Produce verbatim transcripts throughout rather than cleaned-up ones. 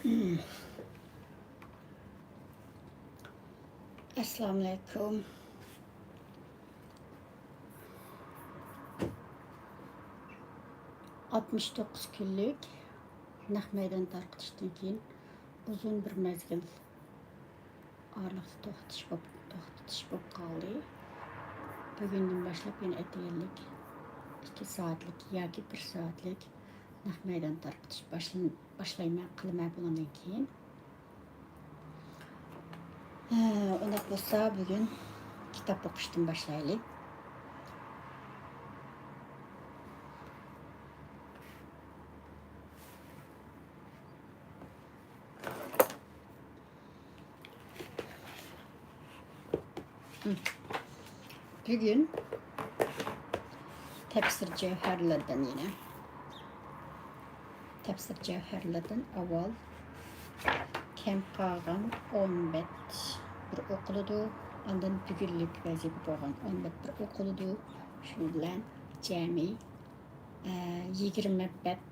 ئەسسالامۇئەلەيكۇم. ئاتمىش توققۇز كۈنلۈك نەق مەيدان تارقىتىشتىن كېيىن ئۇزۇن بىر مەزگىل ئارىلىقتا توختىتىش بولۇپ، توختىتىش بولۇپ قالدى. بۈگۈندىن باشلاپ يەنە ئەتىگەنلىك ئىككى سائەتلىك ياكى بىر سائەتلىك نەق مەيدان تارقىتىش باشلىنىپ باشلايمەن، قىلىمەن بۇنىڭدىن كېيىن. ھە، ئۇنداق بولسا بۈگۈن كىتاب ئوقۇشتىن باشلايلى. بۈگۈن تەپسىر جەۋھەرلەردىن يەنە. تەپسىر جەۋھەرلەردىن ئاۋۋال كەم قالغان ئون بەت بىر ئوقۇلىدۇ. ئاندىن بۈگۈنلۈك ۋەزىپە بولغان ئون بەت بىر ئوقۇلىدۇ. شۇنىڭ بىلەن جەمئىي، ئە، يىگىرمە بەت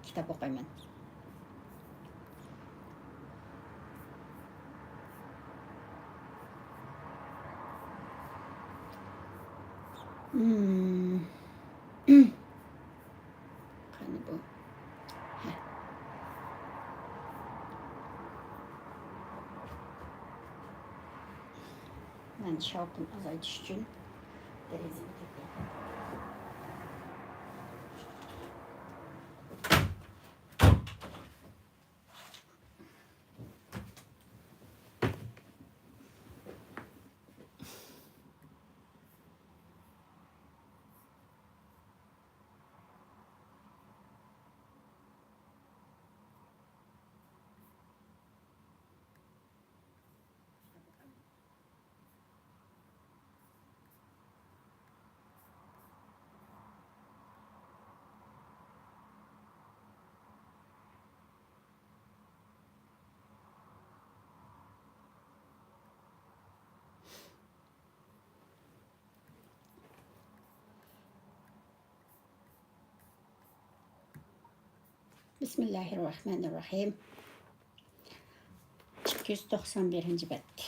كىتاب ئوقۇيمەن. مم. قانى بۇ؟ ھە. مەن شاۋقۇن ئازايتىش ئۈچۈن دېرىزىنى تېپىۋېتىمەن. بىسمىللاھىررەھمانىررەھىم. ئىككى يۈز توقسان بىرىنچى بەت.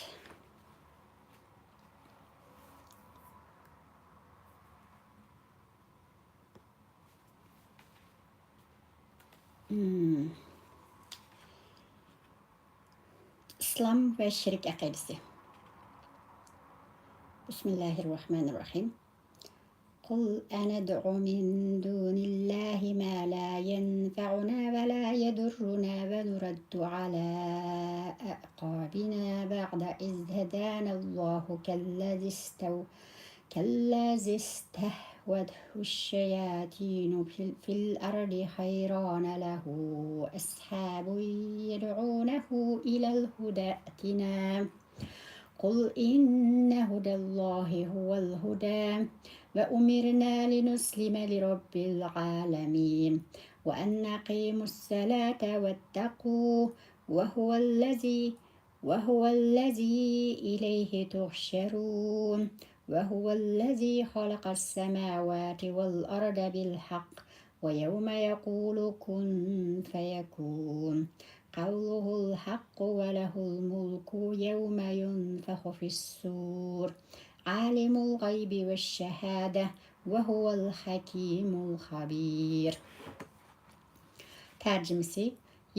مم. ئىسلام ۋە شىرك ئەقىدىسى. بىسمىللاھىررەھمانىررەھىم. قل أندع من دون الله ما لا ينفعنا ولا يضرنا ونرد على أعقابنا بعد إذ هدانا الله كالذي استو-، كالذي استهوته الشياطين في، في الأرض حيران له أصحاب يدعونه إلى الهدى ائتنا. قل إن هدى الله هو الهدى وأمرنا لنسلم لرب العالمين وأن أقيموا الصلاة واتقوه وهو الذي، وهو الذي إليه تحشرون وهو الذي خلق السماوات والأرض بالحق ويوم يقول كن فيكون قوله الحق وله الملك يوم ينفخ في الصور عالم الغيب والشهادة وهو الحكيم الخبير. تەرجىمىسى،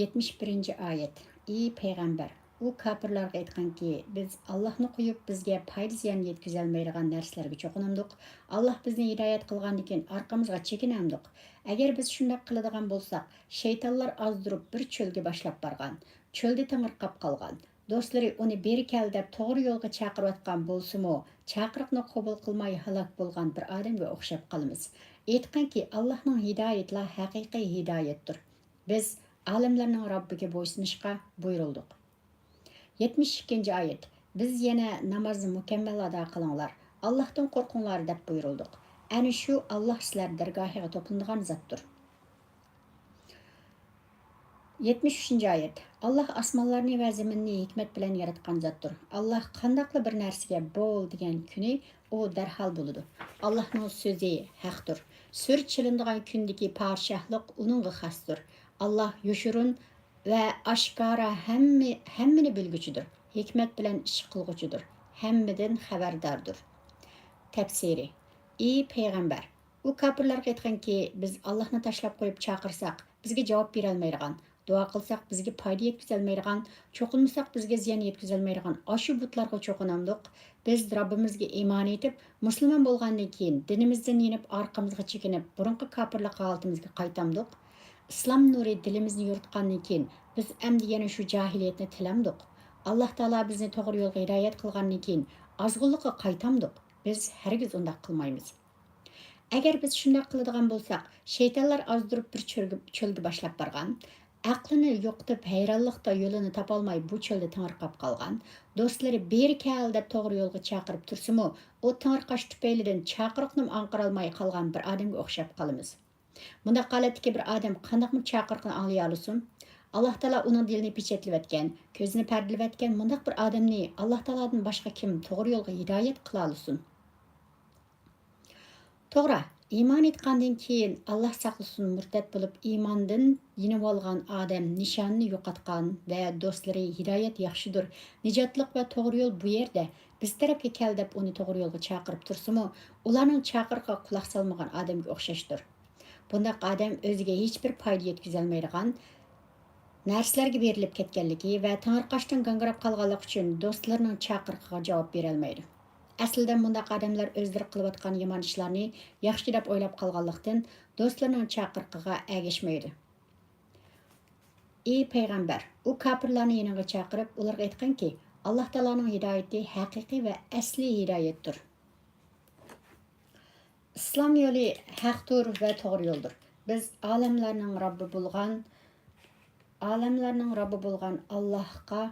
يەتمىش بىرىنچى ئايەت. ئى پەيغەمبەر، ئۇ كاپىرلارغا ئېيتقىنكى، بىز ئاللاھنى قويۇپ، بىزگە پايدا-زىيان يەتكۈزەلمەيدىغان نەرسىلەرگە چوقۇنامدۇق؟ ئاللاھ بىزنى ھىدايەت قىلغاندىن كېيىن ئارقىمىزغا چېكىنەمدۇق؟ ئەگەر بىز شۇنداق قىلىدىغان بولساق، شەيتانلار ئازدۇرۇپ بىر چۆلگە باشلاپ بارغان. چۆلدە تېڭىرقاپ قالغان. دوستلىرى ئۇنى بېرى كەل دەپ توغرا يولغا چاقىرىۋاتقان بولسىمۇ، چاقىرىقنى قوبۇل قىلماي ھالاك بولغان بىر ئادەمگە ئوخشاپ قالىمىز. ئېيتقىنكى، ئاللاھنىڭ ھىدايىتىلا ھەقىقىي ھىدايەتتۇر. بىز ئالەملەرنىڭ رەببىگە بويسۇنۇشقا بۇيرۇلدۇق. يەتمىش ئىككىنچى ئايەت. بىز يەنە نامازنى مۇكەممەل ئادا قىلىڭلار، ئاللاھتىن قورقۇڭلار دەپ بۇيرۇلدۇق. ئەنە شۇ ئاللاھ سىلەر دەرگاھىغا توپلىنىدىغان زاتتۇر. يەتمىش ئۈچىنچى ئايەت. ئاللاھ ئاسمانلارنى ۋە زېمىننى ھېكمەت بىلەن ياراتقان زاتتۇر. ئاللاھ قانداقلا بىر نەرسىگە بول دېگەن كۈنى ئۇ دەرھال بولىدۇ. ئاللاھنىڭ سۆزى ھەقتۇر. سۈر چېلىنىدىغان كۈندىكى پادىشاھلىق ئۇنىڭغا خاستۇر. ئاللاھ يوشۇرۇن ۋە ئاشكارا ھەممە، ھەممىنى بىلگۈچىدۇر، ھېكمەت بىلەن ئىش قىلغۇچىدۇر، ھەممىدىن خەۋەرداردۇر. تەپسىرى: ئى پەيغەمبەر، ئۇ كاپىرلارغا ئېيتقىنكى، بىز ئاللاھنى تاشلاپ قويۇپ چاقىرساق، بىزگە جاۋاب بېرەلمەيدىغان، دۇئا قىلساق، بىزگە پايدا يەتكۈزەلمەيدىغان، چوقۇنمىساق، بىزگە زىيان يەتكۈزەلمەيدىغان ئاشۇ بۇتلارغا چوقۇنامدۇق؟ بىز رەببىمىزگە ئىمان ئېيتىپ، مۇسۇلمان بولغاندىن كېيىن، دىنىمىزدىن يېنىپ، ئارقىمىزغا چېكىنىپ، بۇرۇنقى كاپىرلىق ھالىتىمىزگە قايتامدۇق؟ ئىسلام نۇرى دىلىمىزنى يورۇتقاندىن كېيىن، بىز ئەمدى يەنە شۇ جاھىلىيەتنى تىلەمدۇق؟ ئاللاھ تائالا بىزنى توغرا يولغا ھىدايەت قىلغاندىن كېيىن، ئازغۇنلۇققا قايتامدۇق؟ بىز ھەرگىز ئۇنداق قىلمايمىز. ئەگەر بىز شۇنداق قىلىدىغان بولساق، شەيتانلار ئازدۇرۇپ بىر چۆلگە، چۆلگە باشلاپ بارغان، ئەقلىنى يوقىتىپ، ھەيرانلىقتا يولىنى تاپالماي بۇ چۆلدە تېڭىرقاپ قالغان، دوستلىرى بېرى كەل دەپ توغرا يولغا چاقىرىپ تۇرسىمۇ، ئۇ تېڭىرقاش تۈپەيلىدىن چاقىرىقنىمۇ ئاڭقىرالماي قالغان بىر ئادەمگە ئوخشاپ قالىمىز. بۇنداق ھالەتتىكى بىر ئادەم قانداقمۇ چاقىرىقنى ئاڭلىيالىسۇن؟ ئاللاھ تائالا ئۇنىڭ دىلىنى پېچەتلىۋەتكەن، كۆزىنى پەردىلىۋەتكەن مۇنداق بىر ئادەمنى ئاللاھ تائالادىن باشقا كىم توغرا يولغا ھىدايەت قىلالىسۇن؟ توغرا، ئىمان ئېيتقاندىن كېيىن، ئاللاھ ساقلىسۇن، مۇرتەت بولۇپ ئىماندىن يېنىۋالغان ئادەم نىشاننى يوقاتقان ۋە دوستلىرى ھىدايەت ياخشىدۇر، نىجاتلىق ۋە توغرا يول بۇ يەردە، بىز تەرەپكە كەل دەپ ئۇنى توغرا يولغا چاقىرىپ تۇرسىمۇ، ئۇلارنىڭ چاقىرىقىغا قۇلاق سالمىغان ئادەمگە ئوخشاشتۇر. بۇنداق ئادەم ئۆزىگە ھېچبىر پايدا يەتكۈزەلمەيدىغان نەرسىلەرگە بېرىلىپ كەتكەنلىكى ۋە تېڭىرقاشتىن گاڭگىراپ قالغانلىقى ئۈچۈن دوستلىرىنىڭ چاقىرىقىغا جاۋاب بېرەلمەيدۇ. ئەسلىدە مۇنداق ئادەملەر ئۆزلىرى قىلىۋاتقان يامان ئىشلارنى ياخشى دەپ ئويلاپ قالغانلىقتىن، دوستلىرىنىڭ چاقىرىقىغا ئەگەشمەيدۇ. ئى پەيغەمبەر، ئۇ كاپىرلارنى يېنىڭغا چاقىرىپ، ئۇلارغا ئېيتقىنكى، ئاللاھ تائالانىڭ ھىدايىتى ھەقىقىي ۋە ئەسلىي ھىدايەتتۇر. ئىسلام يولى ھەقتۇر ۋە توغرا يولدۇر. بىز ئالەملەرنىڭ رەببى بولغان، ئالەملەرنىڭ رەببى بولغان ئاللاھقا،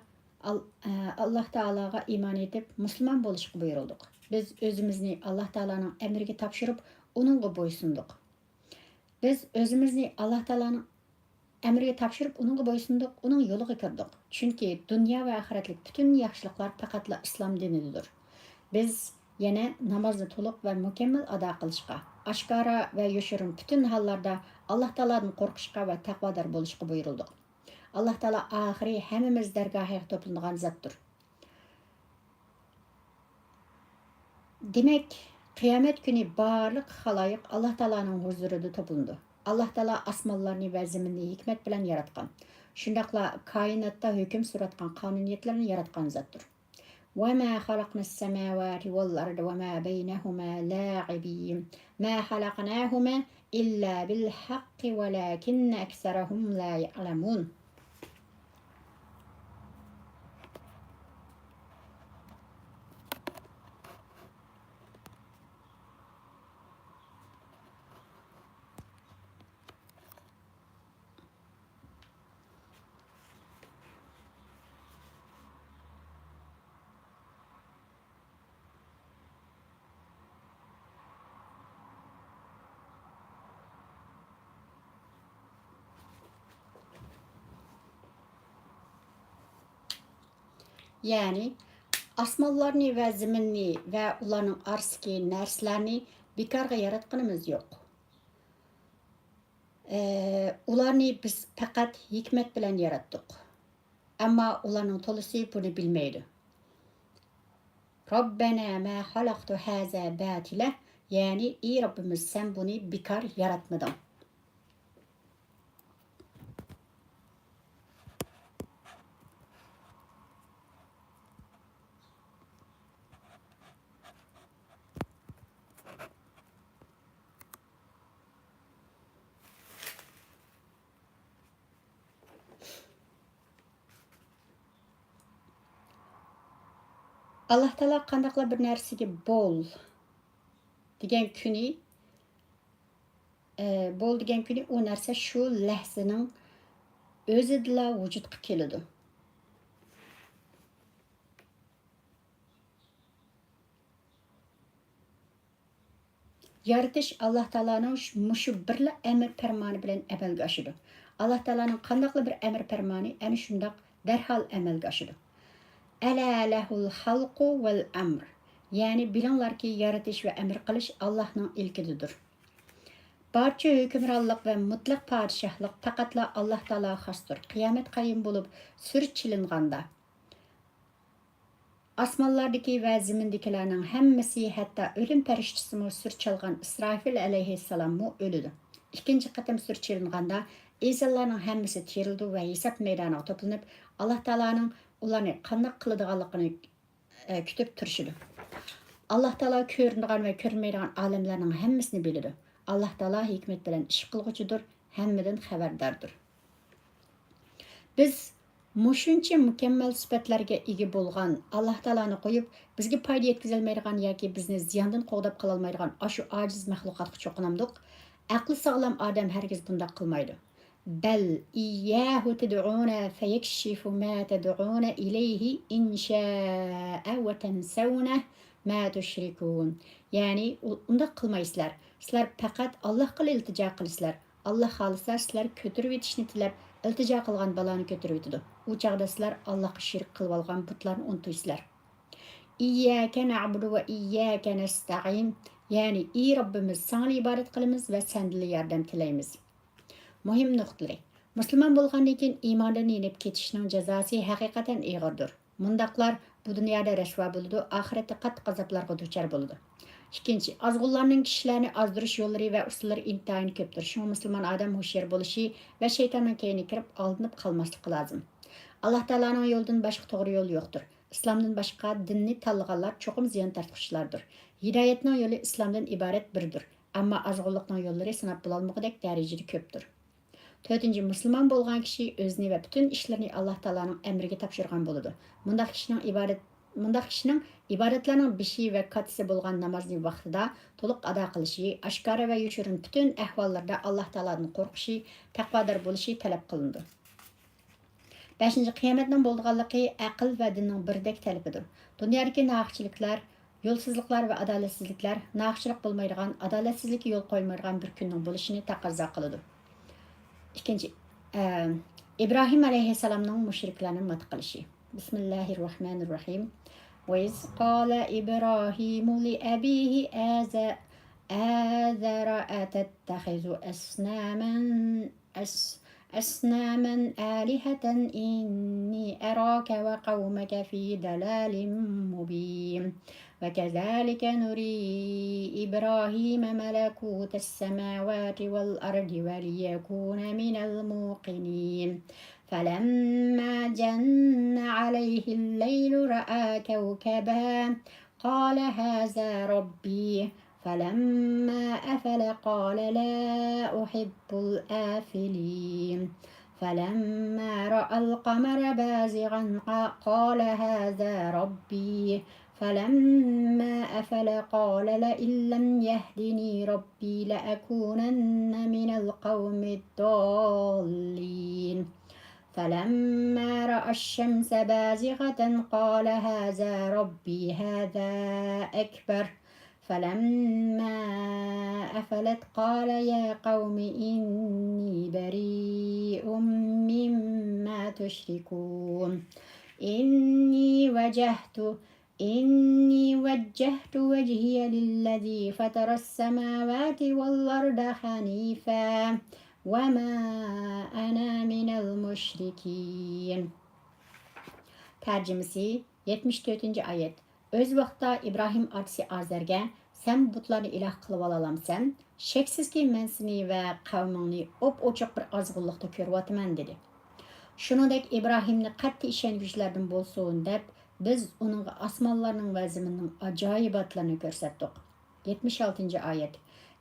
ئال-، ئە، ئاللاھ تائالاغا ئىمان ئېيتىپ، مۇسۇلمان بولۇشقا بۇيرۇلدۇق. بىز ئۆزىمىزنى ئاللاھ تائالانىڭ ئەمرىگە تاپشۇرۇپ، ئۇنىڭغا بويسۇندۇق. بىز ئۆزىمىزنى ئاللاھ تائالانىڭ ئەمرىگە تاپشۇرۇپ، ئۇنىڭغا بويسۇندۇق، ئۇنىڭ يولىغا كىردۇق. چۈنكى دۇنيا ۋە ئاخىرەتلىك پۈتۈن ياخشىلىقلار پەقەتلا ئىسلام دىنىدىدۇر. بىز يەنە نامازنى تولۇق ۋە مۇكەممەل ئادا قىلىشقا، ئاشكارا ۋە يوشۇرۇن پۈتۈن ھاللاردا ئاللاھ تائالادىن قورقۇشقا ۋە تەقۋادار بولۇشقا بۇيرۇلدۇق. ئاللاھ تائالا ئاخىرى ھەممىمىز دەرگاھىغا توپلىنىدىغان زاتتۇر. دېمەك، قىيامەت كۈنى بارلىق خالايىق ئاللاھ تائالانىڭ ھۇزۇرىدا توپلىنىدۇ. ئاللاھ تائالا ئاسمانلارنى ۋە زېمىننى ھېكمەت بىلەن ياراتقان. شۇنداقلا كائىناتتا ھۆكۈم سۈرۈۋاتقان قانۇنىيەتلەرنى ياراتقان زاتتۇر. وما خلقنا السماوات والأرض وما بينهما لاعبين. ما خلقناهما إلا بالحق ولكن أكثرهم لا يعلمون. يەنى، ئاسمانلارنى ۋە زېمىننى ۋە ئۇلارنىڭ ئارىسىدىكى نەرسىلەرنى بىكارغا ياراتقىنىمىز يوق. ئە، ئۇلارنى بىز پەقەت ھېكمەت بىلەن ياراتتۇق. ئەمما ئۇلارنىڭ تولىسى بۇنى بىلمەيدۇ. ربنا ما خلقت هذا باطلا، يەنى، ئى رەببىمىز، سەن بۇنى بىكار ياراتمىدىڭ. ئاللاھ تائالا قانداقلا بىر نەرسىگە بول دېگەن كۈنى، ئە، بول دېگەن كۈنى ئۇ نەرسە شۇ لەھزىنىڭ ئۆزىدىلا ۋۇجۇدقا كېلىدۇ. يارىتىش ئاللاھ تائالانىڭ ش-، مۇشۇ بىرلا ئەمر پەرمانى بىلەن ئەمەلگە ئاشىدۇ. ئاللاھ تائالانىڭ قانداقلا بىر ئەمر پەرمانى ئەنە شۇنداق دەرھال ئەمەلگە ئاشىدۇ. ألا له الخلق والأمر. يەنى بىلىڭلاركى، يارىتىش ۋە ئەمر قىلىش ئاللاھنىڭ ئىلكىدىدۇر. بارچە ھۆكۈمرانلىق ۋە مۇتلەق پادىشاھلىق پەقەتلا ئاللاھ تائالاغا خاستۇر. قىيامەت قايىم بولۇپ، سۈر چېلىنغاندا، ئاسمانلاردىكى ۋە زېمىندىكىلەرنىڭ ھەممىسى، ھەتتا ئۆلۈم پەرىشتىسىمۇ، سۈر چالغان ئىسراپىل ئەلەيھىسسالاممۇ ئۆلىدۇ. ئىككىنچى قېتىم سۈر چېلىنغاندا، ئىنسانلارنىڭ ھەممىسى تىرىلىدۇ ۋە ھېساب مەيدانىغا توپلىنىپ، ئاللاھ تائالانىڭ ئۇلارنى قانداق قىلىدىغانلىقىنى ئە، كۈتۈپ تۇرۇشىدۇ. ئاللاھ تائالا كۆرۈنىدىغان ۋە كۆرۈنمەيدىغان ئالەملەرنىڭ ھەممىسىنى بىلىدۇ. ئاللاھ تائالا ھېكمەت بىلەن ئىش قىلغۇچىدۇر، ھەممىدىن خەۋەرداردۇر. بىز مۇشۇنچە مۇكەممەل سۈپەتلەرگە ئىگە بولغان ئاللاھ تائالانى قويۇپ، بىزگە پايدا يەتكۈزەلمەيدىغان ياكى بىزنى زىياندىن قوغداپ قالالمايدىغان ئاشۇ ئاجىز مەخلۇقاتقا چوقۇنامدۇق؟ ئەقلى ساغلام ئادەم ھەرگىز بۇنداق قىلمايدۇ. بل إياه تدعون فيكشف ما تدعون إليه إن شاء وتنسون ما تشركون. يەنى، ئۇ-، ئۇنداق قىلمايسىلەر. سىلەر پەقەت ئاللاھقىلا ئىلتىجا قىلىسىلەر. ئاللاھ خالىسا، سىلەر كۆتۈرۈۋېتىشنى تىلەپ، ئىلتىجا قىلغان بالانى كۆتۈرۈۋېتىدۇ. ئۇ چاغدا سىلەر ئاللاھقا شېرىك قىلىۋالغان بۇتلارنى ئۇنتۇيسىلەر. إياك نعبد وإياك نستعين. يەنى، ئى رەببىمىز، ساڭىلا ئىبادەت قىلىمىز ۋە سەندىنلا ياردەم تىلەيمىز. مۇھىم نۇقتىلىرى. مۇسۇلمان بولغاندىن كېيىن ئىماندىن يېنىپ كېتىشنىڭ جازاسى ھەقىقەتەن ئېغىردۇر. مۇنداقلار بۇ دۇنيادا رەسۋا بولىدۇ، ئاخىرەتتە قاتتىق ئازابلارغا دۇچار بولىدۇ. ئىككىنچى، ئازغۇنلارنىڭ كىشىلەرنى ئازدۇرۇش يوللىرى ۋە ئۇسۇللىرى ئىنتايىن كۆپتۇر. شۇڭا مۇسۇلمان ئادەم ھوشيار بولۇشى ۋە شەيتاننىڭ كەينىگە كىرىپ ئالدىنىپ قالماسلىقى لازىم. ئاللاھ تائالانىڭ يولىدىن باشقا توغرا يول يوقتۇر. ئىسلامدىن باشقا دىننى تاللىغانلار چوقۇم زىيان تارتقۇچىلاردۇر. ھىدايەتنىڭ يولى ئىسلامدىن ئىبارەت بىردۇر. ئەمما ئازغۇنلۇقنىڭ يوللىرى ساناپ بولالمىغۇدەك دەرىجىدە كۆپتۇر. تۆتىنچى، مۇسۇلمان بولغان كىشى ئۆزىنى ۋە پۈتۈن ئىشلىرىنى ئاللاھ تائالانىڭ ئەمرىگە تاپشۇرغان بولىدۇ. مۇنداق كىشىنىڭ ئىبادەت، مۇنداق كىشىنىڭ ئىبادەتلەرنىڭ بېشى ۋە كاتىسى بولغان نامازنى ۋاقتىدا تولۇق ئادا قىلىشى، ئاشكارا ۋە يوشۇرۇن پۈتۈن ئەھۋاللىرىدا ئاللاھ تائالادىن قورقۇشى، تەقۋادار بولۇشى تەلەپ قىلىنىدۇ. بەشىنچى، قىيامەتنىڭ بولىدىغانلىقى ئەقىل ۋە دىننىڭ بىردەك تەلىپىدۇر. دۇنيادىكى ناھەقچىلىكلەر، يولسىزلىقلار ۋە ئادالەتسىزلىكلەر ناھەقچىلىك بولمايدىغان، ئادالەتسىزلىككە يول قويمايدىغان بىر كۈننىڭ بولۇشىنى تەقەززا قىلىدۇ. ئىككىنچى، ئە، ئىبراھىم ئەلەيھىسسالامنىڭ مۇشرىكلارنى مات قىلىشى. بسم الله الرحمن الرحيم. وإذ قال إبراهيم لأبيه آز-، آزر أتتخذ أصناما أص-، أصناما آلهة إني أراك وقومك في ضلال مبين. وكذلك نري إبراهيم ملكوت السماوات والأرض وليكون من الموقنين. فلما جن عليه الليل رأى كوكبا قال هذا ربي. فلما أفل قال لا أحب الآفلين. فلما رأى القمر بازغا ق-، قال هذا ربي. فلما أفل قال لئن لم يهدني ربي لأكونن من القوم الضالين. فلما رأى الشمس بازغة قال هذا ربي هذا أكبر. فلما أفلت قال يا قوم إني بريء مما تشركون. إني وجهت إني وجهت وجهي للذي فطر السماوات والأرض حنيفا وما أنا من المشركين. تەرجىمىسى. يەتمىش تۆتىنچى ئايەت. ئۆز ۋاقتىدا ئىبراھىم ئاتىسى ئازەرگە، سەن بۇتلارنى ئىلاھ قىلىۋالالامسەن؟ شەكسىزكى، مەن سېنى ۋە قەۋمىڭنى ئوپئوچۇق بىر ئازغۇنلۇقتا كۆرۈۋاتىمەن، دېدى. شۇنىڭدەك ئىبراھىمنى قەتئىي ئىشەنگۈچىلەردىن بولسۇن، دەپ، بىز ئۇنىڭغا ئاسمانلارنىڭ ۋە زېمىننىڭ ئاجايىباتلىرىنى كۆرسەتتۇق. يەتمىش ئالتىنچى ئايەت.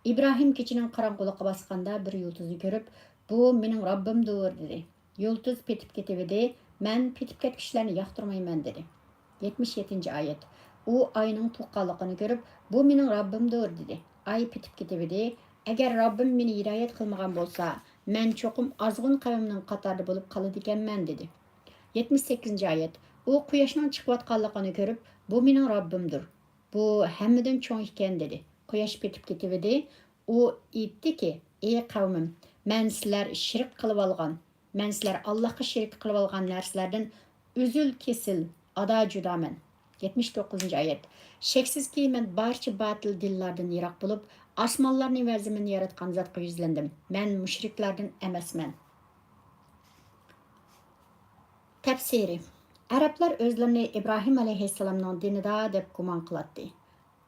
ئىبراھىم كېچىنىڭ قاراڭغۇلۇقى باسقاندا بىر يۇلتۇزنى كۆرۈپ، بۇ مېنىڭ رەببىمدۇر، دېدى. يۇلتۇز پېتىپ كېتىۋىدى، مەن پېتىپ كەتكۈچىلەرنى ياقتۇرمايمەن، دېدى. يەتمىش يەتتىنچى ئايەت. ئۇ ئاينىڭ تولۇققانلىقىنى كۆرۈپ، بۇ مېنىڭ رەببىمدۇر، دېدى. ئاي پېتىپ كېتىۋىدى، ئەگەر رەببىم مېنى ھىدايەت قىلمىغان بولسا، مەن چوقۇم ئازغۇن قەۋمنىڭ قاتارىدا بولۇپ قالىدىكەنمەن، دېدى. يەتمىش سەككىزىنچى ئايەت. ئۇ قۇياشنىڭ چىقىۋاتقانلىقىنى كۆرۈپ، بۇ مېنىڭ رەببىمدۇر، بۇ ھەممىدىن چوڭ ئىكەن، دېدى. قۇياش پېتىپ كېتىۋىدى. ئۇ ئېيتتىكى، ئى قەۋمىم، مەن سىلەر شېرىك قىلىۋالغان، مەن سىلەر ئاللاھقا شېرىك قىلىۋالغان نەرسىلەردىن ئۈزۈل-كېسىل، ئادا-جۇدامەن. يەتمىش توققۇزىنچى ئايەت. شەكسىزكى، مەن بارچە باتىل دىنلاردىن يىراق بولۇپ، ئاسمانلارنى ۋە زېمىننى ياراتقان زاتقا يۈزلەندىم. مەن مۇشرىكلاردىن ئەمەسمەن. تەپسىرى. ئەرەبلەر ئۆزلىرىنى ئىبراھىم ئەلەيھىسسالامنىڭ دىنىدا دەپ گۇمان قىلاتتى.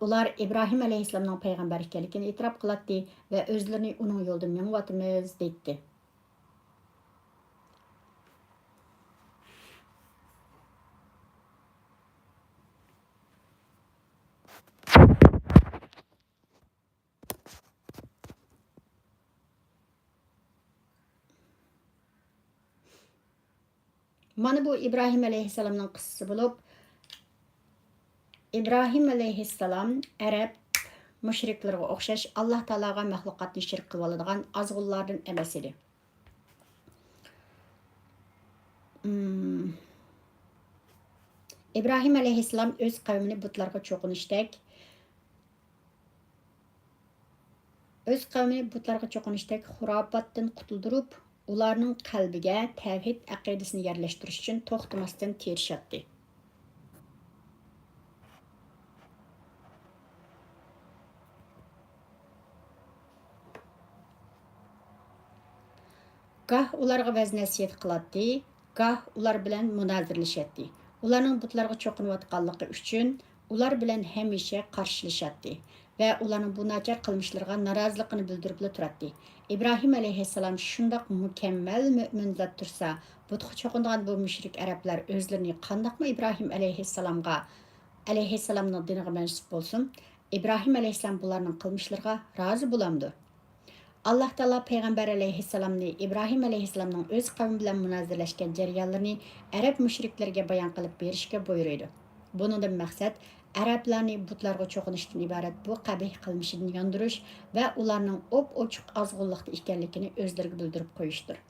ئۇلار ئىبراھىم ئەلەيھىسسالامنىڭ پەيغەمبەر ئىكەنلىكىنى ئېتىراپ قىلاتتى ۋە ئۆزلىرىنى ئۇنىڭ يولىدا مېڭىۋاتىمىز دەيتتى. مانا بۇ ئىبراھىم ئەلەيھىسسالامنىڭ قىسسىسى بولۇپ، ئىبراھىم ئەلەيھىسسالام ئەرەب مۇشرىكلىرىغا ئوخشاش ئاللا تائالاغا مەخلۇقاتنى شېرىك قىلىۋالىدىغان ئازغۇنلاردىن ئەمەس ئىدى. ئىبراھىم ئەلەيھىسسالام ئۆز قەۋمىنى بۇتلارغا چوقۇنۇشتەك، ئۆز قەۋمىنى بۇتلارغا چوقۇنۇشتەك خۇراپاتتىن قۇتۇلدۇرۇپ، ئۇلارنىڭ قەلبىگە تەۋھىد ئەقىدىسىنى يەرلەشتۈرۈش ئۈچۈن توختىماستىن تىرىشاتتى. گاھ ئۇلارغا ۋەز-نەسىھەت قىلاتتى، گاھ ئۇلار بىلەن مۇنازىرىلىشەتتى. ئۇلارنىڭ بۇتلارغا چوقۇنۇۋاتقانلىقى ئۈچۈن ئۇلار بىلەن ھەمىشە قارشىلىشاتتى ۋە ئۇلارنىڭ بۇ ناچار قىلمىشلىرىغا نارازىلىقىنى بىلدۈرۈپلا تۇراتتى. ئىبراھىم ئەلەيھىسسالام شۇنداق مۇكەممەل مۆمىن زات تۇرسا، بۇتقا چوقۇنىدىغان بۇ مۇشرىك ئەرەبلەر ئۆزلىرىنى قانداقمۇ ئىبراھىم ئەلەيھىسسالامغا، ئەلەيھىسسالامنىڭ دىنىغا مەنسۇپ بولسۇن، ئىبراھىم ئەلەيھىسسالام بۇلارنىڭ قىلمىشلىرىغا رازى بولامدۇ؟ ئاللا تائالا پەيغەمبەر ئەلەيھىسسالامنى ئىبراھىم ئەلەيھىسسالامنىڭ ئۆز قەۋمى بىلەن مۇنازىرىلەشكەن جەريانلىرىنى ئەرەب مۇشرىكلىرىگە بايان قىلىپ بېرىشكە بۇيرۇيدۇ. بۇنىڭدىن مەقسەت ئەرەبلەرنى بۇتلارغا چوقۇنۇشتىن ئىبارەت بۇ قەبىھ قىلمىشىدىن ياندۇرۇش ۋە ئۇلارنىڭ ئوپئوچۇق ئازغۇنلۇقتا ئىكەنلىكىنى ئۆزلىرىگە بىلدۈرۈپ قويۇشتۇر.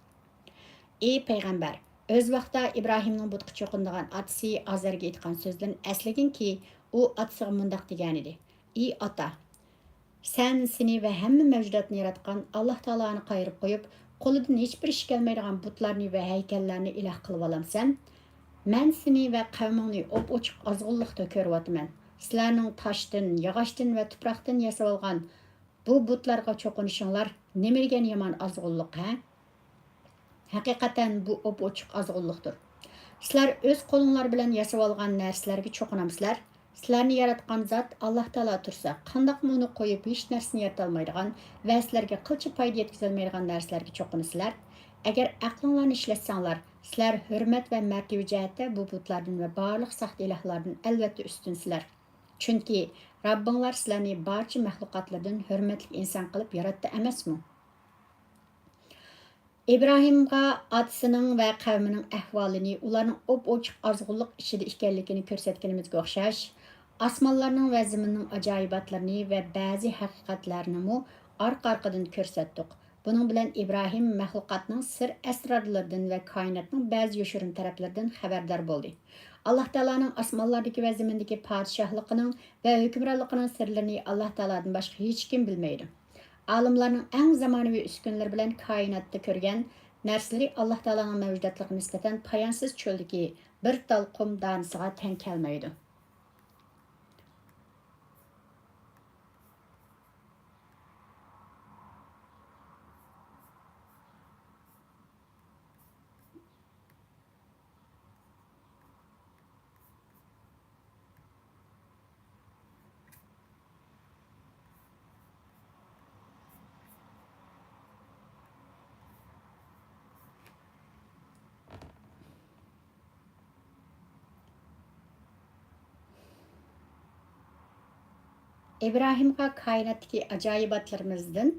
ئى پەيغەمبەر، ئۆز ۋاقتىدا ئىبراھىمنىڭ بۇتقا چوقۇنىدىغان ئاتىسى ئازەرگە ئېيتقان سۆزلىرىنى ئەسلىگىنكى، ئۇ ئاتىسىغا مۇنداق دېگەنىدى: ئى ئاتا! سەن، سېنى ۋە ھەممە مەۋجۇداتنى ياراتقان ئاللا تائالانى قايرىپ قويۇپ، قولىدىن ھېچبىر ئىش كەلمەيدىغان بۇتلارنى ۋە ھەيكەللەرنى ئىلاھ قىلىۋالامسەن؟ مەن سېنى ۋە قەۋمىڭنى ئوپئوچۇق ئازغۇنلۇقتا كۆرۈۋاتىمەن. سىلەرنىڭ تاشتىن، ياغاچتىن ۋە تۇپراقتىن ياسىۋالغان بۇ بۇتلارغا چوقۇنۇشۇڭلار نېمە دېگەن يامان ئازغۇنلۇق، ھە؟ ھەقىقەتەن بۇ ئوپئوچۇق ئازغۇنلۇقتۇر. سىلەر ئۆز قولۇڭلار بىلەن ياسىۋالغان نەرسىلەرگە چوقۇنامسىلەر؟ سىلەرنى ياراتقان زات ئاللا تائالا تۇرسا، قانداقمۇ ئۇنى قويۇپ ھېچ نەرسىنى يارىتالمايدىغان ۋە سىلەرگە قىلچە پايدا يەتكۈزەلمەيدىغان نەرسىلەرگە چوقۇنىسىلەر؟ ئەگەر ئەقلىڭلارنى ئىشلەتسەڭلار، سىلەر ھۆرمەت ۋە مەرتىۋە جەھەتتە بۇ بۇتلاردىن ۋە بارلىق ساختا ئىلاھلاردىن ئەلۋەتتە ئۈستۈنسىلەر. چۈنكى رەببىڭلار سىلەرنى بارچە مەخلۇقاتلىرىدىن ھۆرمەتلىك ئىنسان قىلىپ ياراتتى ئەمەسمۇ؟ ئىبراھىمغا ئاتىسىنىڭ ۋە قەۋمىنىڭ ئەھۋالىنى، ئۇلارنىڭ ئوپئوچۇق ئازغۇنلۇق ئىچىدە ئىكەنلىكىنى كۆرسەتكىنىمىزگە ئوخشاش، ئاسمانلارنىڭ ۋە زېمىننىڭ ئاجايىباتلىرىنى ۋە بەزى ھەقىقەتلەرنىمۇ ئارقا-ئارقىدىن كۆرسەتتۇق. بۇنىڭ بىلەن ئىبراھىم مەخلۇقاتنىڭ سىر ئەسرارلىرىدىن ۋە كائىناتنىڭ بەزى يوشۇرۇن تەرەپلىرىدىن خەۋەردار بولدى. ئاللا تائالانىڭ ئاسمانلاردىكى ۋە زېمىندىكى پادىشاھلىقىنىڭ ۋە ھۆكۈمرانلىقىنىڭ سىرلىرىنى ئاللا تائالادىن باشقا ھېچكىم بىلمەيدۇ. ئالىملارنىڭ ئەڭ زامانىۋى ئۈسكۈنىلىرى بىلەن كائىناتتا كۆرگەن نەرسىلىرى ئاللا تائالانىڭ مەۋجۇداتلىقىغا نىسبەتەن پايانسىز چۆلدىكى بىر تال قۇم دانىسىغا تەڭ كەلمەيدۇ. ئىبراھىمغا كائىناتتىكى ئاجايىباتلىرىمىزدىن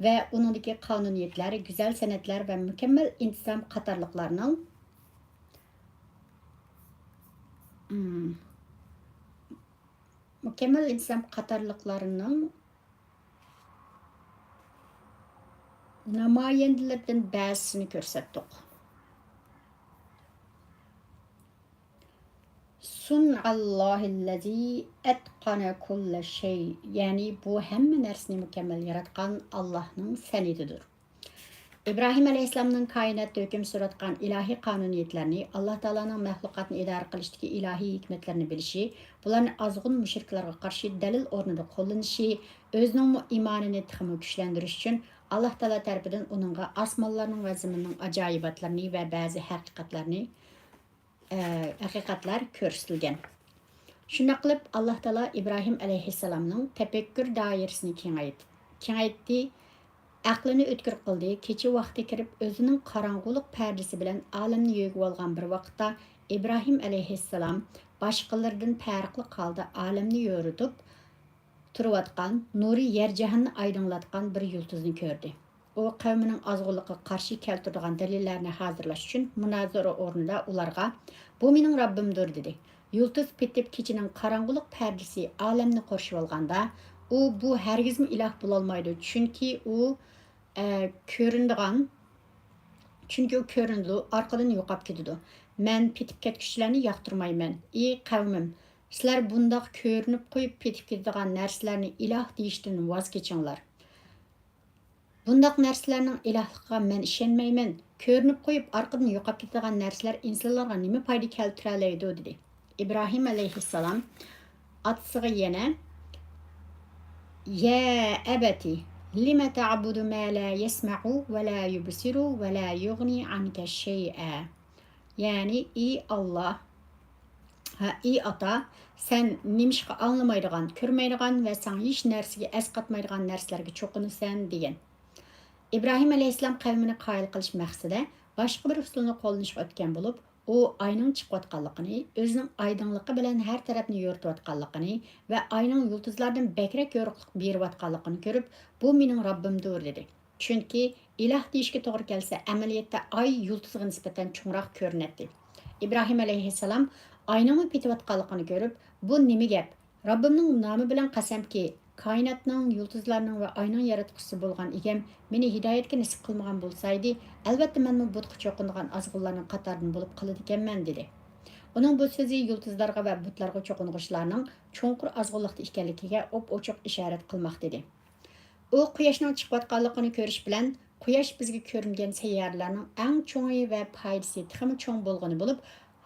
ۋە ئۇنىڭدىكى قانۇنىيەتلەر، گۈزەل سەنئەتلەر ۋە مۇكەممەل ئىنتىزام قاتارلىقلارنىڭ، مۇكەممەل ئىنتىزام قاتارلىقلارنىڭ نامايەندىلىرىدىن بەزىسىنى كۆرسەتتۇق. سۇنئاللاھىللەزى ئەتقەنە كۇللە شەي، يەنى بۇ ھەممە نەرسىنى مۇكەممەل ياراتقان ئاللاھنىڭ سەنئىتىدۇر. ئىبراھىم ئەلەيھىسسالامنىڭ كائىناتتا ھۆكۈم سۈرۈۋاتقان ئىلاھىي قانۇنىيەتلەرنى، ئاللا تائالانىڭ مەخلۇقاتنى ئىدارە قىلىشتىكى ئىلاھىي ھېكمەتلىرىنى بىلىشى، بۇلارنى ئازغۇن مۇشرىكلارغا قارشى دەلىل ئورنىدا قوللىنىشى، ئۆزىنىڭمۇ ئىمانىنى تېخىمۇ كۈچلەندۈرۈش ئۈچۈن، ئاللا تائالا تەرىپىدىن ئۇنىڭغا ئاسمانلارنىڭ ۋە زېمىننىڭ ئاجايىباتلىرىنى ۋە بەزى ھەقىقەتلەرنى، ئە، ھەقىقەتلەر كۆرسىتىلگەن. شۇنداق قىلىپ، ئاللا تائالا ئىبراھىم ئەلەيھىسسالامنىڭ تەپەككۇر دائىرىسىنى كېڭەيت-، كېڭەيتتى، ئەقلىنى ئۆتكۈر قىلدى. كېچە ۋاقتى كىرىپ، ئۆزىنىڭ قاراڭغۇلۇق پەردىسى بىلەن ئالەمنى يۆگىۋالغان بىر ۋاقىتتا، ئىبراھىم ئەلەيھىسسالام باشقىلىرىدىن پەرقلىق ھالدا ئالەمنى يورۇتۇپ تۇرۇۋاتقان، نۇرى يەر جاھاننى ئايدىڭلاتقان بىر يۇلتۇزنى كۆردى. ئۇ قەۋمىنىڭ ئازغۇنلۇقىغا قارشى كەلتۈرىدىغان دەلىللەرنى ھازىرلاش ئۈچۈن مۇنازىرە ئورنىدا ئۇلارغا، «بۇ مېنىڭ رەببىمدۇر» دېدى. يۇلتۇز پېتىپ كېچىنىڭ قاراڭغۇلۇق پەردىسى ئالەمنى قورشىۋالغاندا، ئۇ، «بۇ ھەرگىزمۇ ئىلاھ بولالمايدۇ، چۈنكى ئۇ، ئە، كۆرۈنىدىغان، چۈنكى ئۇ كۆرۈنىدۇ، ئارقىدىن يوقاپ كېتىدۇ. مەن پېتىپ كەتكۈچىلەرنى ياقتۇرمايمەن. ئى قەۋمىم، سىلەر بۇنداق كۆرۈنۈپ قويۇپ پېتىپ كېتىدىغان نەرسىلەرنى ئىلاھ دېيىشتىن ۋاز كېچىڭلار. بۇنداق نەرسىلەرنىڭ ئىلاھلىقىغا مەن ئىشەنمەيمەن. كۆرۈنۈپ قويۇپ ئارقىدىن يوقاپ كېتىدىغان نەرسىلەر ئىنسانلارغا نېمە پايدا كەلتۈرەلەيدۇ؟» دېدى. ئىبراھىم ئەلەيھىسسالام ئاتىسىغا يەنە، «يا أبت لم تعبد ما لا يسمع ولا يبصر ولا يغني عنك شيئا.» يەنى، ئى ئاللا، ھە، ئى ئاتا، سەن نېمىشقا ئاڭلىمايدىغان، كۆرمەيدىغان ۋە ساڭا ھېچ نەرسىگە ئەسقاتمايدىغان نەرسىلەرگە چوقۇنىسەن دېگەن. ئىبراھىم ئەلەيھىسسالام قەۋمىنى قايىل قىلىش مەقسىتىدە باشقا بىر ئۇسۇلنى قوللىنىشقا ئۆتكەن بولۇپ، ئۇ ئاينىڭ چىقىۋاتقانلىقىنى، ئۆزىنىڭ ئايدىڭلىقى بىلەن ھەر تەرەپنى يورۇتۇۋاتقانلىقىنى ۋە ئاينىڭ يۇلتۇزلاردىن بەكرەك يورۇقلۇق بېرىۋاتقانلىقىنى كۆرۈپ، «بۇ مېنىڭ رەببىمدۇر» دېدى. چۈنكى ئىلاھ دېيىشكە توغرا كەلسە، ئەمەلىيەتتە ئاي يۇلتۇزغا نىسبەتەن چوڭراق كۆرۈنەتتى. ئىبراھىم ئەلەيھىسسالام ئاينىڭمۇ پېتىۋاتقانلىقىنى كۆرۈپ، «بۇ نېمە گەپ؟ رەببىمنىڭ نامى بىلەن قەسەمكى، كائىناتنىڭ، يۇلتۇزلارنىڭ ۋە ئاينىڭ ياراتقۇچىسى بولغان ئىگەم مېنى ھىدايەتكە نېسىپ قىلمىغان بولسايدى، ئەلۋەتتە مەنمۇ بۇتقا چوقۇنىدىغان ئازغۇنلارنىڭ قاتارىدىن بولۇپ قالىدىكەنمەن» دېدى. ئۇنىڭ بۇ سۆزى يۇلتۇزلارغا ۋە بۇتلارغا چوقۇنغۇچىلارنىڭ چوڭقۇر ئازغۇنلۇقتا ئىكەنلىكىگە ئوپئوچۇق ئىشارەت قىلماقتا ئىدى. ئۇ قۇياشنىڭ چىقىۋاتقانلىقىنى كۆرۈش بىلەن، «قۇياش بىزگە كۆرۈنگەن سەييارىلەرنىڭ ئەڭ چوڭى ۋە پايدىسى تېخىمۇ چوڭ بولغىنى بولۇپ،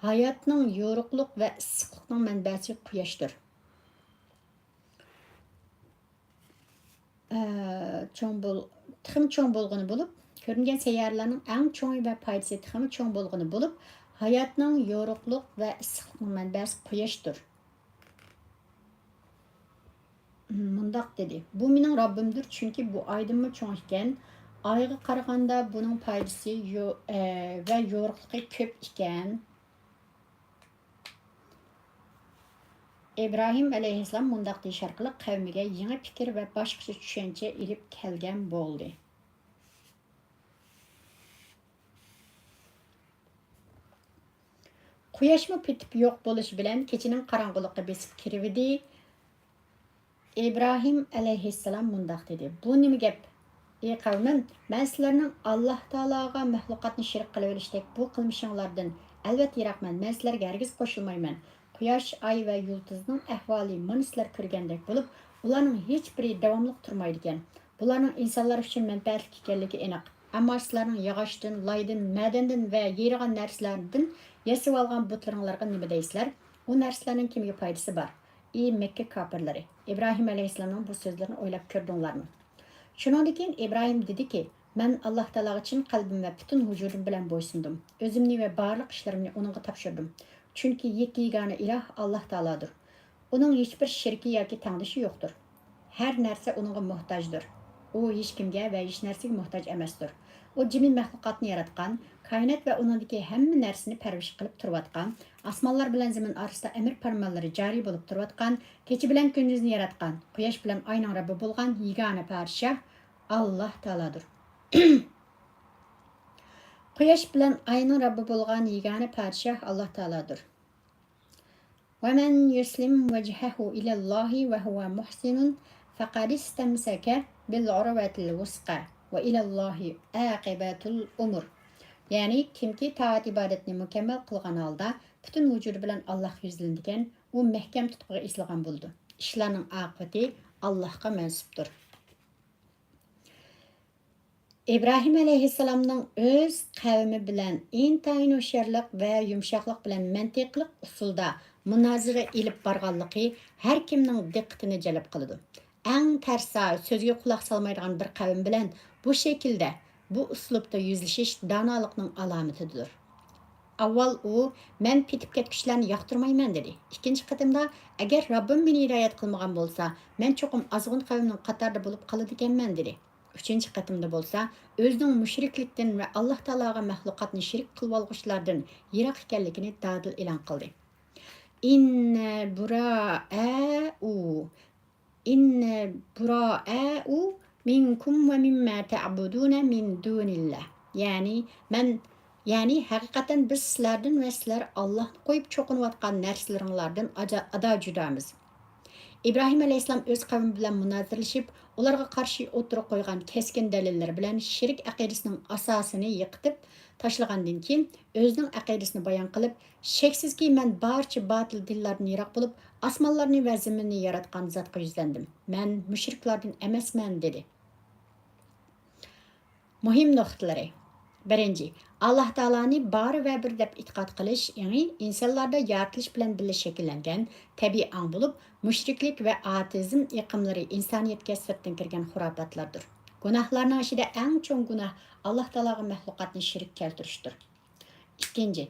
ھاياتنىڭ يورۇقلۇق ۋە ئىسسىقلىقنىڭ مەنبەسى قۇياشتۇر.» ئە، چوڭ بول-، تېخىمۇ چوڭ بولغىنى بولۇپ، كۆرۈنگەن سەييارىلەرنىڭ ئەڭ چوڭى ۋە پايدىسى تېخىمۇ چوڭ بولغىنى بولۇپ، ھاياتنىڭ يورۇقلۇق ۋە ئىسسىقلىقنىڭ مەنبەسى قۇياشتۇر. مۇنداق دېدى، «بۇ مېنىڭ رەببىمدۇر، چۈنكى بۇ ئايدىنمۇ چوڭ ئىكەن، ئايغا قارىغاندا بۇنىڭ پايدىسى يو-، ئە، ۋە يورۇقلۇقى كۆپ ئىكەن.» ئىبراھىم ئەلەيھىسسالام مۇنداق دېيىش ئارقىلىق قەۋمىگە يېڭى پىكىر ۋە باشقىچە چۈشەنچە ئېلىپ كەلگەن بولدى. قۇياشمۇ پېتىپ يوق بولۇشى بىلەن كېچىنىڭ قاراڭغۇلۇقى بېسىپ كىرىۋىدى. ئىبراھىم ئەلەيھىسسالام مۇنداق دېدى، «بۇ نېمە گەپ؟ ئى قەۋمىم، مەن سىلەرنىڭ ئاللا تائالاغا مەخلۇقاتنى شېرىك قىلىۋېلىشتەك بۇ قىلمىشىڭلاردىن ئەلۋەتتە يىراقمەن، مەن سىلەرگە ھەرگىز قوشۇلمايمەن. قۇياش، ئاي ۋە يۇلتۇزنىڭ ئەھۋالى مانا سىلەر كۆرگەندەك بولۇپ، ئۇلارنىڭ ھېچبىرى داۋاملىق تۇرمايدىكەن. بۇلارنىڭ ئىنسانلار ئۈچۈن مەنپەئەتلىك ئىكەنلىكى ئېنىق. ئەمما سىلەرنىڭ ياغاچتىن، لايدىن، مەدەندىن ۋە يېرىغان نەرسىلەردىن ياسىۋالغان بۇتلىرىڭلارغا نېمە دەيسىلەر؟ ئۇ نەرسىلەرنىڭ كىمگە پايدىسى بار؟» ئى مەككە كاپىرلىرى، ئىبراھىم ئەلەيھىسسالامنىڭ بۇ سۆزلىرىنى ئويلاپ كۆردۈڭلارمۇ؟ شۇنىڭدىن كېيىن ئىبراھىم دېدىكى، «مەن ئاللا تائالاغا چىن قەلبىم ۋە پۈتۈن ۋۇجۇدۇم بىلەن بويسۇندۇم. ئۆزۈمنى ۋە بارلىق ئىشلىرىمنى ئۇنىڭغا تاپشۇردۇم. چۈنكى يەككە يېگانە ئىلاھ ئاللا تائالاdır. ئۇنىڭ ھېچبىر شېرىكى ياكى تەڭدىشى يوقتۇر. ھەر نەرسە ئۇنىڭغا موھتاجدۇر. ئۇ ھېچكىمگە ۋە ھېچ نەرسىگە موھتاج ئەمەستۇر. ئۇ جىمى مەخلۇقاتنى ياراتقان، كائىنات ۋە ئۇنىڭدىكى ھەممە نەرسىنى پەرۋىش قىلىپ تۇرۇۋاتقان، ئاسمانلار بىلەن زېمىن ئارىسىدا ئەمىر پەرمانلىرى جارى بولۇپ تۇرۇۋاتقان، كېچە بىلەن كۈندۈزنى ياراتقان، قۇياش بىلەن ئاينىڭ رەببى بولغان يېگانە پادىشاھ ئاللا تائالاdır. قۇياش بىلەن ئاينىڭ رەببى بولغان يېگانە پادىشاھ ئاللا تائالاdır. ومن يسلم وجهه إلى الله وهو محسن فقد استمسك بالعروة الوثقى وإلى الله عاقبة الأمور. يەنى، كىمكى تائەت ئىبادەتنى مۇكەممەل قىلغان ھالدا پۈتۈن ۋۇجۇدى بىلەن ئاللاھقا يۈزلىنىدىكەن، ئۇ مەھكەم تۇتقىغا ئېسىلغان بولىدۇ. ئىشلارنىڭ ئاقىۋىتى ئاللاھقا مەنسۇپتۇر. ئىبراھىم ئەلەيھىسسالامنىڭ ئۆز قەۋمى بىلەن ئىنتايىن ھوشيارلىق ۋە يۇمشاقلىق بىلەن مەنتىقلىق ئۇسۇلدا مۇنازىرە ئېلىپ بارغانلىقى ھەر كىمنىڭ دىققىتىنى جەلپ قىلىدۇ. ئەڭ تەرسا، سۆزگە قۇلاق سالمايدىغان بىر قەۋم بىلەن بۇ شەكىلدە، بۇ ئۇسلۇبتا يۈزلىشىش دانالىقنىڭ ئالامىتىدۇر. ئاۋۋال ئۇ، «مەن پېتىپ كەتكۈچىلەرنى ياقتۇرمايمەن» دېدى. ئىككىنچى قېتىمدا، «ئەگەر رەببىم مېنى ھىدايەت قىلمىغان بولسا، مەن چوقۇم ئازغۇن قەۋمنىڭ قاتارىدا بولۇپ قالىدىكەنمەن» دېدى. ئۈچىنچى قېتىمدا بولسا، ئۆزىنىڭ مۇشرىكلىكتىن ۋە ئاللاھ تائالاغا مەخلۇقاتنى شېرىك قىلىۋالغۇچىلاردىن يىراق ئىكەنلىكىنى دادىل ئېلان قىلدى. «إنا براء، إنا براء منكم ومما تعبدون من دون الله.» يەنى، مەن، يەنى، ھەقىقەتەن بىز سىلەردىن ۋە سىلەر ئاللاھنى قويۇپ چوقۇنۇۋاتقان نەرسىلىرىڭلاردىن ئاجا-، ئادا جۇدامىز. ئىبراھىم ئەلەيھىسسالام ئۆز قەۋمى بىلەن مۇنازىرىلىشىپ، ئۇلارغا قارشى ئوتتۇرىغا قويغان كەسكىن دەلىللىرى بىلەن شىرك ئەقىدىسىنىڭ ئاساسىنى يىقىتىپ تاشلىغاندىن كېيىن، ئۆزىنىڭ ئەقىدىسىنى بايان قىلىپ، «شەكسىزكى، مەن بارچە باتىل دىنلاردىن يىراق بولۇپ، ئاسمانلارنى ۋە زېمىننى ياراتقان زاتقا يۈزلەندىم. مەن مۇشرىكلاردىن ئەمەسمەن» دېدى. مۇھىم نۇقتىلىرى. بىرىنچى، ئاللاھ تائالانى بار ۋە بىر دەپ ئېتىقاد قىلىش ئېڭى ئىنسانلاردا يارىتىلىش بىلەن بىللە شەكىللەنگەن تەبىئىي ئاڭ بولۇپ، مۇشرىكلىك ۋە ئاتېئىزم ئېقىملىرى ئىنسانىيەتكە سىرتتىن كىرگەن خۇراپاتلاردۇر. گۇناھلارنىڭ ئىچىدە ئەڭ چوڭ گۇناھ ئاللاھ تائالاغا مەخلۇقاتنى شېرىك كەلتۈرۈشتۇر. ئىككىنچى،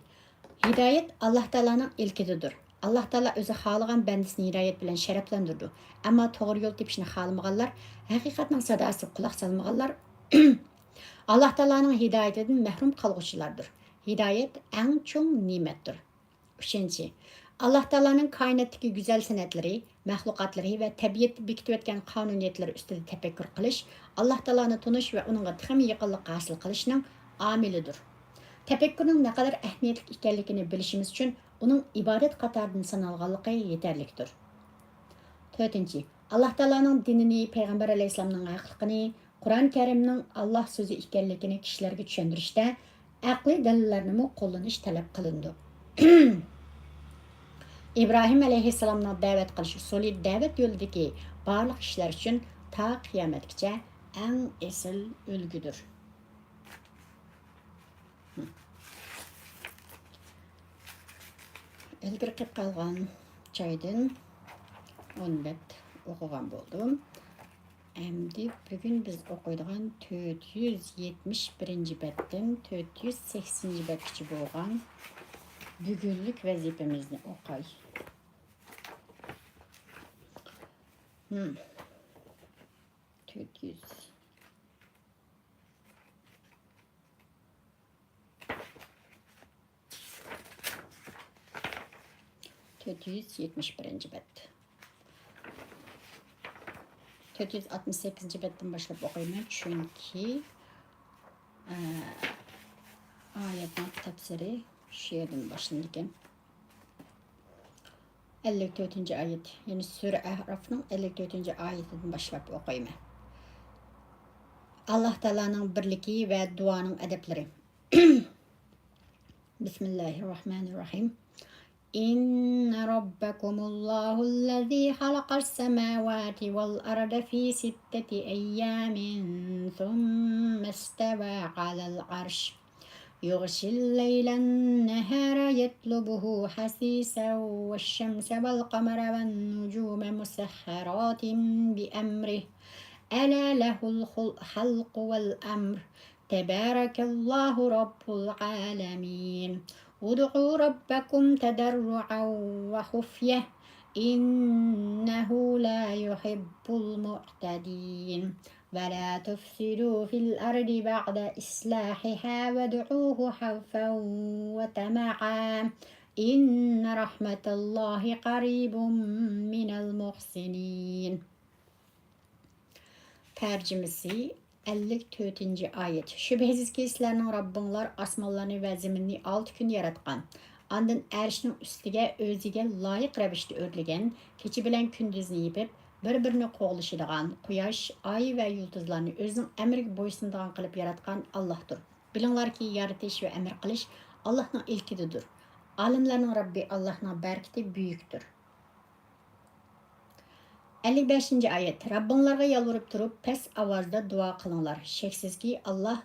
ھىدايەت ئاللاھ تائالانىڭ ئىلكىدىدۇر. ئاللاھ تائالا ئۆزى خالىغان بەندىسىنى ھىدايەت بىلەن شەرەپلەندۈرىدۇ. ئەمما توغرا يول تېپىشنى خالىمىغانلار، ھەقىقەتنىڭ ساداسىغا قۇلاق سالمىغانلار ئاللاھ تائالانىڭ ھىدايىتىدىن مەھرۇم قالغۇچىلاردۇر. ھىدايەت ئەڭ چوڭ نېمەتتۇر. ئۈچىنچى، ئاللاھ تائالانىڭ كائىناتتىكى گۈزەل سەنئەتلىرى، مەخلۇقاتلىرى ۋە تەبىئەتتە بېكىتىۋەتكەن قانۇنىيەتلىرى ئۈستىدە تەپەككۇر قىلىش ئاللاھ تائالانى تونۇش ۋە ئۇنىڭغا تېخىمۇ يېقىنلىق ھاسىل قىلىشنىڭ ئامىلىدۇر. تەپەككۇرنىڭ نەقەدەر ئەھمىيەتلىك ئىكەنلىكىنى بىلىشىمىز ئۈچۈن ئۇنىڭ ئىبادەت قاتارىدىن سانالغانلىقى يېتەرلىكتۇر. تۆتىنچى، ئاللاھ تائالانىڭ دىنىنى، پەيغەمبەر ئەلەيھىسسالامنىڭ ھەقلىقىنى، قۇرئان كەرىمنىڭ ئاللاھ سۆزى ئىكەنلىكىنى كىشىلەرگە چۈشەندۈرۈشتە ئەقلىي دەلىللەرنىمۇ قوللىنىش تەلەپ قىلىنىدۇ. ئىبراھىم ئەلەيھىسسالامنىڭ دەۋەت قىلىش ئۇسۇلى دەۋەت يولىدىكى بارلىق كىشىلەر ئۈچۈن تا قىيامەتكىچە ئەڭ ئېسىل ئۈلگىدۇر. ئىلگىرى قىلىپ قالغان جايدىن ئون بەت ئوقۇغان بولدۇم. ئەمدى بۈگۈن بىز ئوقۇيدىغان تۆت يۈز يەتمىش بىرىنچى بەتتىن تۆت يۈز سەكسىنىنچى بەتكىچە بولغان بۈگۈنلۈك ۋەزىپىمىزنى ئوقاي. ھىم. تۆت يۈز. تۆت يۈز يەتمىش بىرىنچى بەت. تۆت يۈز ئاتمىش سەككىزىنچى بەتتىن باشلاپ ئوقۇيمەن، چۈنكى، ئە، ئايەتنىڭ تەپسىرى شۇ يەردىن باشلىنىدىكەن. ئەللىك تۆتىنچى ئايەت، يەنى سۈرە ئەئرافنىڭ ئەللىك تۆتىنچى ئايىتىدىن باشلاپ ئوقۇيمەن. ئاللاھ تائالانىڭ بىرلىكى ۋە دۇئانىڭ ئەدەپلىرى. بسم الله الرحمن الرحيم. إن ربكم الله الذي خلق السماوات والأرض في ستة أيام ثم استوى على العرش يغشي الليل النهار يطلبه حثيثا والشمس والقمر والنجوم مسخرات بأمره ألا له الخلق والأمر تبارك الله رب العالمين. ادعوا ربكم تضرعا وخفية إنه لا يحب المعتدين. ولا تفسدوا في الأرض بعد إصلاحها وادعوه خوفا وطمعا إن رحمة الله قريب من المحسنين. تەرجىمىسى، ئەللىك تۆتىنچى ئايەت. شۈبھىسىزكى، سىلەرنىڭ رەببىڭلار ئاسمانلارنى ۋە زېمىننى ئالتە كۈندە ياراتقان. ئاندىن ئەرشنىڭ ئۈستىگە ئۆزىگە لايىق رەۋىشتە ئۆرلىگەن، كېچە بىلەن كۈندۈزنى يېپىپ، بىر-بىرىنى قوغلىشىدىغان قۇياش، ئاي ۋە يۇلتۇزلارنى ئۆزىنىڭ ئەمرىگە بويسۇنىدىغان قىلىپ ياراتقان ئاللاھتۇر. بىلىڭلاركى، يارىتىش ۋە ئەمر قىلىش ئاللاھنىڭ ئىلكىدىدۇر. ئالەملەرنىڭ رەببى ئاللاھنىڭ بەرىكىتى بۈيۈكتۇر. ئەللىك بەشىنچى ئايەت. رەببىڭلارغا يالۋۇرۇپ تۇرۇپ، پەس ئاۋازدا دۇئا قىلىڭلار. شەكسىزكى، ئاللاھ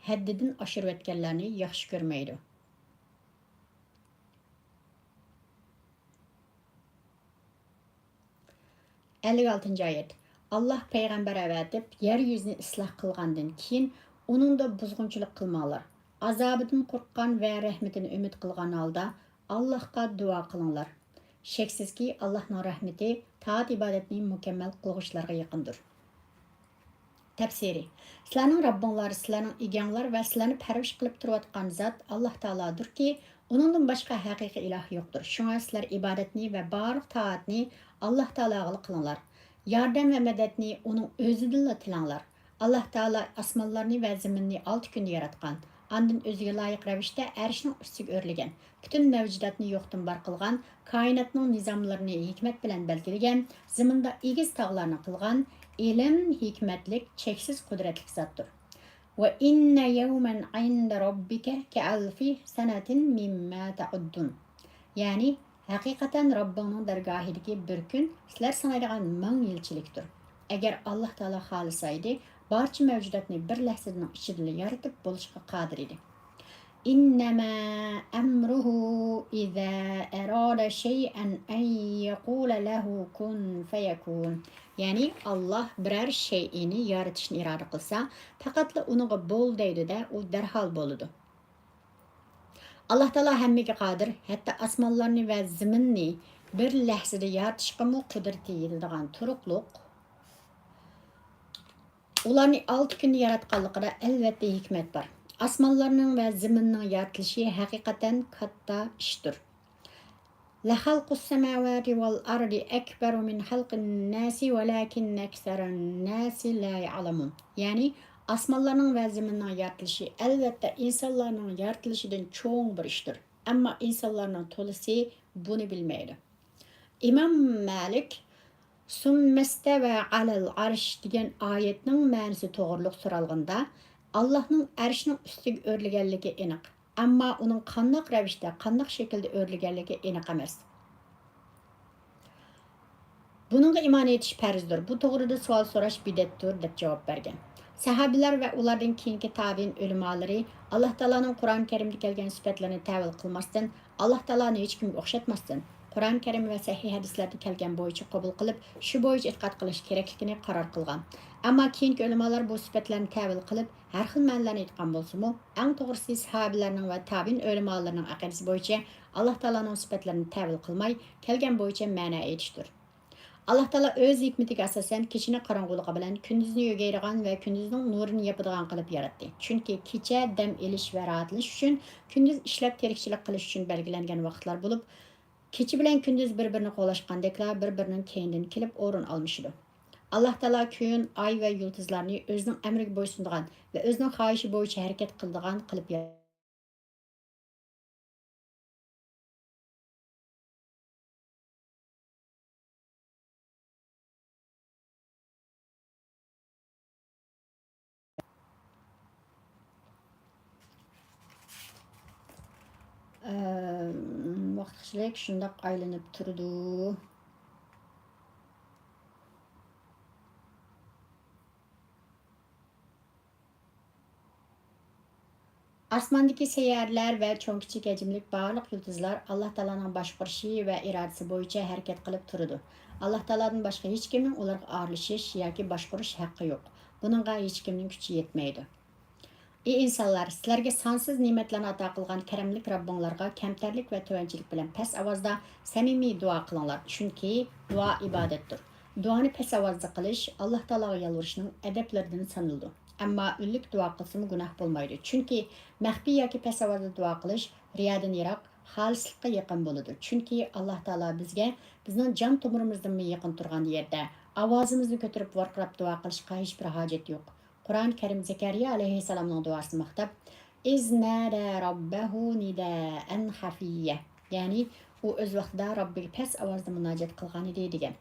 ھەددىدىن ئاشۇرۇۋەتكەنلەرنى ياخشى كۆرمەيدۇ. ئەللىك ئالتىنچى ئايەت. ئاللاھ پەيغەمبەر ئەۋەتىپ، يەر يۈزىنى ئىسلاھ قىلغاندىن كېيىن، ئۇنىڭدا بۇزغۇنچىلىق قىلماڭلار. ئازابىدىن قورققان ۋە رەھمىتىنى ئۈمىد قىلغان ھالدا ئاللاھقا دۇئا قىلىڭلار. شەكسىزكى، ئاللاھنىڭ رەھمىتى تائەت ئىبادەتنى مۇكەممەل قىلغۇچىلارغا يېقىندۇر. تەپسىرى. سىلەرنىڭ رەببىڭلار، سىلەرنىڭ ئىگەڭلار ۋە سىلەرنى پەرۋىش قىلىپ تۇرۇۋاتقان زات ئاللاھ تائالادۇركى، ئۇنىڭدىن باشقا ھەقىقىي ئىلاھ يوقتۇر. شۇڭا سىلەر ئىبادەتنى ۋە بارلىق تائەتنى ئاللاھ تائالاغىلا قىلىڭلار. ياردەم ۋە مەدەتنى ئۇنىڭ ئۆزىدىنلا تىلەڭلار. ئاللاھ تائالا ئاسمانلارنى ۋە زېمىننى ئالتە كۈندە ياراتقان. ئاندىن ئۆزىگە لايىق رەۋىشتە ئەرشنىڭ ئۈستىگە ئۆرلىگەن. پۈتۈن مەۋجۇداتنى يوقتىن بار قىلغان، كائىناتنىڭ نىزاملىرىنى ھېكمەت بىلەن بەلگىلىگەن، زېمىندا ئېگىز تاغلارنى قىلغان، ئىلىم، ھېكمەتلىك، چەكسىز قۇدرەتلىك زاتتۇر. وَإِنَّ يَوْمًا عِندَ رَبِّكَ كَأَلْفِ سَنَةٍ مِمَّا تَعُدُّونَ. يەنى، ھەقىقەتەن رەببىڭنىڭ دەرگاھىدىكى بىر كۈن سىلەر سانايدىغان مىڭ يىلچىلىكتۇر. ئەگەر ئاللاھ تائالا خالىسايدى، بارچە مەۋجۇداتنى بىر لەھزىدىنىڭ ئىچىدىلا يارىتىپ بولۇشقا قادىر ئىدى. إِنَّمَا أَمْرُهُ إِذَا أَرَادَ شَيْئًا أَنْ يَقُولَ لَهُ كُنْ فَيَكُونُ. يەنى، ئاللاھ بىرەر شەيئىنى يارىتىشنى ئىرادە قىلسا، پەقەتلا ئۇنىڭغا بول دەيدۇ-دە، ئۇ دەرھال بولىدۇ. ئاللاھ تائالا ھەممىگە قادىر، ھەتتا ئاسمانلارنى ۋە زېمىننى بىر لەھزىدە يارىتىشقىمۇ قۇدرىتى يېتىدىغان تۇرۇقلۇق. ئۇلارنى ئالتە كۈندە ياراتقانلىقىدا ئەلۋەتتە ھېكمەت بار. ئاسمانلارنىڭ ۋە زېمىننىڭ يارىتىلىشى ھەقىقەتەن كاتتا ئىشتۇر. لَخَلْقُ السَّمَاوَاتِ وَالْأَرْضِ أَكْبَرُ مِنْ خَلْقِ النَّاسِ وَلَكِنَّ أَكْثَرَ النَّاسِ لَا يَعْلَمُونَ. يەنى، ئاسمانلارنىڭ ۋە زېمىننىڭ يارىتىلىشى ئەلۋەتتە ئىنسانلارنىڭ يارىتىلىشىدىن چوڭ بىر ئىشتۇر. ئەمما ئىنسانلارنىڭ تولىسى بۇنى بىلمەيدۇ. ئىمام مالىك «ثُمَّ اسْتَوَى عَلَى الْعَرْشِ» دېگەن ئايەتنىڭ مەنىسى توغرۇلۇق سورالغاندا، ئاللاھنىڭ ئەرشنىڭ ئۈستىگە ئۆرلىگەنلىكى ئېنىق. ئەمما ئۇنىڭ قانداق رەۋىشتە، قانداق شەكىلدە ئۆرلىگەنلىكى ئېنىق ئەمەس. بۇنىڭغا ئىمان ئېيتىش پەرزدۇر، بۇ توغرىدا سوئال سوراش بىدئەتتۇر، دەپ جاۋاب بەرگەن. سەھابىلەر ۋە ئۇلاردىن كېيىنكى تابىئىن ئۆلىمالىرى ئاللاھ تائالانىڭ قۇرئان كەرىمدە كەلگەن سۈپەتلىرىنى تەۋىل قىلماستىن، ئاللاھ تائالانى ھېچكىمگە ئوخشاتماستىن، قۇرئان كەرىم ۋە سەھىھ ھەدىسلەردە كەلگەن بويىچە قوبۇل قىلىپ، شۇ بويىچە ئېتىقاد قىلىش كېرەكلىكىنى قارار قىلغان. ئەمما كېيىنكى ئۆلىمالار بۇ سۈپەتلەرنى تەۋىل قىلىپ، ھەر خىل مەنىلەرنى ئېيتقان بولسىمۇ، ئەڭ توغرىسى سەھابىلەرنىڭ ۋە تابىئىن ئۆلىمالىرىنىڭ ئەقىدىسى بويىچە ئاللاھ تائالانىڭ سۈپەتلىرىنى تەۋىل قىلماي، كەلگەن بويىچە مەنە ئېيتىشتۇر. ئاللاھ تائالا ئۆز ھېكمىتىگە ئاساسەن كېچىنى قاراڭغۇلۇقى بىلەن كۈندۈزنى يۆگەيدىغان ۋە كۈندۈزنىڭ نۇرىنى ياپىدىغان قىلىپ ياراتتى. چۈنكى كېچە دەم ئېلىش ۋە راھەتلىنىش ئۈچۈن، كۈندۈز ئىشلەپ تىرىكچىلىك قىلىش ئۈچۈن بەلگىلەنگەن ۋاقىتلار بولۇپ، كېچە بىلەن كۈندۈز بىر-بىرىنى قوغلاشقاندەكلا بىر-بىرىنىڭ كەينىدىن كېلىپ ئورۇن ئالمىشىدۇ. ئاللاھ تائالا كۈن، ئاي ۋە يۇلتۇزلارنى ئۆزىنىڭ ئەمرىگە بويسۇنىدىغان ۋە ئۆزىنىڭ خاھىشى بويىچە ھەرىكەت قىلىدىغان قىلىپ ياراتتى. ئەم، ۋاقىت كىشىلىك شۇنداق ئايلىنىپ تۇرىدۇ. ئاسماندىكى سەييارىلەر ۋە چوڭ-كىچىك ھەجىملىك بارلىق يۇلتۇزلار ئاللاھ تائالانىڭ باشقۇرۇشى ۋە ئىرادىسى بويىچە ھەرىكەت قىلىپ تۇرىدۇ. ئاللاھ تائالادىن باشقا ھېچكىمنىڭ ئۇلارغا ئارىلىشىش ياكى باشقۇرۇش ھەققى يوق. بۇنىڭغا ھېچكىمنىڭ كۈچى يەتمەيدۇ. ئى ئىنسانلار، سىلەرگە سانسىز نېمەتلەرنى ئاتا قىلغان كەرەملىك رەببىڭلارغا كەمتەرلىك ۋە تۆۋەنچىلىك بىلەن پەس ئاۋازدا سەمىمىي دۇئا قىلىڭلار، چۈنكى دۇئا ئىبادەتتۇر. دۇئانى پەس ئاۋازدا قىلىش ئاللاھ تائالاغا يالۋۇرۇشنىڭ ئەدەپلىرىدىن سانىلىدۇ. ئەمما ئۈنلۈك دۇئا قىلسىمۇ گۇناھ بولمايدۇ، چۈنكى مەخپىي ياكى پەس ئاۋازدا دۇئا قىلىش رىيادىن يىراق، خالىسلىققا يېقىن بولىدۇ. چۈنكى ئاللاھ تائالا بىزگە بىزنىڭ جان تومۇرىمىزدىنمۇ يېقىن تۇرغان يەردە ئاۋازىمىزنى كۆتۈرۈپ ۋارقىراپ دۇئا قىلىشقا ھېچبىر ھاجەت يوق. قۇرئان كەرىم زەكەرىيا ئەلەيھىسسالامنىڭ دۇئاسىنى ماختاپ، «إِذْ نَادَىٰ رَبَّهُ نِدَاءً خَفِيًّا»، يەنى ئۇ ئۆز ۋاقتىدا رەببىگە پەس ئاۋازدا مۇناجات قىلغانىدى، دېگەن.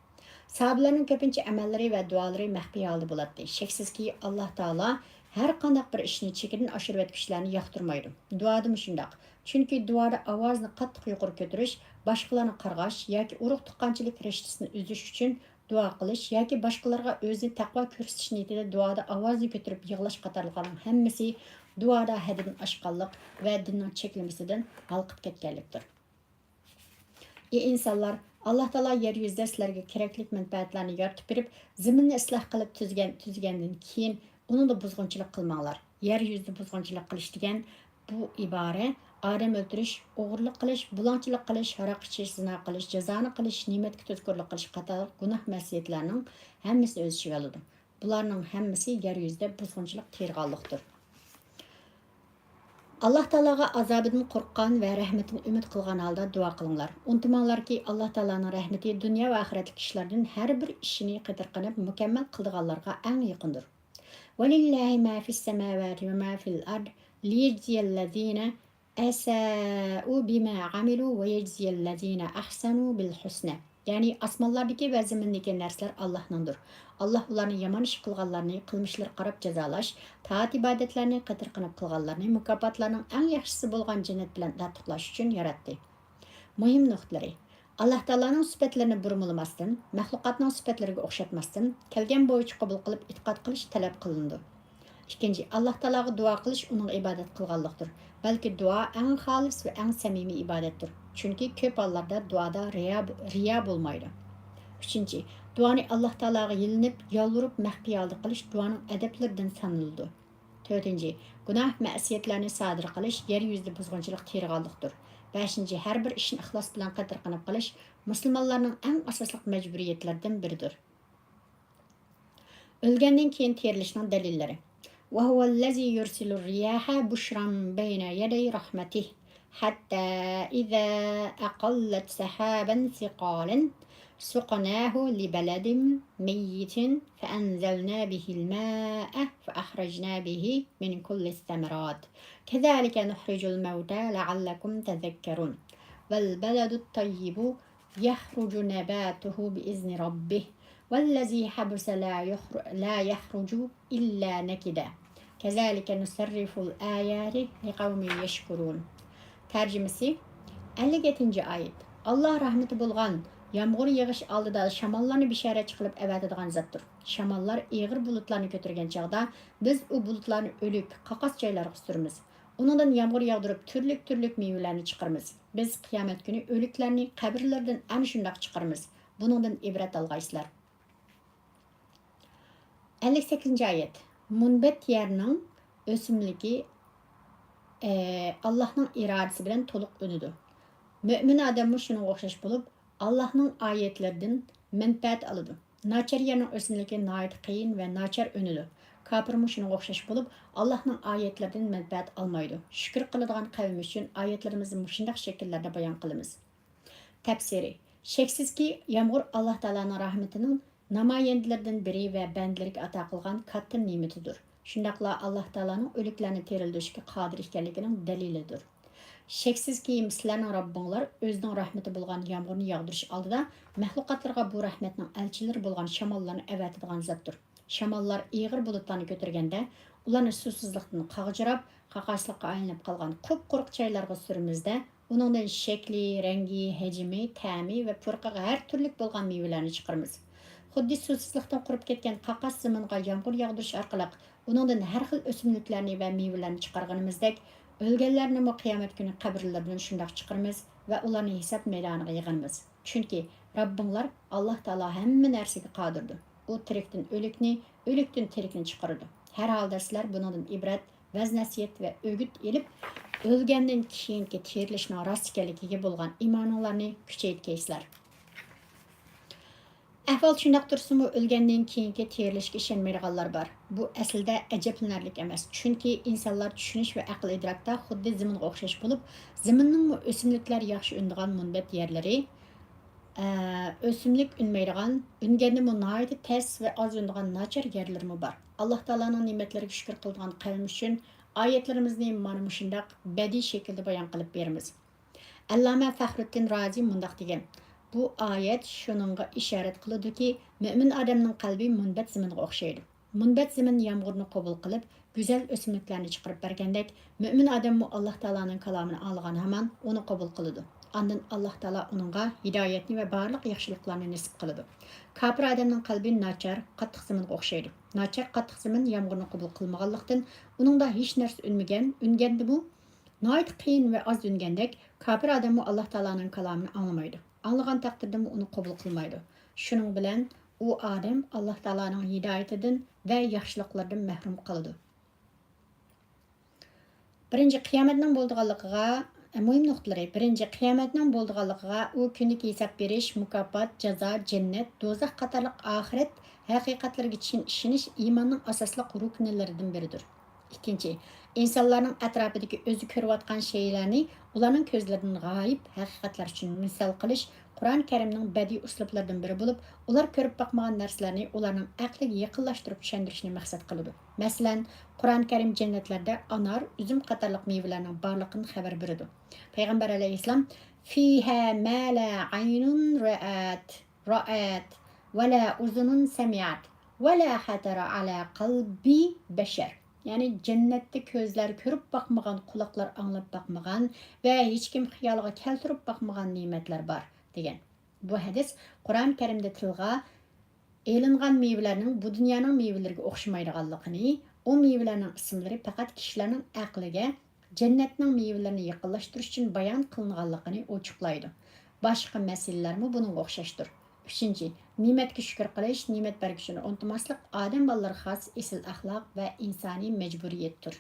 ساھابىلەرنىڭ كۆپىنچە ئەمەللىرى ۋە دۇئالىرى مەخپىي ھالدا بولاتتى. شەكسىزكى، ئاللاھ تائالا ھەر قانداق بىر ئىشنى چېكىدىن ئاشۇرۇۋەتكۈچىلەرنى ياقتۇرمايدۇ. دۇئادىمۇ شۇنداق. چۈنكى دۇئادا ئاۋازنى قاتتىق يۇقىرى كۆتۈرۈش، باشقىلارنى قارغاش ياكى ئۇرۇق-تۇغقانچىلىك رىشتىسىنى ئۈزۈش ئۈچۈن دۇئا قىلىش ياكى باشقىلارغا ئۆزىنى تەقۋا كۆرسىتىش نىيىتىدە دۇئادا ئاۋازىنى كۆتۈرۈپ يىغلاش قاتارلىقلارنىڭ ھەممىسى دۇئادا ھەددىدىن ئاشقانلىق ۋە دىننىڭ چەكلىمىسىدىن ھالقىپ كەتكەنلىكتۇر. ئى ئىنسانلار، ئاللا تائالا يەر يۈزىدە سىلەرگە كېرەكلىك مەنپەئەتلەرنى يارىتىپ بېرىپ، زېمىننى ئىسلاھ قىلىپ تۈزگەن، تۈزگەندىن كېيىن، ئۇنىڭدا بۇزغۇنچىلىق قىلماڭلار. يەر يۈزىدە بۇزغۇنچىلىق قىلىش دېگەن بۇ ئىبارە ئادەم ئۆلتۈرۈش، ئوغرىلىق قىلىش، بۇلاڭچىلىق قىلىش، ھاراق ئىچىش، زىنا قىلىش، جازانى قىلىش، نېمەتكە تۇزكورلۇق قىلىش قاتارلىق گۇناھ مەسىيەتلەرنىڭ ھەممىسىنى ئۆز ئىچىگە ئالىدۇ. بۇلارنىڭ ھەممىسى يەر يۈزىدە بۇزغۇنچىلىق تېرىغانلىقتۇر. ئاللا تائالاغا ئازابىدىن قورققان ۋە رەھمىتىنى ئۈمىد قىلغان ھالدا دۇئا قىلىڭلار. ئۇنتۇماڭلاركى، ئاللا تائالانىڭ رەھمىتى دۇنيا ۋە ئاخىرەتلىك ئىشلاردىن ھەر بىر ئىشىنى قېتىرقىنىپ مۇكەممەل قىلىدىغانلارغا ئەڭ يېقىندۇر. ولله ما في السماوات وما في الأرض ليجزي الذين أساءوا بما عملوا ويجزي الذين أحسنوا بالحسنى. يەنى ئاسمانلاردىكى ۋە زېمىندىكى نەرسىلەر ئاللاھنىڭدۇر. ئاللاھ ئۇلارنى يامان ئىش قىلغانلارنى قىلمىشلىرىغا قاراپ جازالاش، تائەت ئىبادەتلەرنى قېتىرقىنىپ قىلغانلارنى مۇكاپاتلارنىڭ ئەڭ ياخشىسى بولغان جەننەت بىلەن تارتۇقلاش ئۈچۈن ياراتتى. مۇھىم نۇقتىلىرى. ئاللاھ تائالانىڭ سۈپەتلىرىنى بۇرمىلىماستىن، مەخلۇقاتنىڭ سۈپەتلىرىگە ئوخشاتماستىن، كەلگەن بويىچە قوبۇل قىلىپ ئېتىقاد قىلىش تەلەپ قىلىنىدۇ. ئىككىنچى، ئاللاھ تائالاغا دۇئا قىلىش ئۇنىڭغا ئىبادەت قىلغانلىقتۇر. بەلكى دۇئا ئەڭ خالىس ۋە ئەڭ سەمىمىي ئىبادەتتۇر. چۈنكى كۆپ ھاللاردا دۇئادا رىيا، رىيا بولمايدۇ. ئۈچىنچى، دۇئانى ئاللاھ تائالاغا يېلىنىپ، يالۋۇرۇپ، مەخپىي ھالدا قىلىش دۇئانىڭ ئەدەپلىرىدىن سانىلىدۇ. تۆتىنچى، گۇناھ، مەسىيەتلەرنى سادىر قىلىش يەر يۈزىدە بۇزغۇنچىلىق تېرىغانلىقتۇر. بەشىنچى، ھەر بىر ئىشنى ئىخلاس بىلەن قېتىرقىنىپ قىلىش مۇسۇلمانلارنىڭ ئەڭ ئاساسلىق مەجبۇرىيەتلىرىدىن بىرىدۇر. ئۆلگەندىن كېيىن تىرىلىشنىڭ دەلىللىرى. وهو الذي يرسل الرياح بشرا بين يدي رحمته حتى إذا أقلت سحابا ثقالا سقناه لبلد ميت فأنزلنا به الماء فأخرجنا به من كل الثمرات كذلك نخرج الموتى لعلكم تذكرون. والبلد الطيب يخرج نباته بإذن ربه والذي خبث لا يخر-، لا يخرج إلا نكدا كذلك نصرف الآيات لقوم يشكرون. تەرجىمىسى، ئەللىك يەتتىنچى ئايەت. ئاللا رەھمىتى بولغان يامغۇر يېغىش ئالدىدا شاماللارنى بىشارەتچى قىلىپ ئەۋەتىدىغان زاتتۇر. شاماللار ئېغىر بۇلۇتلارنى كۆتۈرگەن چاغدا، بىز ئۇ بۇلۇتلارنى ئۆلۈك، قاقاس جايلارغا سۈرىمىز. ئۇنىڭدىن يامغۇر ياغدۇرۇپ، تۈرلۈك-تۈرلۈك مېۋىلەرنى چىقىرىمىز. بىز قىيامەت كۈنى ئۆلۈكلەرنى قەبرىلىرىدىن ئەنە شۇنداق چىقىرىمىز. بۇنىڭدىن ئىبرەت ئالغايسىلەر. ئەللىك سەككىزىنچى ئايەت. مۇنبەت يەرنىڭ ئۆسۈملۈكى، ئە، ئاللاھنىڭ ئىرادىسى بىلەن تولۇق ئۈنىدۇ. مۆمىن ئادەممۇ شۇنىڭغا ئوخشاش بولۇپ، ئاللاھنىڭ ئايەتلىرىدىن مەنپەئەت ئالىدۇ. ناچار يەرنىڭ ئۆسۈملۈكى ناھايىتى قىيىن ۋە ناچار ئۈنىدۇ. كاپىرمۇ شۇنىڭغا ئوخشاش بولۇپ، ئاللاھنىڭ ئايەتلىرىدىن مەنپەئەت ئالمايدۇ. شۈكۈر قىلىدىغان قەۋم ئۈچۈن ئايەتلىرىمىزنى مۇشۇنداق شەكىللەردە بايان قىلىمىز. تەپسىرى. شەكسىزكى، يامغۇر ئاللاھ تائالانىڭ رەھمىتىنىڭ نامايەندىلىرىدىن بىرى ۋە بەندىلىرىگە ئاتا قىلغان كاتتا نېمىتىدۇر. شۇنداقلا ئاللاھ تائالانىڭ ئۆلۈكلەرنى تىرىلدۈرۈشكە قادىر ئىكەنلىكىنىڭ دەلىلىدۇر. شەكسىزكى، سىلەرنىڭ رەببىڭلار ئۆزىنىڭ رەھمىتى بولغان يامغۇرنى ياغدۇرۇش ئالدىدا مەخلۇقاتلارغا بۇ رەھمەتنىڭ ئەلچىلىرى بولغان شاماللارنى ئەۋەتىدىغان زاتتۇر. شاماللار ئېغىر بۇلۇتلارنى كۆتۈرگەندە، ئۇلارنى سۇسىزلىقتىن قاغجىراپ، قاقاسلىققا ئايلىنىپ قالغان قۇپقۇرۇق جايلارغا سۈرىمىز-دە، ئۇنىڭدىن شەكلى، رەڭگى، ھەجمى، تەمى ۋە پۇرىقىغا ھەر تۈرلۈك بولغان مېۋىلەرنى چىقىرىمىز. خۇددى سۇسىزلىقتىن قۇرۇپ كەتكەن قاقاس زېمىنغا يامغۇر ياغدۇرۇش ئارقىلىق ئۇنىڭدىن ھەر خىل ئۆسۈملۈكلەرنى ۋە مېۋىلەرنى چىقارغىنىمىزدەك، ئۆلگەنلەرنىمۇ قىيامەت كۈنى قەبرىلىرىدىن شۇنداق چىقىرىمىز ۋە ئۇلارنى ھېساب مەيدانىغا يىغىرمىز. چۈنكى رەببىڭلار ئاللاھ تائالا ھەممە نەرسىگە قادىردۇر. ئۇ تىرىكتىن ئۆلۈكنى، ئۆلۈكتىن تىرىكنى چىقىرىدۇ. ھەر ھالدا سىلەر بۇنىڭدىن ئىبرەت، ۋەز-نەسىھەت ۋە ئۆگۈت ئېلىپ، ئۆلگەندىن كېيىنكى تىرىلىشنىڭ راست ئىكەنلىكىگە بولغان ئىمانىڭلارنى كۈچەيتكەيسىلەر. ئەھۋال شۇنداق تۇرسىمۇ، ئۆلگەندىن كېيىنكى تىرىلىشكە ئىشەنمەيدىغانلار بار. بۇ ئەسلىدە ئەجەبلىنەرلىك ئەمەس، چۈنكى ئىنسانلار چۈشىنىش ۋە ئەقىل-ئىدراكتا خۇددى زېمىنغا ئوخشاش بولۇپ، زېمىننىڭمۇ ئۆسۈملۈكلەر ياخشى ئۈنىدىغان مۇنبەت يەرلىرى، ئە، ئۆسۈملۈك ئۈنمەيدىغان، ئۈنگەندىمۇ ناھايىتى تەس ۋە ئاز ئۈنىدىغان ناچار يەرلىرىمۇ بار. ئاللاھ تائالانىڭ نېمەتلىرىگە شۈكۈر قىلىدىغان قەۋم ئۈچۈن ئايەتلىرىمىزنى مانا مۇشۇنداق بەدىئىي شەكىلدە بايان قىلىپ بېرىمىز. ئەللامە فەخرۇددىن رازى مۇنداق دېگەن: بۇ ئايەت شۇنىڭغا ئىشارەت قىلىدۇكى، مۆمىن ئادەمنىڭ قەلبى مۇنبەت زېمىنغا ئوخشايدۇ. مۇنبەت زېمىن يامغۇرنى قوبۇل قىلىپ، گۈزەل ئۆسۈملۈكلەرنى چىقىرىپ بەرگەندەك، مۆمىن ئادەممۇ ئاللاھ تائالانىڭ كالامىنى ئاڭلىغان ھامان ئۇنى قوبۇل قىلىدۇ. ئاندىن ئاللاھ تائالا ئۇنىڭغا ھىدايەتنى ۋە بارلىق ياخشىلىقلارنى نېسىپ قىلىدۇ. كاپىر ئادەمنىڭ قەلبى ناچار، قاتتىق زېمىنغا ئوخشايدۇ. ناچار، قاتتىق زېمىن يامغۇرنى قوبۇل قىلمىغانلىقتىن، ئۇنىڭدا ھېچ نەرسە ئۈنمىگەن، ئۈنگەندىمۇ ناھايىتى قىيىن ۋە ئاز ئۈنگەندەك، كاپىر ئادەممۇ ئاللاھ تائالانىڭ كالامىنى ئاڭلىمايدۇ. ئاڭلىغان تەقدىردىمۇ ئۇنى قوبۇل قىلمايدۇ. شۇنىڭ بىلەن ئۇ ئادەم ئاللاھ تائالانىڭ ھىدايىتىدىن ۋە ياخشىلىقلىرىدىن مەھرۇم قالىدۇ. بىرىنچى، قىيامەتنىڭ بولىدىغانلىقىغا، مۇھىم نۇقتىلىرى. بىرىنچى، قىيامەتنىڭ بولىدىغانلىقىغا، ئۇ كۈنىگە ھېساب بېرىش، مۇكاپات، جازا، جەننەت، دوزاخ قاتارلىق ئاخىرەت ھەقىقەتلىرىگە چىن ئىشىنىش ئىماننىڭ ئاساسلىق رۇكنىلىرىدىن بىرىدۇر. ئىككىنچى، ئىنسانلارنىڭ ئەتراپىدىكى ئۆزى كۆرۈۋاتقان شەيئىلەرنى ئۇلارنىڭ كۆزلىرىدىن غايىب ھەقىقەتلەر ئۈچۈن مىسال قىلىش قۇرئان كەرىمنىڭ بەدىئىي ئۇسلۇبلىرىدىن بىرى بولۇپ، ئۇلار كۆرۈپ باقمىغان نەرسىلەرنى ئۇلارنىڭ ئەقلىگە يېقىنلاشتۇرۇپ چۈشەندۈرۈشنى مەقسەت قىلىدۇ. مەسىلەن، قۇرئان كەرىم جەننەتلەردە ئانار، ئۈزۈم قاتارلىق مېۋىلەرنىڭ بارلىقىدىن خەۋەر بېرىدۇ. پەيغەمبەر ئەلەيھىسسالام، فيها ما لا عين رأت، رأت، ولا أذن سمعت، ولا خطر على قلب بشر. يەنى جەننەتتە كۆزلەر كۆرۈپ باقمىغان، قۇلاقلار ئاڭلاپ باقمىغان ۋە ھېچكىم خىيالىغا كەلتۈرۈپ باقمىغان نېمەتلەر بار، دېگەن. بۇ ھەدىس قۇرئان كەرىمدە تىلغا ئېلىنغان مېۋىلەرنىڭ بۇ دۇنيانىڭ مېۋىلىرىگە ئوخشىمايدىغانلىقىنى، ئۇ مېۋىلەرنىڭ ئىسىملىرى پەقەت كىشىلەرنىڭ ئەقلىگە جەننەتنىڭ مېۋىلىرىنى يېقىنلاشتۇرۇش ئۈچۈن بايان قىلىنغانلىقىنى ئوچۇقلايدۇ. باشقا مەسىلىلەرمۇ بۇنىڭغا ئوخشاشتۇر. ئۈچىنچى، نېمەتكە شۈكۈر قىلىش، نېمەت بەرگۈچىنى ئۇنتۇماسلىق ئادەم بالىلىرىغا خاس ئېسىل ئەخلاق ۋە ئىنسانىي مەجبۇرىيەتتۇر.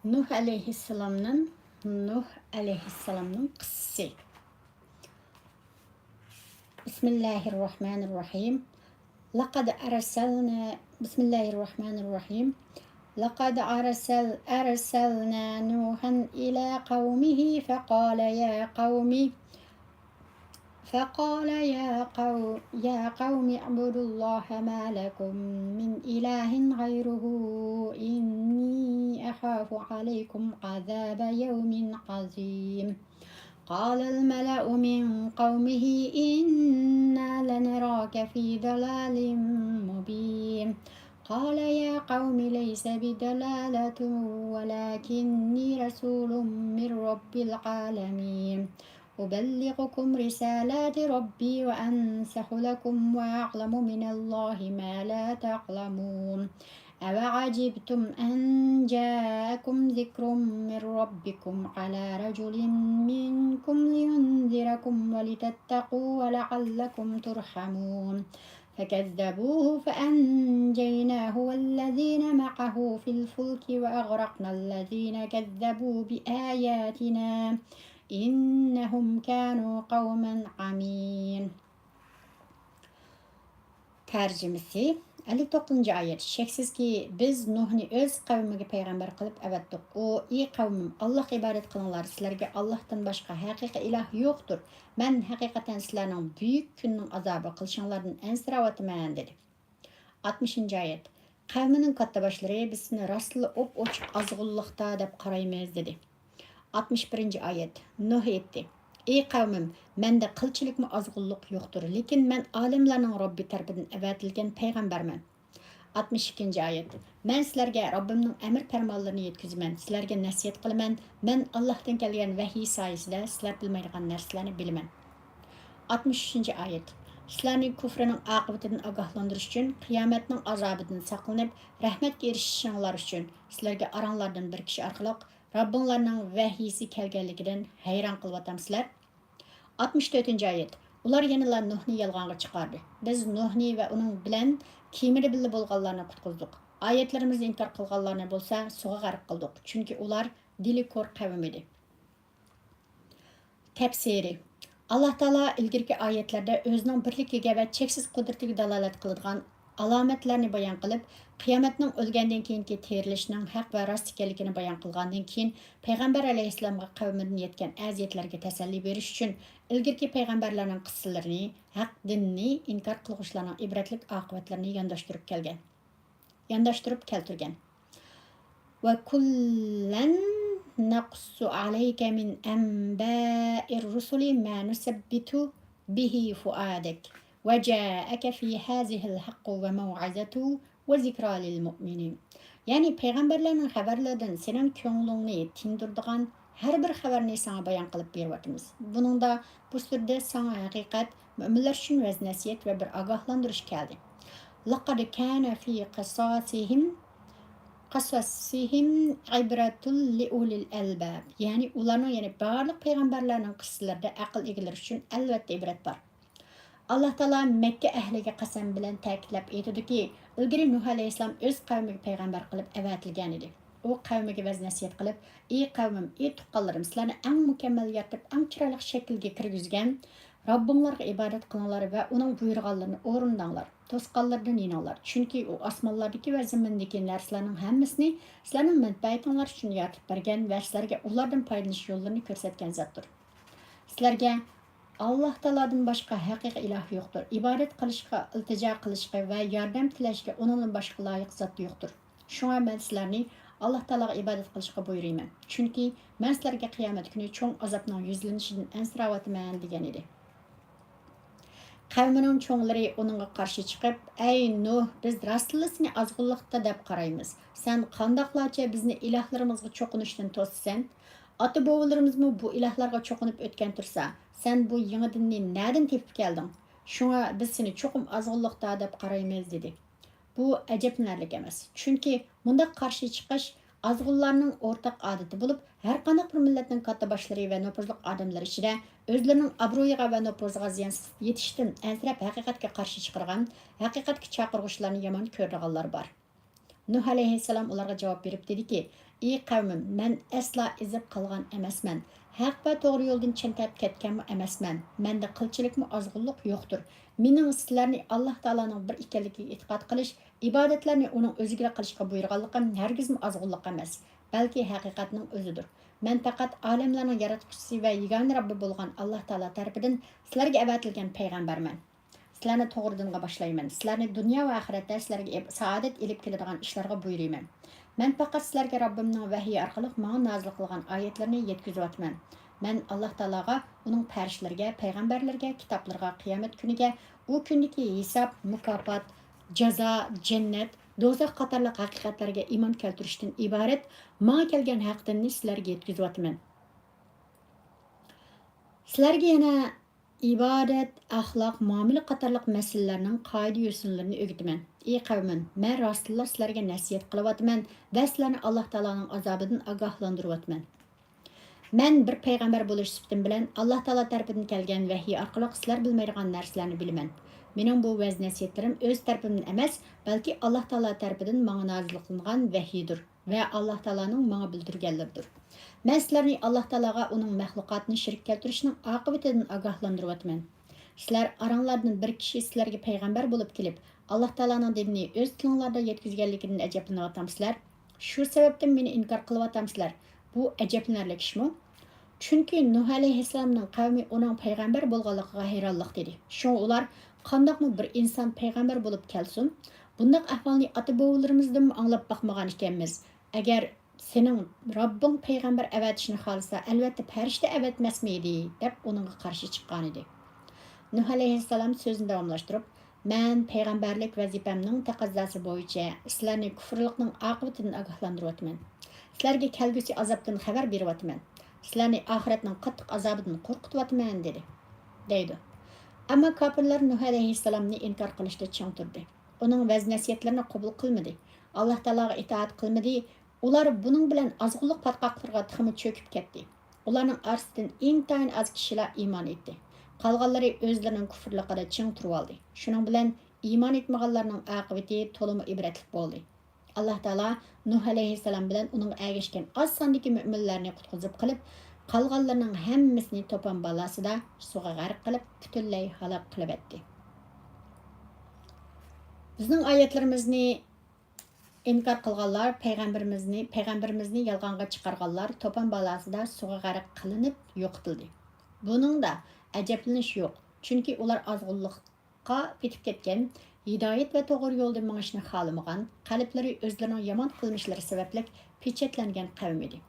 نۇھ ئەلەيھىسسالامنىڭ، نۇھ ئەلەيھىسسالامنىڭ قىسسىسى. بسم الله الرحمن الرحيم. لقد أرسلنا، بسم الله الرحمن الرحيم. لقد أرسل، أرسلنا نوحا إلى قومه فقال يا قوم، فقال يا قو-، يا قوم اعبدوا الله ما لكم من إله غيره إني أخاف عليكم عذاب يوم عظيم. قال الملأ من قومه إنا لنراك في ضلال مبين. قال يا قوم ليس بي ضلالة ولكني رسول من رب العالمين. أبلغكم رسالات ربي وأنصح لكم وأعلم من الله ما لا تعلمون. أوعجبتم أن جاءكم ذكر من ربكم على رجل منكم لينذركم ولتتقوا ولعلكم ترحمون. فكذبوه فأنجيناه والذين معه في الفلك وأغرقنا الذين كذبوا بآياتنا إنهم كانوا قوما عمين. تەرجىمىسى. ئەللىك توققۇزىنچى ئايەت. شەكسىزكى، بىز نۇھنى ئۆز قەۋمىگە پەيغەمبەر قىلىپ ئەۋەتتۇق. ئۇ، ئى قەۋمىم، ئاللاھقا ئىبادەت قىلىڭلار، سىلەرگە ئاللاھتىن باشقا ھەقىقىي ئىلاھ يوقتۇر. مەن ھەقىقەتەن سىلەرنىڭ بۈيۈك كۈننىڭ ئازابىغا قېلىشىڭلاردىن ئەنسىرەۋاتىمەن، دېدى. ئاتمىشىنچى ئايەت. قەۋمىنىڭ كاتتىباشلىرى، بىز سېنى راستلا ئوپئوچۇق ئازغۇنلۇقتا دەپ قارايمىز، دېدى. ئاتمىش بىرىنچى ئايەت. نۇھ ئېيتتى، ئى قەۋمىم، مەندە قىلچىلىكمۇ ئازغۇنلۇق يوقتۇر، لېكىن مەن ئالەملەرنىڭ رەببى تەرىپىدىن ئەۋەتىلگەن پەيغەمبەرمەن. ئاتمىش ئىككىنچى ئايەت. مەن سىلەرگە رەببىمنىڭ ئەمىر پەرمانلىرىنى يەتكۈزىمەن، سىلەرگە نەسىھەت قىلىمەن، مەن ئاللاھتىن كەلگەن ۋەھىي سايىسىدە سىلەر بىلمەيدىغان نەرسىلەرنى بىلىمەن. ئاتمىش ئۈچىنچى ئايەت. سىلەرنى كۇفرىنىڭ ئاقىۋىتىدىن ئاگاھلاندۇرۇش ئۈچۈن، قىيامەتنىڭ ئازابىدىن ساقلىنىپ، رەھمەتكە ئېرىشىشىڭلار ئۈچۈن، سىلەرگە ئاراڭلاردىن بىر كىشى ئارقىلىق رەببىڭلارنىڭ ۋەھىيسى كەلگەنلىكىدىن ھەيران قېلىۋاتامسىلەر؟ ئاتمىش تۆتىنچى ئايەت. ئۇلار يەنىلا نۇھنى يالغانغا چىقاردى. بىز نۇھنى ۋە ئۇنىڭ بىلەن كېمىدە بىللە بولغانلارنى قۇتقۇزدۇق. ئايەتلىرىمىزنى ئىنكار قىلغانلارنى بولسا سۇغا غەرق قىلدۇق، چۈنكى ئۇلار دىلى كور قەۋم ئىدى. تەپسىرى. ئاللاھ تائالا ئىلگىرىكى ئايەتلەردە ئۆزىنىڭ بىرلىكىگە ۋە چەكسىز قۇدرىتىگە دالالەت قىلىدىغان ئالامەتلەرنى بايان قىلىپ، قىيامەتنىڭ ئۆلگەندىن كېيىنكى تىرىلىشنىڭ ھەق ۋە راست ئىكەنلىكىنى بايان قىلغاندىن كېيىن، پەيغەمبەر ئەلەيھىسسالامغا قەۋمىدىن يەتكەن ئەزىيەتلەرگە تەسەللى بېرىش ئۈچۈن، ئىلگىرىكى پەيغەمبەرلەرنىڭ قىسسىلىرىنى، ھەق دىننى ئىنكار قىلغۇچىلارنىڭ ئىبرەتلىك ئاقىۋەتلىرىنى يانداشتۇرۇپ كەلگەن. يانداشتۇرۇپ كەلتۈرگەن. وَكُلًّا نَقُصُّ عَلَيْكَ مِنْ أَنْبَاءِ الرُّسُلِ مَا نُثَبِّتُ بِهِ فُؤَادَكَ وَجَاءَكَ فِي هَذِهِ الْحَقُّ وَمَوْعِظَةٌ وَذِكْرَى لِلْمُؤْمِنِينَ. يەنى پەيغەمبەرلەرنىڭ خەۋەرلىرىدىن سېنىڭ كۆڭلۈڭنى تىندۇرىدىغان ھەر بىر خەۋەرنى ساڭا بايان قىلىپ بېرىۋاتىمىز. بۇنىڭدا، بۇ سۈرىدە ساڭا ھەقىقەت، مۆمىنلەر ئۈچۈن ۋەز-نەسىھەت ۋە بىر ئاگاھلاندۇرۇش كەلدى. لَقَدْ كَانَ فِي قَصَصِهِمْ، قَصَصِهِمْ عِبْرَةٌ لِأُولِي الْأَلْبَابِ. يەنى ئۇلارنىڭ، يەنى بارلىق پەيغەمبەرلەرنىڭ قىسسىلىرىدە ئەقىل ئىگىلىرى ئۈچۈن ئەلۋەتتە ئىبرەت بار. ئاللاھ تائالا مەككە ئەھلىگە قەسەم بىلەن تەكىتلەپ ئېيتىدۇكى، ئىلگىرى نۇھ ئەلەيھىسسالام ئۆز قەۋمىگە پەيغەمبەر قىلىپ ئەۋەتىلگەن ئىدى. ئۇ قەۋمىگە ۋەز-نەسىھەت قىلىپ، ئى قەۋمىم، ئى تۇغقانلىرىم، سىلەرنى ئەڭ مۇكەممەل يارىتىپ، ئەڭ چىرايلىق شەكىلگە كىرگۈزگەن رەببىڭلارغا ئىبادەت قىلىڭلار ۋە ئۇنىڭ بۇيرۇغانلىرىنى ئورۇنداڭلار، توسقانلىرىدىن يېنىڭلار، چۈنكى ئۇ ئاسمانلاردىكى ۋە زېمىندىكى نەرسىلەرنىڭ ھەممىسىنى سىلەرنىڭ مەنپەئەتىڭلار ئۈچۈن يارىتىپ بەرگەن ۋە سىلەرگە ئۇلاردىن پايدىلىنىش يوللىرىنى كۆرسەتكەن زاتتۇر. سىلەرگە ئاللاھ تائالادىن باشقا ھەقىقىي ئىلاھ يوقتۇر. ئىبادەت قىلىشقا، ئىلتىجا قىلىشقا ۋە ياردەم تىلەشكە ئۇنىڭدىن باشقا لايىق زات يوقتۇر. شۇڭا مەن سىلەرنى ئاللاھ تائالاغا ئىبادەت قىلىشقا بۇيرۇيمەن. چۈنكى مەن سىلەرگە قىيامەت كۈنى چوڭ ئازابنىڭ يۈزلىنىشىدىن ئەنسىرەۋاتىمەن، دېگەن ئىدى. قەۋمىنىڭ چوڭلىرى ئۇنىڭغا قارشى چىقىپ، ئەي نۇھ، بىز راستتىنلا سېنى ئازغۇنلۇقتا دەپ قارايمىز. سەن قانداقلارچە بىزنى ئىلاھلىرىمىزغا چوقۇنۇشتىن توسىسەن؟ ئاتا-بوۋىلىرىمىزمۇ بۇ ئىلاھلارغا چوقۇنۇپ ئۆتكەن تۇرسا، سەن بۇ يېڭى دىننى نەدىن تېپىپ كەلدىڭ؟ شۇڭا بىز سېنى چوقۇم ئازغۇنلۇقتا دەپ قارايمىز، دېدى. بۇ ئەجەبلىنەرلىك ئەمەس. چۈنكى مۇنداق قارشى چىقىش ئازغۇنلارنىڭ ئورتاق ئادىتى بولۇپ، ھەرقانداق بىر مىللەتنىڭ كاتتا باشلىرى ۋە نوپۇزلۇق ئادەملىرى ئىچىدە ئۆزلىرىنىڭ ئابرۇيىغا ۋە نوپۇزىغا زىيان يېتىشىدىن ئەنسىرەپ، ھەقىقەتكە قارشى چىقىرغان، ھەقىقەتكە چاقىرغۇچىلارنى يامان كۆرىدىغانلار بار. نۇھ ئەلەيھىسسالام ئۇلارغا جاۋاب بېرىپ دېدىكى، ئى قەۋمىم، مەن ئەسلا ئېزىپ قالغان ئەمەسمەن. ھەق ۋە توغرا يولدىن چەتنەپ كەتكەنمۇ ئەمەسمەن. مەندە قىلچىلىكمۇ ئازغۇنلۇق يوقتۇر. مېنىڭ سىلەرنى ئاللاھ تائالانىڭ بىر ئىكەنلىكىگە ئېتىقاد قىلىش، ئىبادەتلەرنى ئۇنىڭ ئۆزىگىلا قىلىشقا بۇيرۇغانلىقىم ھەرگىزمۇ ئازغۇنلۇق ئەمەس، بەلكى ھەقىقەتنىڭ ئۆزىدۇر. مەن پەقەت ئالەملەرنىڭ ياراتقۇچىسى ۋە يېگانە رەببى بولغان ئاللاھ تائالا تەرىپىدىن سىلەرگە ئەۋەتىلگەن پەيغەمبەرمەن. سىلەرنى توغرا دىنغا باشلايمەن. سىلەرنى دۇنيا ۋە ئاخىرەتتە سىلەرگە ئىب-، سائادەت ئېلىپ كېلىدىغان ئىشلارغا بۇيرۇيمەن. مەن پەقەت سىلەرگە رەببىمنىڭ ۋەھىي ئارقىلىق ماڭا نازىل قىلغان ئايەتلىرىنى يەتكۈزۈۋاتىمەن. مەن ئاللاھ تائالاغا، ئۇنىڭ پەرىشتىلىرىگە، پەيغەمبەرلىرىگە، كىتابلىرىغا، قىيامەت كۈنىگە، ئۇ كۈندىكى ھېساب، مۇكاپات، جازا، جەننەت، دوزاخ قاتارلىق ھەقىقەتلەرگە ئىمان كەلتۈرۈشتىن ئىبارەت ماڭا كەلگەن ھەق دىننى سىلەرگە يەتكۈزۈۋاتىمەن. سىلەرگە يەنە ئىبادەت، ئەخلاق، مۇئامىلە قاتارلىق مەسىلىلەرنىڭ قائىدە-يوسۇنلىرىنى ئۆگىتىمەن. ئى قەۋمىم، مەن راستتىنلا سىلەرگە نەسىھەت قىلىۋاتىمەن ۋە سىلەرنى ئاللاھ تائالانىڭ ئازابىدىن ئاگاھلاندۇرۇۋاتىمەن. مەن بىر پەيغەمبەر بولۇش سۈپىتىم بىلەن ئاللاھ تائالا تەرىپىدىن كەلگەن ۋەھىي ئارقىلىق سىلەر بىلمەيدىغان نەرسىلەرنى بىلىمەن. مېنىڭ بۇ ۋەز-نەسىھەتلىرىم ئۆز تەرىپىمدىن ئەمەس، بەلكى ئاللاھ تائالا تەرىپىدىن ماڭا نازىل قىلىنغان ۋەھىيدۇر ۋە ئاللاھ تائالانىڭ ماڭا بىلدۈرگەنلىرىدۇر. مەن سىلەرنى ئاللاھ تائالاغا ئۇنىڭ مەخلۇقاتىنى شېرىك كەلتۈرۈشنىڭ ئاقىۋىتىدىن ئاگاھلاندۇرۇۋاتىمەن. سىلەر ئاراڭلاردىن بىر كىشى سىلەرگە پەيغەمبەر بولۇپ كېلىپ، ئاللاھ تائالانىڭ دىنىنى ئۆز تىلىڭلاردا يەتكۈزگەنلىكىدىن ئەجەبلىنىۋاتامسىلەر؟ شۇ سەۋەبتىن مېنى ئىنكار قىلىۋاتامسىلەر؟ بۇ ئەجەبلىنەرلىك ئىشمۇ؟ چۈنكى نۇھ ئەلەيھىسسالامنىڭ قەۋمى ئۇنىڭ پەيغەمبەر بولغانلىقىغا ھەيرانلىق دېدى. شۇڭا ئۇلار، قانداقمۇ بىر ئىنسان پەيغەمبەر بولۇپ كەلسۇن؟ بۇنداق ئەھۋالنى ئاتا-بوۋىلىرىمىزدىنمۇ ئاڭلاپ باقمىغان ئىكەنمىز. ئەگەر سېنىڭ رەببىڭ پەيغەمبەر ئەۋەتىشنى خالىسا، ئەلۋەتتە پەرىشتە ئەۋەتمەسمىدى؟ دەپ ئۇنىڭغا قارشى چىققانىدى. نۇھ ئەلەيھىسسالام سۆزىنى داۋاملاشتۇرۇپ، مەن پەيغەمبەرلىك ۋەزىپەمنىڭ تەقەززاسى بويىچە سىلەرنى كۇفرلۇقنىڭ ئاقىۋىتىدىن ئاگاھلاندۇرۇۋاتىمەن. سىلەرگە كەلگۈسى ئازابتىن خەۋەر بېرىۋاتىمەن. سىلەرنى ئاخىرەتنىڭ قاتتىق ئازابىدىن قورقۇتۇۋاتىمەن، دېدى، دەيدۇ. ئەمما كاپىرلار نۇھ ئەلەيھىسسالامنى ئىنكار قىلىشتا چىڭ تۇردى. ئۇنىڭ ۋەز-نەسىھەتلىرىنى قوبۇل قىلمىدى. ئاللاھ تائالاغا ئىتائەت قىلمىدى. ئۇلار بۇنىڭ بىلەن ئازغۇنلۇق پاتقاقلىرىغا تېخىمۇ چۆكۈپ كەتتى. ئۇلارنىڭ ئارىسىدىن ئىنتايىن ئاز كىشىلا ئىمان ئېيتتى. قالغانلىرى ئۆزلىرىنىڭ كۇفرلۇقىدا چىڭ تۇرۇۋالدى. شۇنىڭ بىلەن ئىمان ئېيتمىغانلارنىڭ ئاقىۋىتى تولىمۇ ئىبرەتلىك بولدى. ئاللاھ تائالا نۇھ ئەلەيھىسسالام بىلەن ئۇنىڭغا ئەگەشكەن ئاز ساندىكى مۆمىنلەرنى قۇتقۇزۇپ قېلىپ، قالغانلىرىنىڭ ھەممىسىنى توپان بالاسىدا سۇغا غەرق قىلىپ، پۈتۈنلەي ھالاك قىلىۋەتتى. بىزنىڭ ئايەتلىرىمىزنى ئىنكار قىلغانلار، پەيغەمبىرىمىزنى، پەيغەمبىرىمىزنى يالغانغا چىقارغانلار توپان بالاسىدا سۇغا غەرق قىلىنىپ يوقىتىلدى. بۇنىڭدا ئەجەبلىنىش يوق، چۈنكى ئۇلار ئازغۇنلۇققا پېتىپ كەتكەن، ھىدايەت ۋە توغرا يولدا مېڭىشنى خالىمىغان، قەلبلىرى ئۆزلىرىنىڭ يامان قىلمىشلىرى سەۋەبلىك پېچەتلەنگەن قەۋم ئىدى.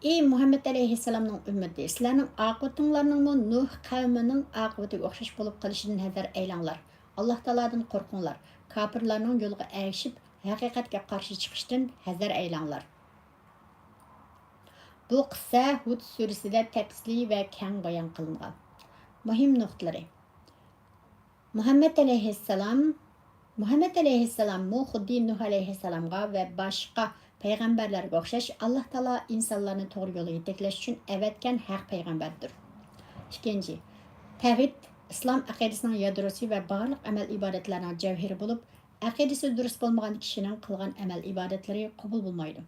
ئى مۇھەممەد ئەلەيھىسسالامنىڭ ئۈممىتى، سىلەرنىڭ ئاقىۋىتىڭلارنىڭمۇ نۇھ قەۋمىنىڭ ئاقىۋىتىگە ئوخشاش بولۇپ قېلىشىدىن ھەزەر ئەيلەڭلار. ئاللاھ تائالادىن قورقۇڭلار. كاپىرلارنىڭ يولىغا ئەگىشىپ، ھەقىقەتكە قارشى چىقىشتىن ھەزەر ئەيلەڭلار. بۇ قىسسە ھۇد سۈرىسىدە تەپسىلىي ۋە كەڭ بايان قىلىنغان. مۇھىم نۇقتىلىرى. مۇھەممەد ئەلەيھىسسالام، مۇھەممەد ئەلەيھىسسالاممۇ خۇددى نۇھ ئەلەيھىسسالامغا ۋە باشقا پەيغەمبەرلەرگە ئوخشاش، ئاللاھ تائالا ئىنسانلارنى توغرا يولغا يېتەكلەش ئۈچۈن ئەۋەتكەن ھەق پەيغەمبەردۇر. ئىككىنچى، تەۋھىد ئىسلام ئەقىدىسىنىڭ يادروسى ۋە بارلىق ئەمەل ئىبادەتلەرنىڭ جەۋھىرى بولۇپ، ئەقىدىسى دۇرۇس بولمىغان كىشىنىڭ قىلغان ئەمەل ئىبادەتلىرى قوبۇل بولمايدۇ.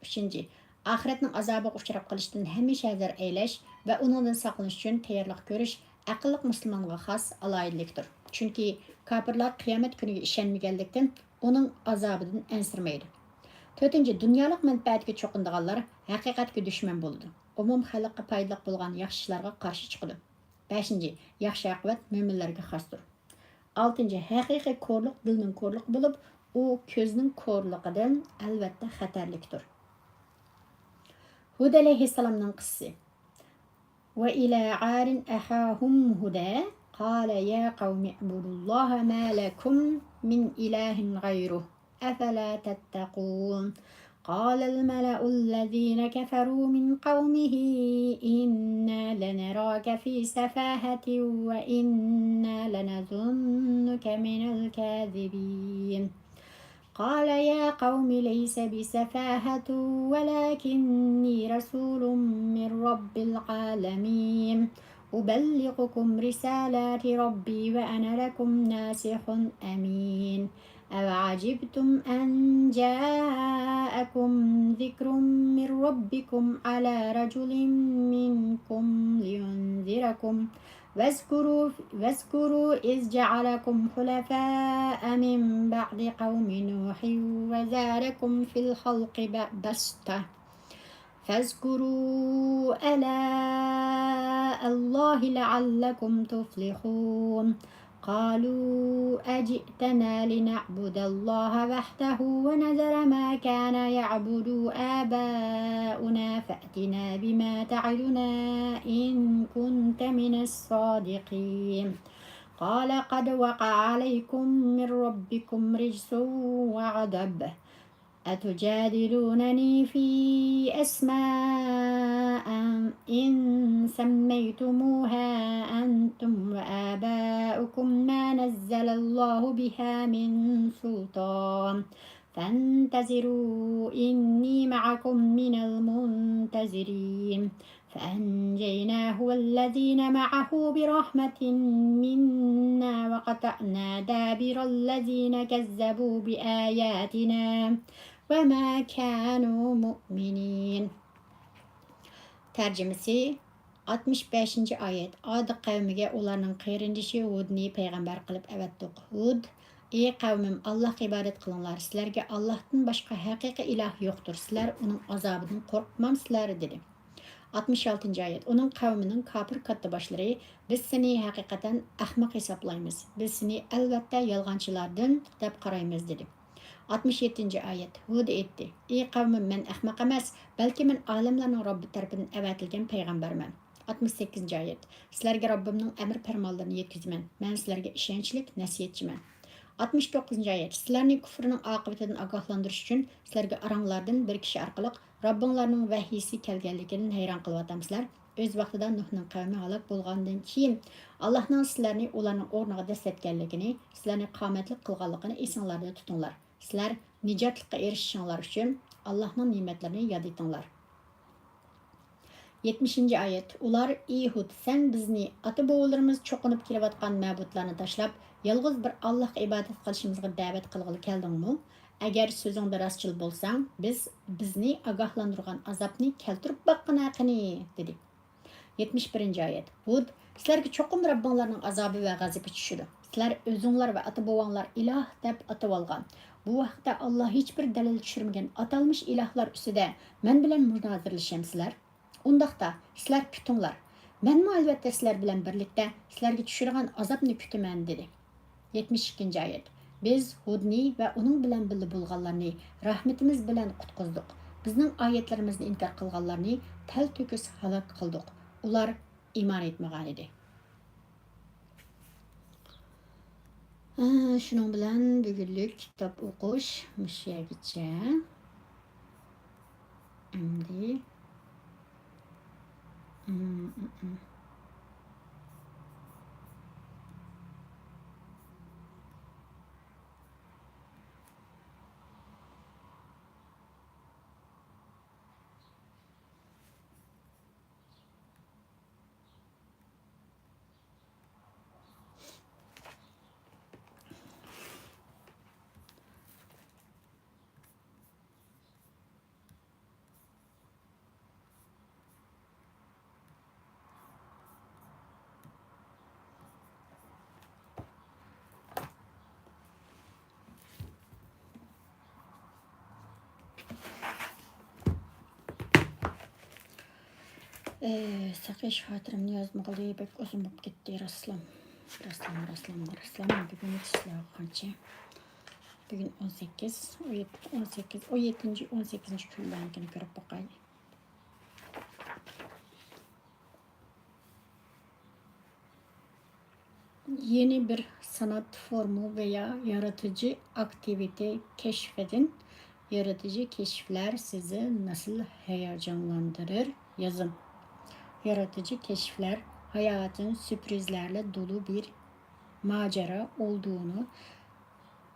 ئۈچىنچى، ئاخىرەتنىڭ ئازابىغا ئۇچراپ قېلىشتىن ھەمىشە ھەزەر ئەيلەش ۋە ئۇنىڭدىن ساقلىنىش ئۈچۈن تەييارلىق كۆرۈش ئەقىللىق مۇسۇلمانغا خاس ئالاھىدىلىكتۇر. چۈنكى كاپىرلار قىيامەت كۈنىگە ئىشەنمىگەنلىكتىن، ئۇنىڭ ئازابىدىن ئەنسىرىمەيدۇ. تۆتىنچى، دۇنيالىق مەنپەئەتكە چوقۇنىدىغانلار ھەقىقەتكە دۈشمەن بولىدۇ. ئومۇم خەلققە پايدىلىق بولغان ياخشى ئىشلارغا قارشى چىقىدۇ. بەشىنچى، ياخشى ئاقىۋەت مۆمىنلەرگە خاستۇر. ئالتىنچى، ھەقىقىي كورلۇق دىلنىڭ كورلۇقى بولۇپ، ئۇ كۆزنىڭ كورلۇقىدىن ئەلۋەتتە خەتەرلىكتۇر. ھۇد ئەلەيھىسسالامنىڭ قىسسىسى. وإلى عاد أخاهم هودا قال يا قوم اعبدوا الله ما لكم من إله غيره أفلا تتقون. قال الملأ الذين كفروا من قومه إنا لنراك في سفاهة وإنا لنظنك من الكاذبين. قال يا قوم ليس بي سفاهة ولكني رسول من رب العالمين أبلغكم رسالات ربي وأنا لكم ناصح أمين. أوعجبتم أن جاءكم ذكر من ربكم على رجل منكم لينذركم واذكروا، واذكروا إذ جعلكم خلفاء من بعد قوم نوح وزادكم في الخلق ب-، بسطة. فاذكروا آلاء الله لعلكم تفلحون. قالوا أجئتنا لنعبد الله وحده ونذر ما كان يعبد آباؤنا فأتنا بما تعدنا إن كنت من الصادقين. قال قد وقع عليكم من ربكم رجس وغضب أتجادلونني في أسماء إن سميتموها أنتم وآباؤكم ما نزل الله بها من سلطان فانتظروا إني معكم من المنتظرين. فأنجيناه والذين معه برحمة منا وقطعنا دابر الذين كذبوا بآياتنا وما كانوا مؤمنين. تەرجىمىسى. ئاتمىش بەشىنچى ئايەت. ئاد قەۋمىگە ئۇلارنىڭ قېرىندىشى ھۇدنى پەيغەمبەر قىلىپ ئەۋەتتۇق. ھۇد، ئى قەۋمىم، ئاللاھقا ئىبادەت قىلىڭلار، سىلەرگە ئاللاھتىن باشقا ھەقىقىي ئىلاھ يوقتۇر، سىلەر ئۇنىڭ ئازابىدىن قورقمامسىلەر؟ دېدى. ئاتمىش ئالتىنچى ئايەت. ئۇنىڭ قەۋمىنىڭ كاپىر كاتتىباشلىرى، بىز سېنى ھەقىقەتەن ئەخمەق ھېسابلايمىز، بىز سېنى ئەلۋەتتە يالغانچىلاردىن دەپ قارايمىز، دېدى. ئاتمىش يەتتىنچى ئايەت. ھۇد ئېيتتى، ئى قەۋمىم، مەن ئەخمەق ئەمەس، بەلكى مەن ئالەملەرنىڭ رەببى تەرىپىدىن ئەۋەتىلگەن پەيغەمبەرمەن. ئاتمىش سەككىزىنچى ئايەت. سىلەرگە رەببىمنىڭ ئەمر پەرمانلىرىنى يەتكۈزىمەن. مەن سىلەرگە ئىشەنچلىك نەسىھەتچىمەن. ئاتمىش توققۇزىنچى ئايەت. سىلەرنى كۇفرىنىڭ ئاقىۋىتىدىن ئاگاھلاندۇرۇش ئۈچۈن سىلەرگە ئاراڭلاردىن بىر كىشى ئارقىلىق رەببىڭلارنىڭ ۋەھىيسى كەلگەنلىكىدىن ھەيران قېلىۋاتامسىلەر؟ ئۆز ۋاقتىدا نۇھنىڭ قەۋمى ھالاك بولغاندىن كېيىن، ئاللاھنىڭ سىلەرنى ئۇلارنىڭ ئورنىغا دەسسەتكەنلىكىنى، سىلەرنى قامەتلىك قىلغانلىقىنى ئېسىڭلاردا تۇتۇڭلار. سىلەر نىجاتلىققا ئېرىشىشىڭلار ئۈچۈن ئاللاھنىڭ نېمەتلىرىنى ياد ئېتىڭلار. يەتمىشىنچى ئايەت. ئۇلار: ئى ھۇد، سەن بىزنى ئاتا-بوۋىلىرىمىز چوقۇنۇپ كېلىۋاتقان مەبۇدلارنى تاشلاپ، يالغۇز بىر ئاللاھقا ئىبادەت قىلىشىمىزغا دەۋەت قىلغىلى كەلدىڭمۇ؟ ئەگەر سۆزۈڭدە راستچىل بولساڭ، بىز بىزنى ئاگاھلاندۇرغان ئازابنى كەلتۈرۈپ باققىنا قېنى، دېدى. يەتمىش بىرىنچى ئايەت. ھۇد، سىلەرگە چوقۇم رەببىڭلارنىڭ ئازابى ۋە غەزىپى چۈشىدۇ. سىلەر ئۆزۈڭلار ۋە ئاتا-بوۋاڭلار ئىلاھ دەپ ئاتىۋالغان، بۇ ھەقتە ئاللا ھېچبىر دەلىل چۈشۈرمىگەن ئاتالمىش ئىلاھلار ئۈستىدە مەن بىلەن مۇنازىرىلىشەمسىلەر؟ ئۇنداقتا، سىلەر كۈتۈڭلار. مەنمۇ ئەلۋەتتە سىلەر بىلەن بىرلىكتە سىلەرگە چۈشىدىغان ئازابنى كۈتىمەن، دېدى. يەتمىش ئىككىنچى ئايەت. بىز ھۇدنى ۋە ئۇنىڭ بىلەن بىللە بولغانلارنى رەھمىتىمىز بىلەن قۇتقۇزدۇق. بىزنىڭ ئايەتلىرىمىزنى ئىنكار قىلغانلارنى تەلتۆكۈس ھالاك قىلدۇق. ئۇلار ئىمان ئېيتمىغانىدى. ئە، شۇنىڭ بىلەن بۈگۈنلۈك كىتاب ئوقۇش مۇشۇ يەرگىچە. ئەمدى، ئىم، ئىم، ئىم. ئى، ساقىيىش خاتىرەمنى يازمىغىلى بەك ئۇزۇن بولۇپ كەتتى، راسلام. راسلام، راسلام، راسلام. بۈگۈن سىلەرگە قانچە؟ بۈگۈن ئون سەككىز، ئون يەتتە، ئون سەككىز، ئون يەتتىنچى، ئون سەككىزىنچى كۈنلەرنىڭكىنى كۆرۈپ باقايلى. Yeni bir sanat formu veya yaratıcı aktivite keşfedin. Yaratıcı keşifler sizi nasıl heyecanlandırır? Yazın. Yaratıcı keşifler hayatın sürprizlerle dolu bir macera olduğunu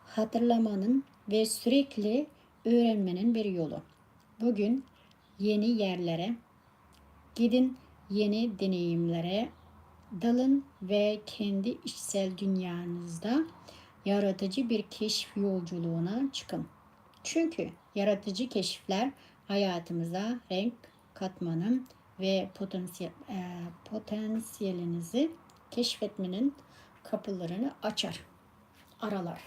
hatırlamanın ve sürekli öğrenmenin bir yolu. Bugün yeni yerlere gidin, yeni deneyimlere dalın ve kendi içsel dünyanızda yaratıcı bir keşif yolculuğuna çıkın. Çünkü yaratıcı keşifler hayatımıza renk katmanın ve potansiyel, e, potansiyelinizi keşfetmenin kapılarını açar, aralar.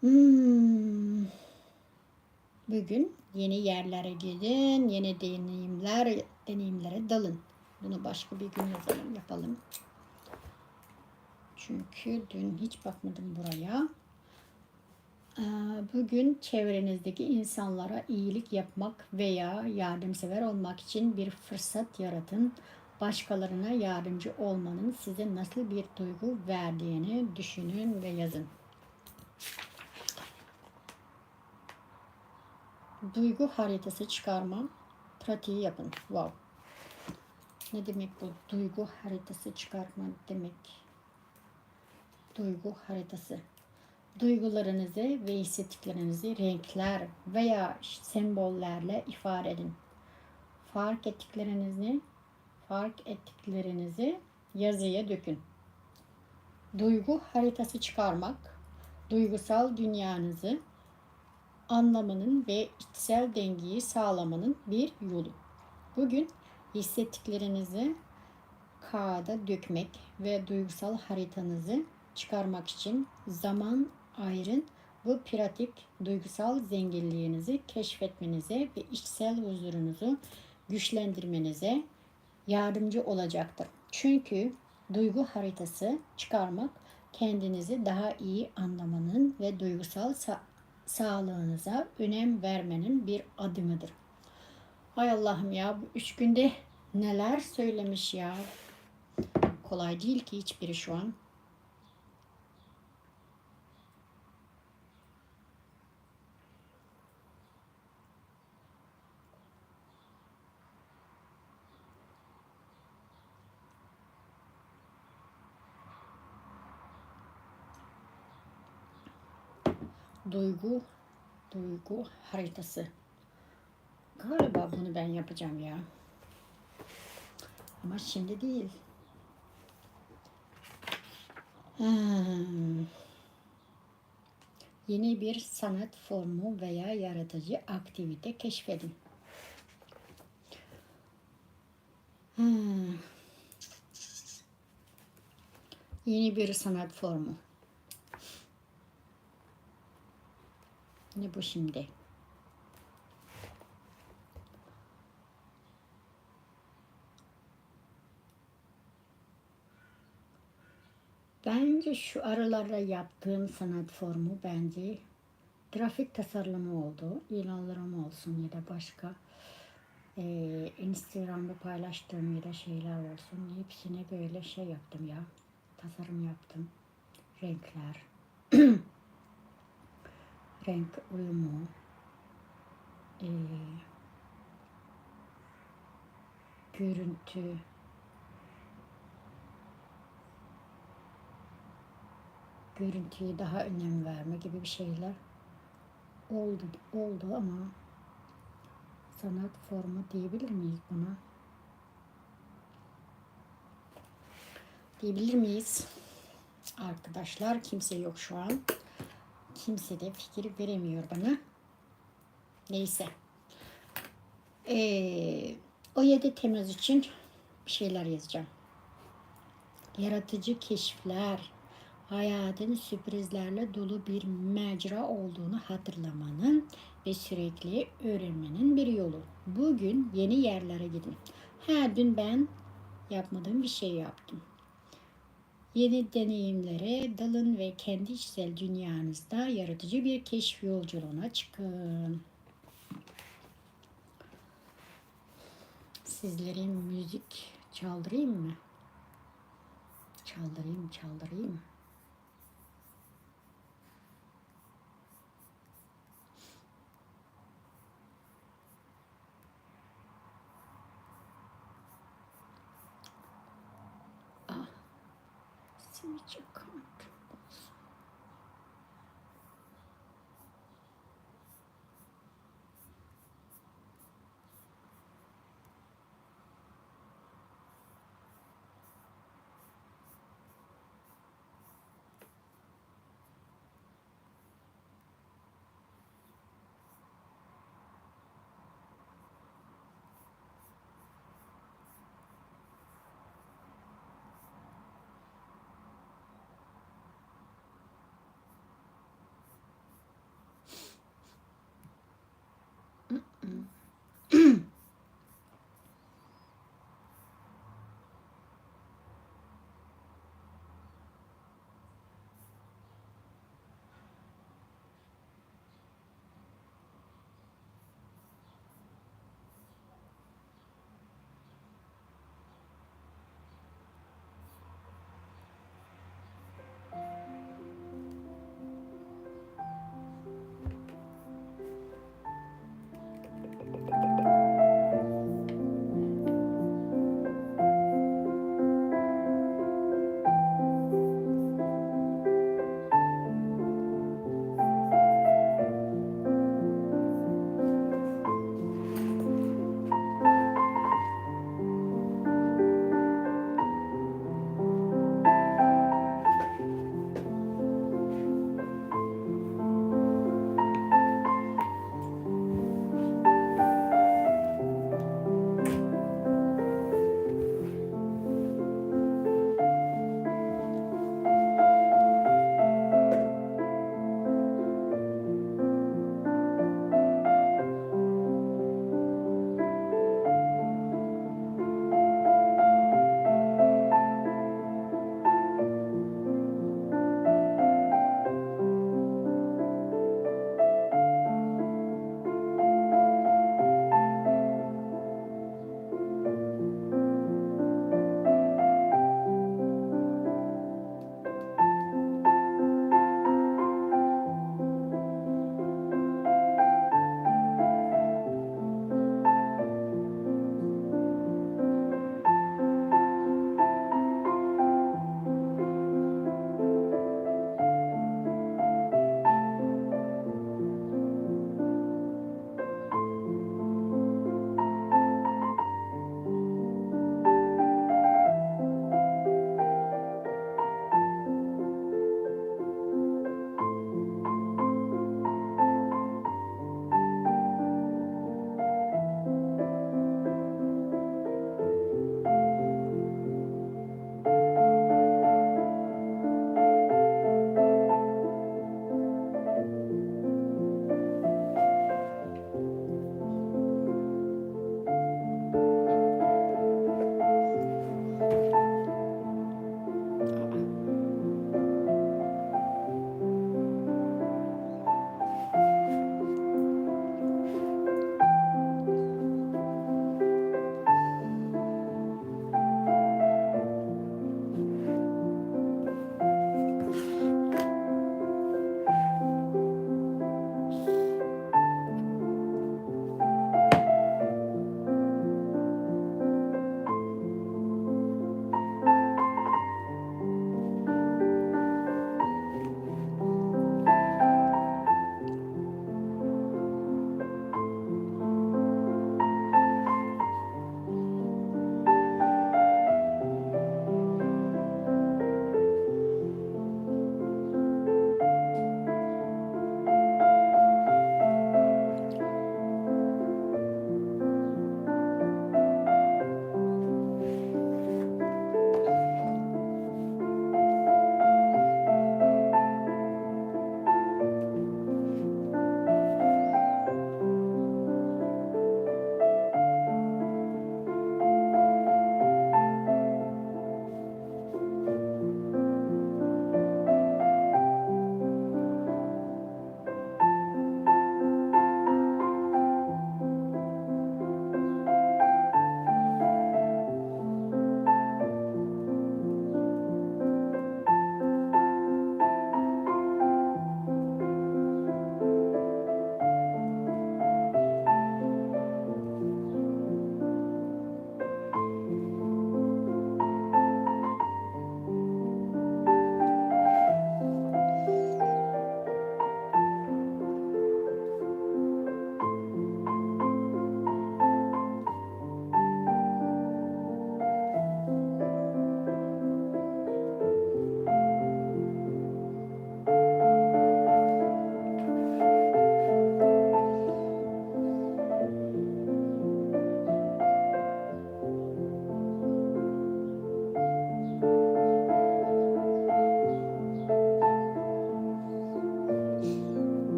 Hmm. Bugün yeni yerlere gidin, yeni deneyimler, deneyimlere dalın. Bunu başka bir gün yazalım, yapalım. Çünkü dün hiç bakmadım buraya. Ee, Bugün çevrenizdeki insanlara iyilik yapmak veya yardımsever olmak için bir fırsat yaratın. Başkalarına yardımcı olmanın size nasıl bir duygu verdiğini düşünün ve yazın. Duygu haritası çıkarma pratiği yapın. Wow. Ne demek bu? Duygu haritası çıkarma demek. Duygu haritası. Duygularınızı ve hissettiklerinizi renkler veya sembollerle ifade edin. Fark ettiklerinizi, fark ettiklerinizi yazıya dökün. Duygu haritası çıkarmak, duygusal dünyanızı anlamanın ve içsel dengeyi sağlamanın bir yolu. Bugün hissettiklerinizi kağıda dökmek ve duygusal haritanızı çıkarmak için zaman ayırın. Bu pratik duygusal zenginliğinizi keşfetmenize ve içsel huzurunuzu güçlendirmenize yardımcı olacaktır. Çünkü duygu haritası çıkarmak kendinizi daha iyi anlamanın ve duygusal sa- sağlığınıza önem vermenin bir adımıdır. Ay Allah'ım ya, bu üç günde neler söylemiş ya. Kolay değil ki hiçbiri şu an. Duygu, duygu haritası. Galiba bunu ben yapacağım ya. Ama şimdi değil. Hmm. Yeni bir sanat formu veya yaratıcı aktivite keşfedin. Hmm. Yeni bir sanat formu. Ne bu şimdi? Bence şu aralarda yaptığım sanat formu bence grafik tasarımı oldu. İlanlarım olsun ya da başka, e, Instagram'da paylaştığım ya da şeyler olsun. Hepsine böyle şey yaptım ya. Tasarım yaptım. Renkler. Renk uyumu. E, görüntü. Görüntüye daha önem verme gibi bir şeyler oldu, oldu ama sanat formu diyebilir miyiz buna? Diyebilir miyiz? Arkadaşlar, kimse yok şu an. Kimse de fikir veremiyor bana. Neyse. Ee, on yedi Temmuz için bir şeyler yazacağım. Yaratıcı keşifler, hayatın sürprizlerle dolu bir mecra olduğunu hatırlamanın ve sürekli öğrenmenin bir yolu. Bugün yeni yerlere gidin. Ha, dün ben yapmadığım bir şey yaptım. Yeni deneyimlere dalın ve kendi içsel dünyanızda yaratıcı bir keşif yolculuğuna çıkın. Sizlere müzik çaldırayım mı? Çaldırayım, çaldırayım. Ah, switch account olsun.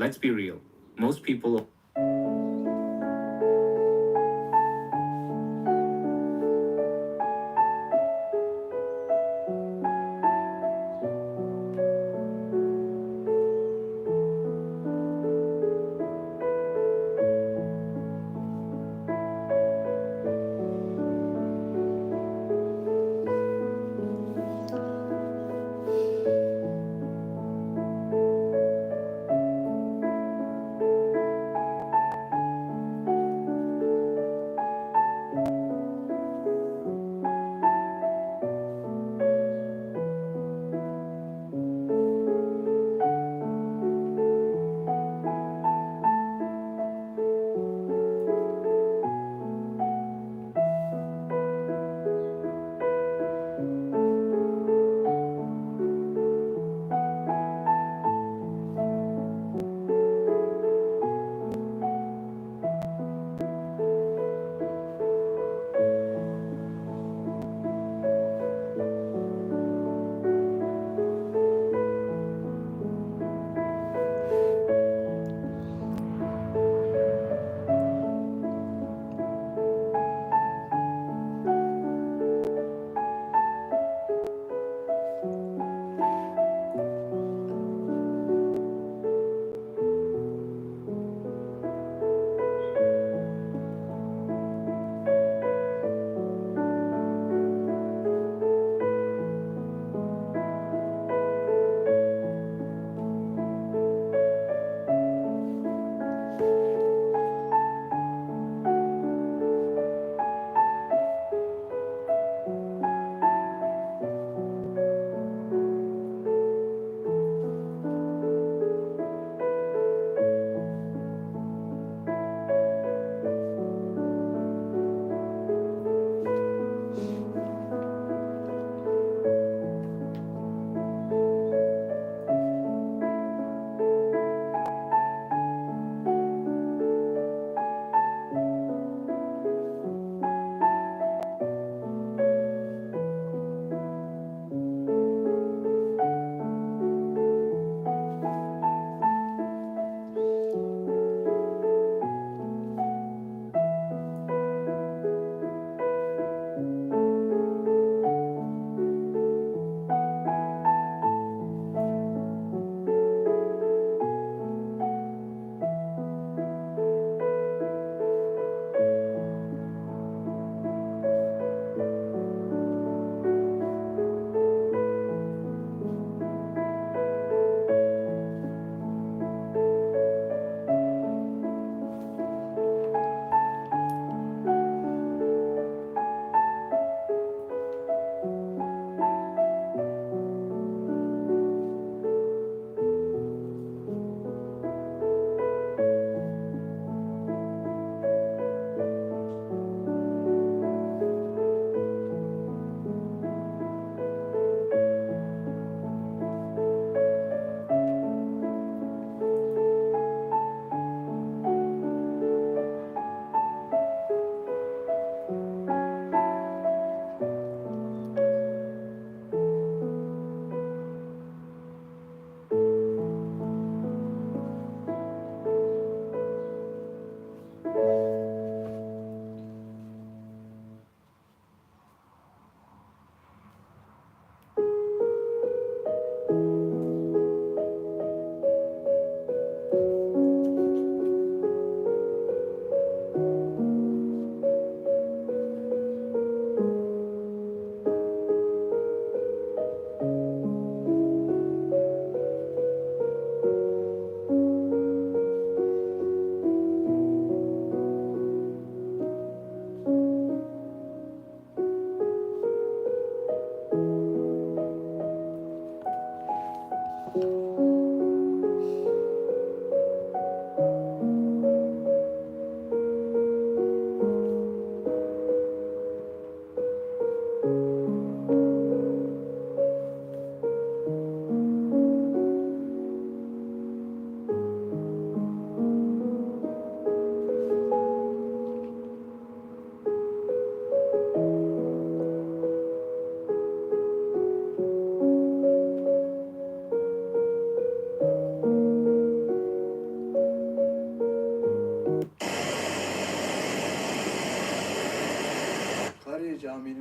Let's be real. Most people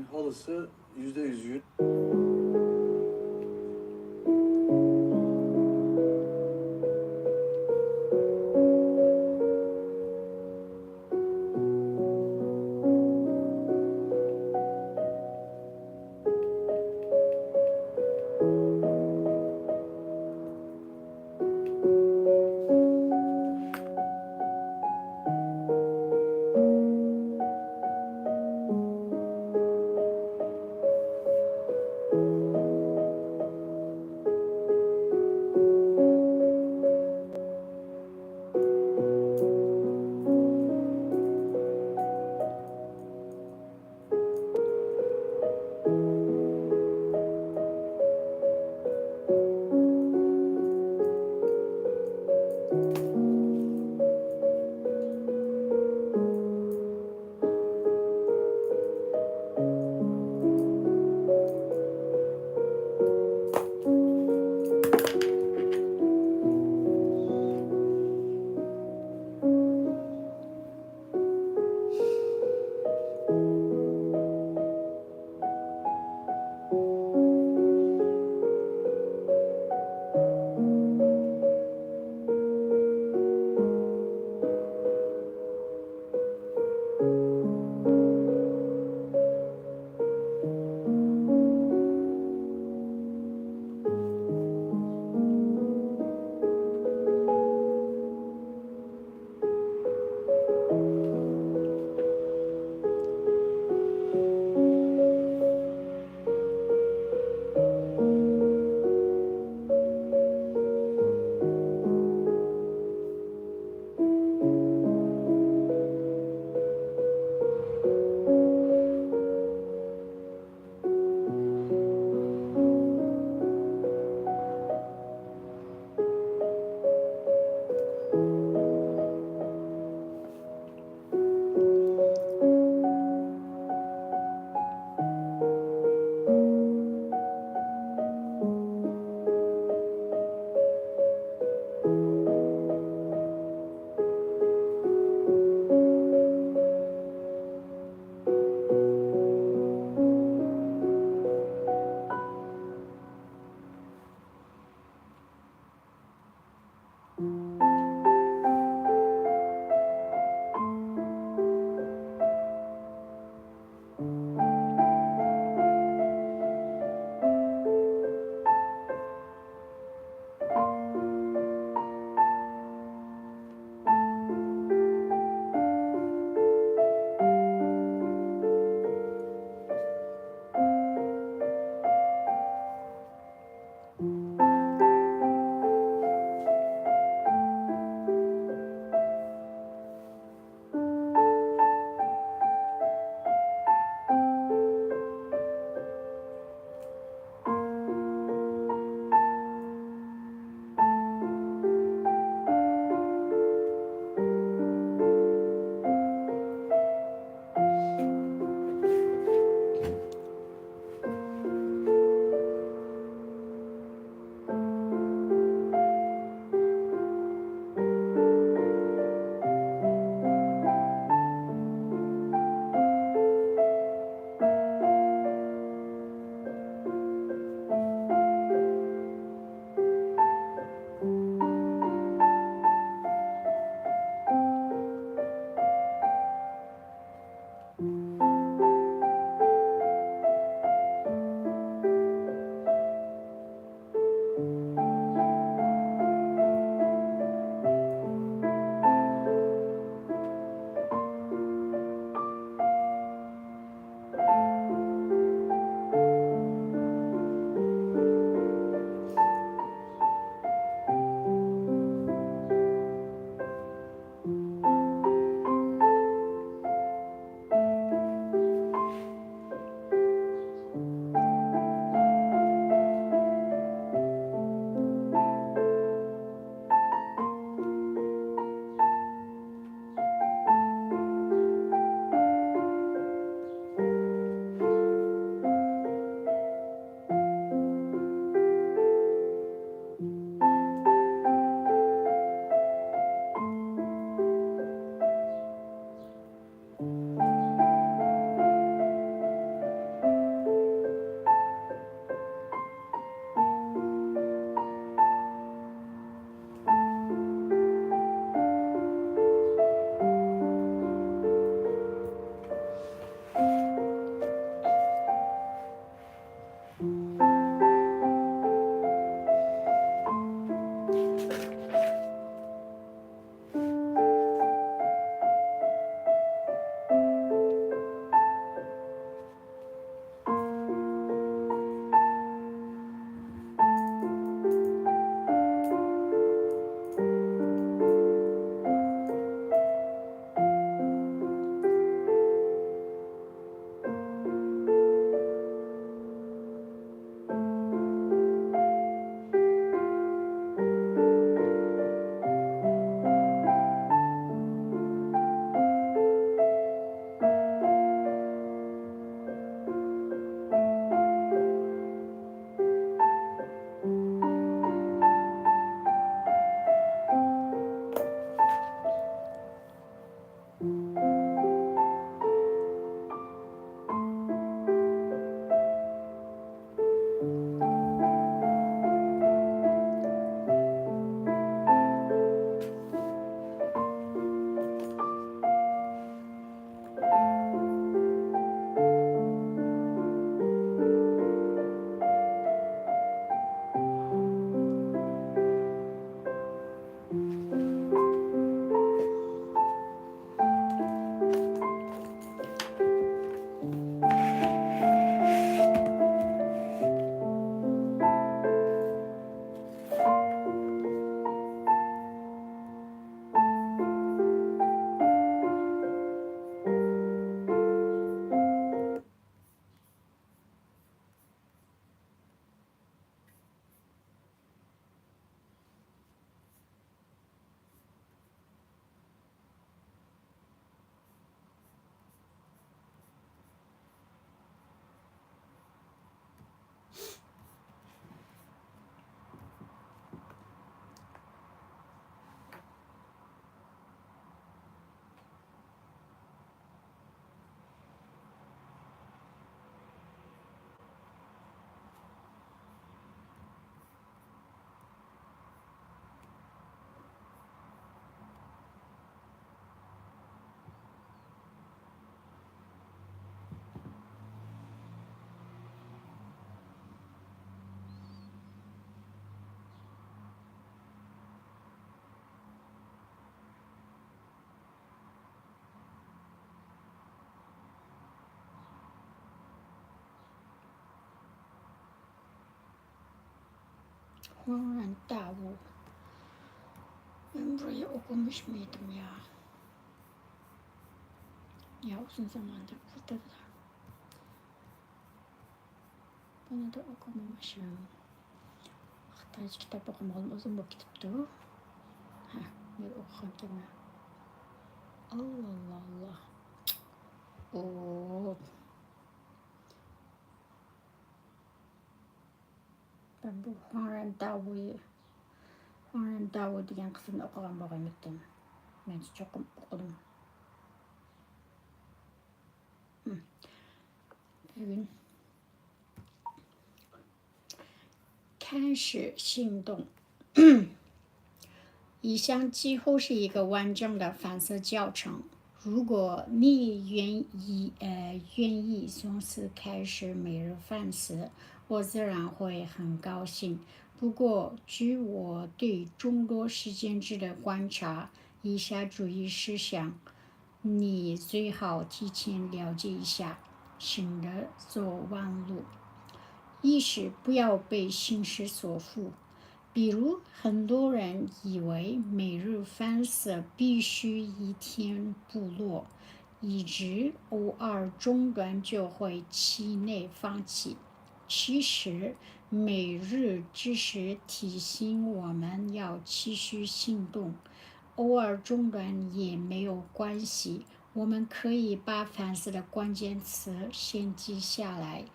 ئاھالىسى يۈزدە يۈز يۈز. Wang Randao. Ben burayı okumuşmuydum ya? Ya uzun zamandır burada da. Bunu da okumamışım. Xitayca kitap okumağanım uzun bolıp ketipti. Ha, men o'qigan ekanman. Allah Allah Allah. Oo. Ben bu Wang Randao, Wang Randao degan qismini o'qigan bo'lgan edim. Men cho'qim o'qidim. Hmm. Bugun 开始行动。以上几乎是一个完整的反思教程。如果你愿意，呃，愿意从此开始每日反思，我自然会很高兴。不过，据我对众多实践者的观察，以下注意事项 你最好提前了解一下，省得走弯路。一是不要被形式所缚，比如很多人以为每日反思必须一天不落，以致偶尔中断就会气馁放弃。其实，每日只是提醒我们要继续行动， 偶尔中断也没有关系，我们可以把反思的关键词先记下来，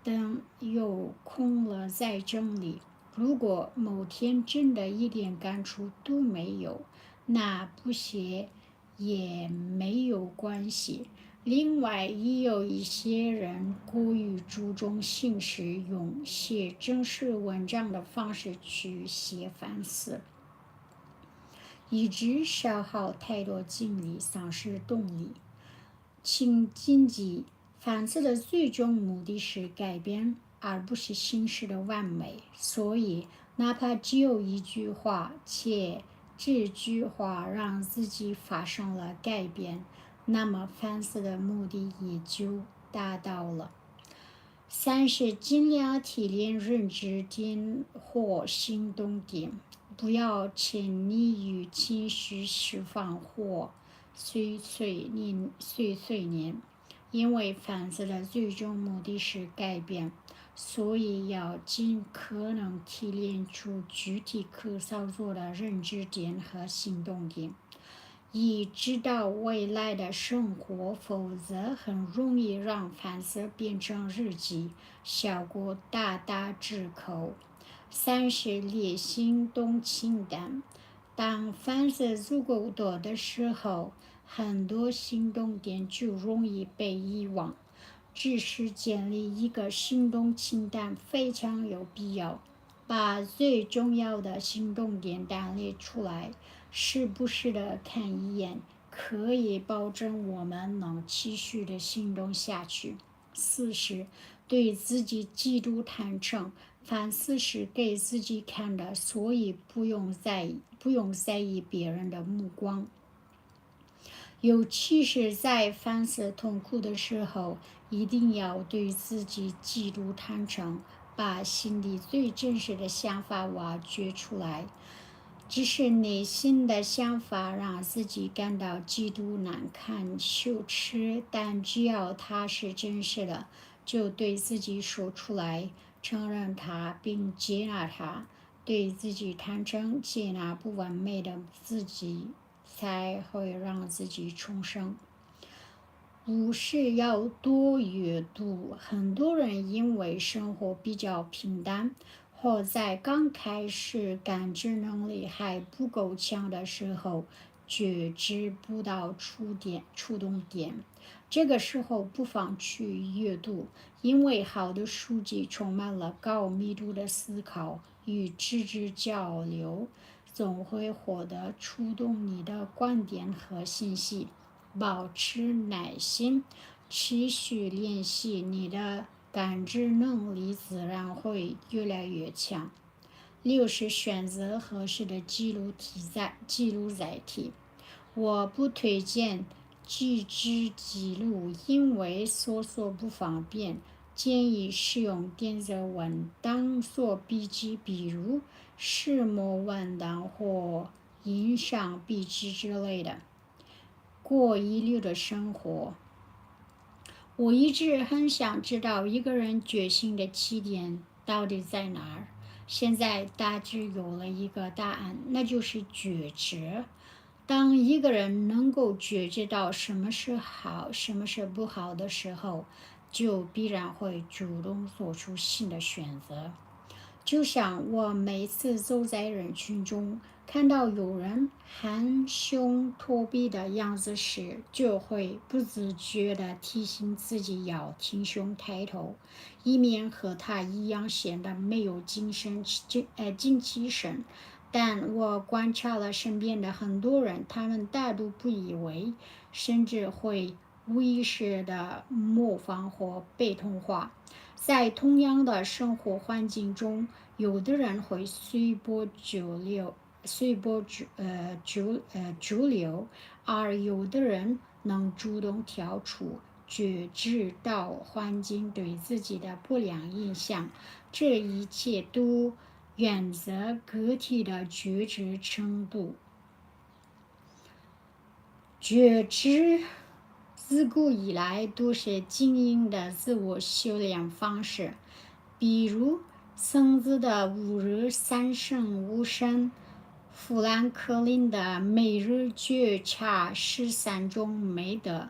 等有空了再整理。如果某天真的一点感触都没有，那不写也没有关系。另外，也有一些人过于注重形式，用写正式文章的方式去写反思。 以致消耗太多精力，丧失动力。请谨记，反思的最终目的是改变，而不是形式的完美。所以，哪怕只有一句话，且这句话让自己发生了改变，那么反思的目的也就达到了。 三是尽量提炼认知点或行动点，不要沉溺于情绪释放或碎碎念，碎碎念，因为反思的最终目的是改变，所以要尽可能提炼出具体可操作的认知点和行动点。 以指导未来的生活，否则很容易让反思变成日记，效果大打折扣。三是列行动清单。当反思足够多的时候，很多行动点就容易被遗忘。 只是建立一个行动清单非常有必要，把最重要的行动点单列出来，时不时的看一眼，可以保证我们能继续的行动下去。四是对自己极度坦诚，反思是给自己看的，所以不用在意，不用在意别人的目光。 尤其是在反思痛苦的时候，一定要对自己极度坦诚，把心里最真实的想法挖掘出来。即使内心的想法让自己感到极度难堪、羞耻，但只要它是真实的，就对自己说出来，承认它并接纳它，对自己坦诚，接纳不完美的自己， 才会让自己重生。五是要多阅读。很多人因为生活比较平淡，或在刚开始感知能力还不够强的时候，觉知不到触点，触动点。这个时候不妨去阅读，因为好的书籍充满了高密度的思考与知识交流， 总会获得触动你的观点和信息。保持耐心，持续练习，你的感知能力自然会越来越强。六是选择合适的记录题材，记录载体。我不推荐纸质记录，因为搜索不方便，建议使用电子文档所笔记，比如视模文档或影像笔记之类的。过一流的生活。我一直很想知道一个人觉醒的起点到底在哪儿。现在大致有了一个答案，那就是觉知。当一个人能够觉知到什么是好，什么是不好的时候，就必然会主动做出新的选择。就像我每次走在人群中，看到有人含胸托臂的样子时，就会不自觉地提醒自己要挺胸抬头，以免和他一样显得没有精神，精，呃，精气神。但我观察了身边的很多人，他们大都不以为，甚至会无意识地模仿或被同化。在同样的生活环境中，有的人会随波逐流，随波逐，呃，逐，呃，逐流，而有的人能主动跳出，觉知到环境对自己的不良影响。这一切都源自个体的觉知程度。觉知自古以来都是精英的自我修炼方式，比如曾子的吾日三省吾身，富兰克林的每日觉察十三种美德。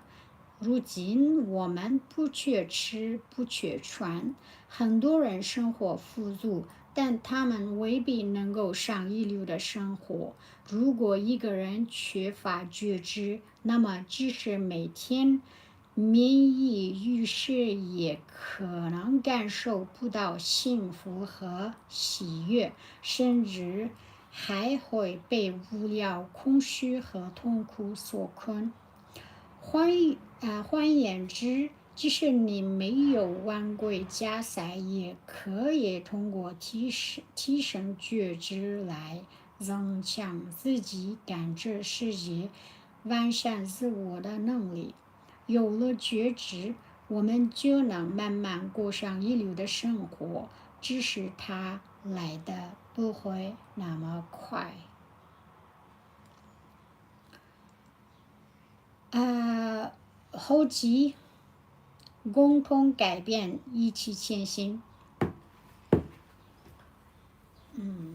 如今我们不缺吃，不缺穿，很多人生活富足，但他们未必能够上一流的生活。如果一个人缺乏觉知，那么即使每天免疫御食，也可能感受不到幸福和喜悦，甚至还会被无聊、空虚和痛苦所困。换，呃，换言之，即使你没有万贵家财，也可以通过提升，提升觉知来增强自己感知世界、完善自我的能力。有了觉知，我们就能慢慢过上一流的生活，只是它来得不会那么快。呃，后期共同改变，一起前行。嗯。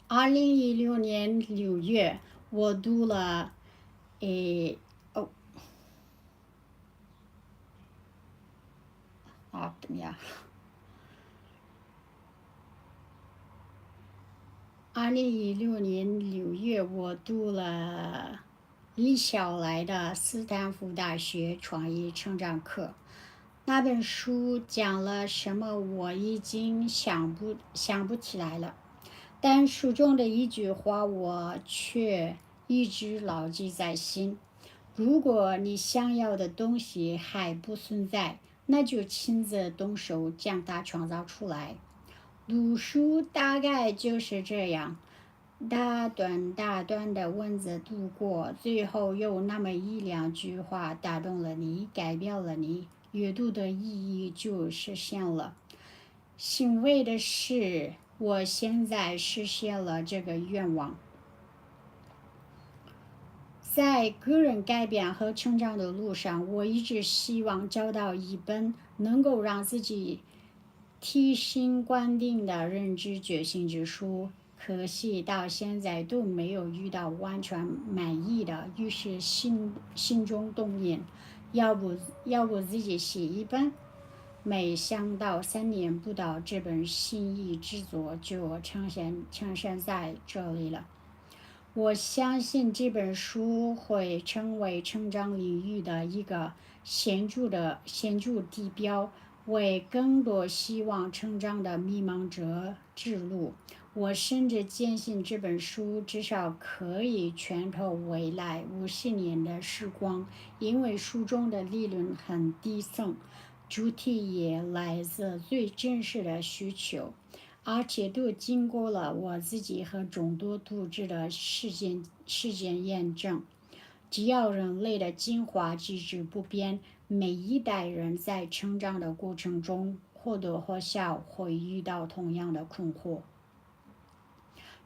二零一六年六月，我读了，诶，哦，啊，怎么样？二零一六年六月，我读了 李笑来的斯坦福大学创意成长课。那本书讲了什么，我已经想不，想不起来了。但书中的一句话，我却一直牢记在心：如果你想要的东西还不存在，那就亲自动手将它创造出来。读书大概就是这样， 大段大段的文字读过，最后有那么一两句话打动了你，改变了你，阅读的意义就实现了。欣慰的是，我现在实现了这个愿望。在个人改变和成长的路上，我一直希望找到一本能够让自己提心观定的认知觉醒之书，可惜到现在都没有遇到完全满意的，于是心，心中动念，要不，要不自己写一本。没想到三年不到，这本心意之作就呈现，呈现在这里了。我相信这本书会成为成长领域的一个显著的显著地标，为更多希望成长的迷茫者指路。我甚至坚信这本书至少可以穿透未来五十年的时光，因为书中的理论很低层，主题也来自最真实的需求。而且都经过了我自己和众多读者的实践实践验证。只要人类的进化机制不变，每一代人在成长的过程中或多或少会遇到同样的困惑。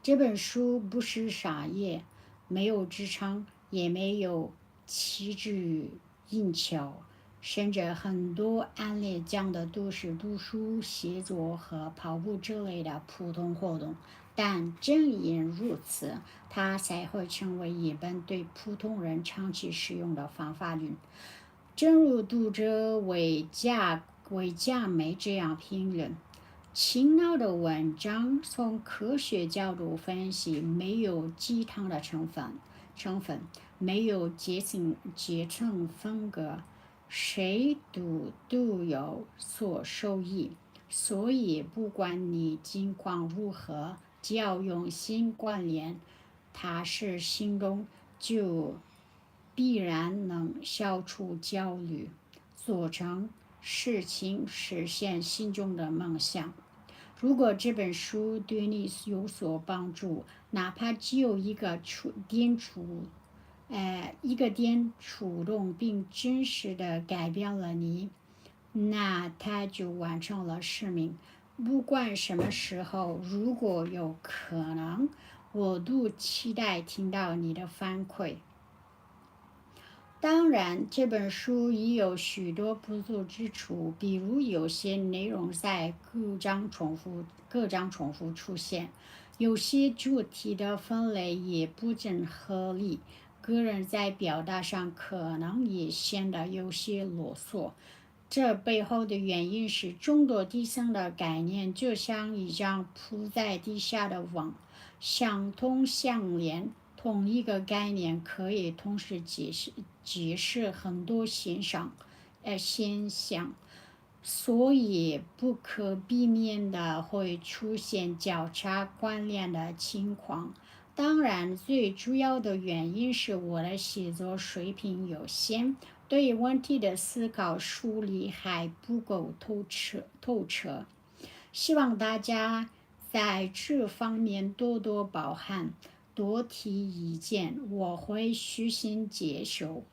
这本书不是商业，没有职场，也没有奇智硬桥，甚至很多案例讲的都是读书、写作和跑步之类的普通活动。但正因如此，它才会成为一本对普通人长期适用的方法论。正如读者为佳为佳美这样评论，勤劳的文章从科学角度分析，没有鸡汤的成分，成分没有阶层阶层分隔，谁读都有所受益。所以，不管你境况如何，只要用心关联，踏实行动，就必然能消除焦虑，做成事情，实现心中的梦想。如果这本书对你有所帮助，哪怕只有一个触点触，呃，一个点触动，并真实的改变了你，那它就完成了使命。不管什么时候，如果有可能，我都期待听到你的反馈。当然，这本书也有许多不足之处，比如有些内容在各章重复各章重复出现，有些主题的分类也不尽合理，个人在表达上可能也显得有些啰嗦。这背后的原因是众多底层的概念就像一张铺在地下的网，相通相连。同一个概念可以同时解释解释很多现象，呃，现象，所以不可避免的会出现交叉关联的情况。当然，最主要的原因是我的写作水平有限，对问题的思考梳理还不够透彻透彻。希望大家在这方面多多包涵，多提意见，我会虚心接受。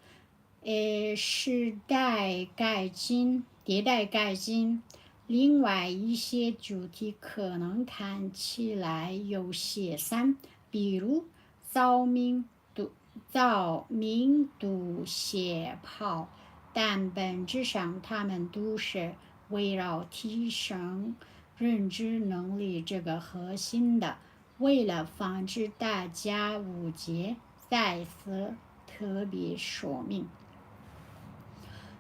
呃，时代改进，迭代改进，另外一些主题可能看起来有些散，比如照明。都照明都写好，但本质上他们都是围绕提升认知能力这个核心的。为了防止大家误解，在此特别说明。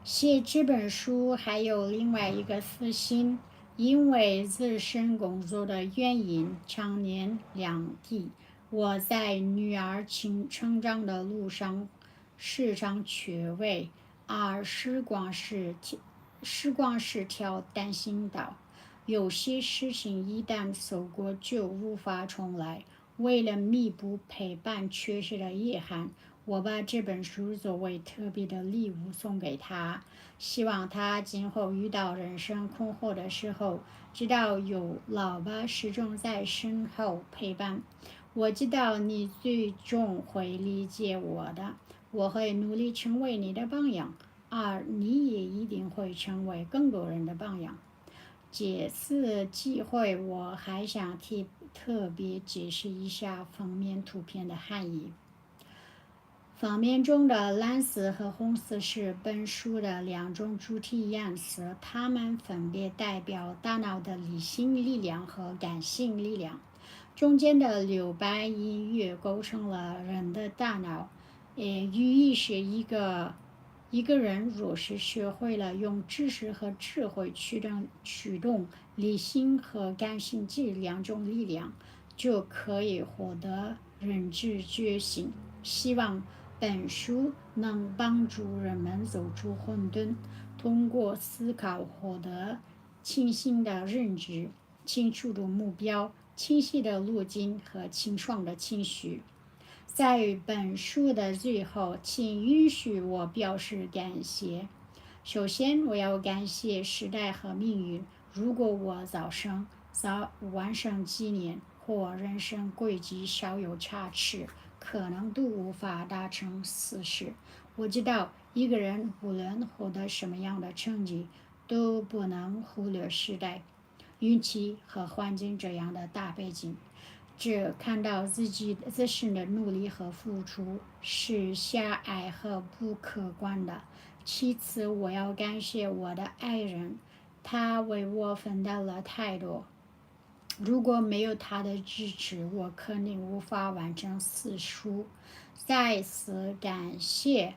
写这本书还有另外一个私心，因为自身工作的原因，常年两地。我在女儿成成长的路上时常缺位，而时光失调，时光失调担心到，有些事情一旦错过就无法重来。为了弥补陪伴缺失的遗憾，我把这本书作为特别的礼物送给她，希望她今后遇到人生困惑的时候，知道有老爸始终在身后陪伴。我知道你最终会理解我的，我会努力成为你的榜样，而你也一定会成为更多人的榜样。借此机会，我还想提特别解释一下封面图片的含义。封面中的蓝色和红色是本书的两种主题颜色，它们分别代表大脑的理性力量和感性力量。中间的留白隐约构成了人的大脑，呃，寓意是一个一个人若是学会了用知识和智慧驱动驱动理性和感性这两种力量，就可以获得认知觉醒，希望本书能帮助人们走出混沌，通过思考获得清醒的认知、清楚的目标、清晰的路径和清爽的情绪。在本书的最后，请允许我表示感谢。首先，我要感谢时代和命运。如果我早生，早完成纪念，或人生轨迹稍有差池，可能都无法达成此事。我知道，一个人无论获得什么样的成绩，都不能忽略时代、运气和环境这样的大背景。只看到自己自身的努力和付出是狭隘和不客观的。其次，我要感谢我的爱人，他为我分担了太多。如果没有他的支持，我肯定无法完成此书。再次感谢。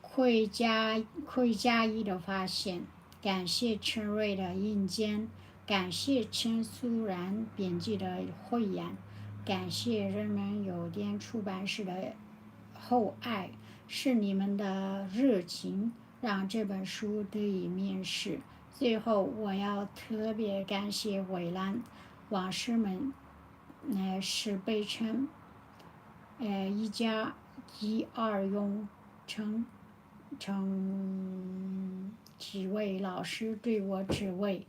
会加会加一的发现，感谢陈瑞的引荐，感谢陈苏然编辑的慧眼，感谢人人有点出版社的厚爱，是你们的热情让这本书得以面世。最后，我要特别感谢伟兰、王诗门、呃，石北辰、呃，一加一二永成。 成几位老师对我只为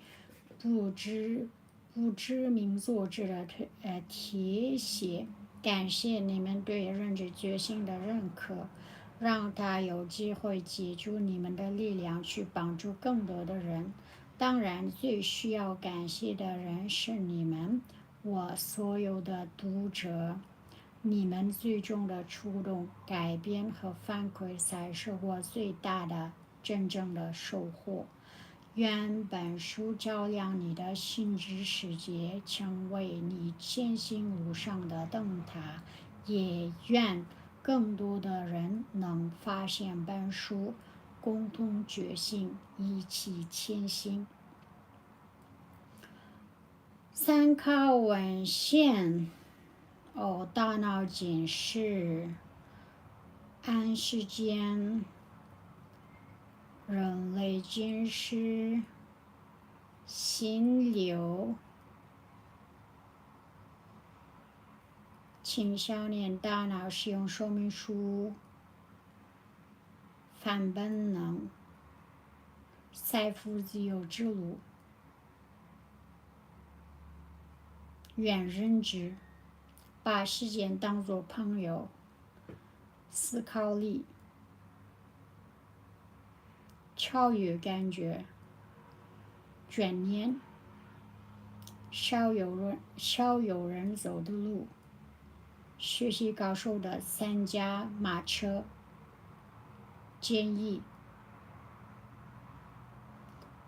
不知不知名作者的推呃提携，感谢你们对认知觉醒的认可，让他有机会借助你们的力量去帮助更多的人。当然，最需要感谢的人是你们，我所有的读者。 你们最终的触动、改变和反馈才是我最大的、真正的收获。愿本书照亮你的心智世界，成为你前行路上的灯塔。也愿更多的人能发现本书，共同觉醒，一起前行。 参考文献：哦，大脑简史、暗时间、人类简史、心流、青少年大脑使用说明书、反本能、财富自由之路。 远认知，把时间当作朋友。思考力，超越感觉。卷帘，少有人少有人走的路。 学习高手的三驾马车建议，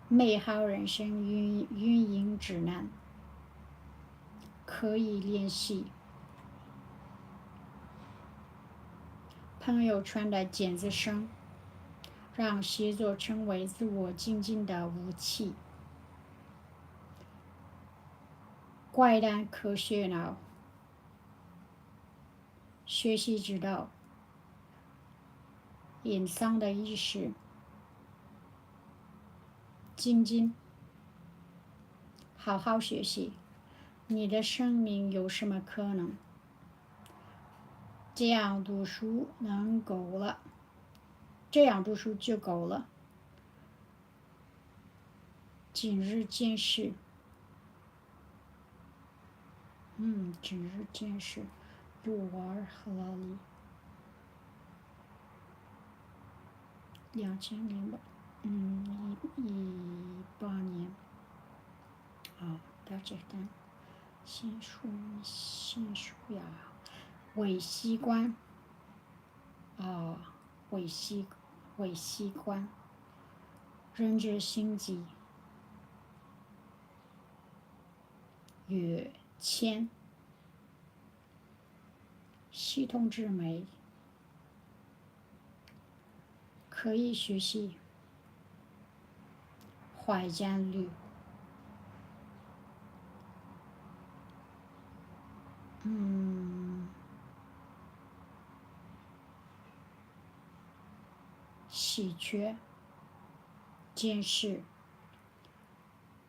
美好人生运运营指南，可以联系。朋友圈的尖子生，让写作成为自我精进的武器。怪诞科学脑， 学习指导，隐藏的意识，精进，好好学习。你的生命有什么可能？这样读书能够了，这样读书就够了。今日今时。 嗯，今日今时，有玩儿和老李。两千零八，嗯，一一八年。啊，大姐大，新书新书呀，伪习惯。啊，伪习伪习惯，认知星际。 跃迁，系统之美，可以学习，怀简率。 嗯，稀缺、监视、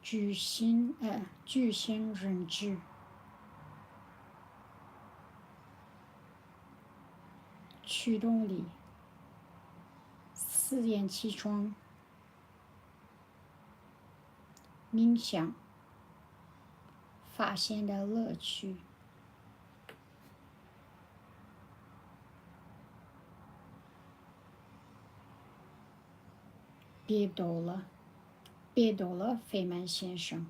巨星，呃，巨星人质、驱动力、四眼气窗、冥想、发现的乐趣。 毕多勒，毕多勒费曼先生。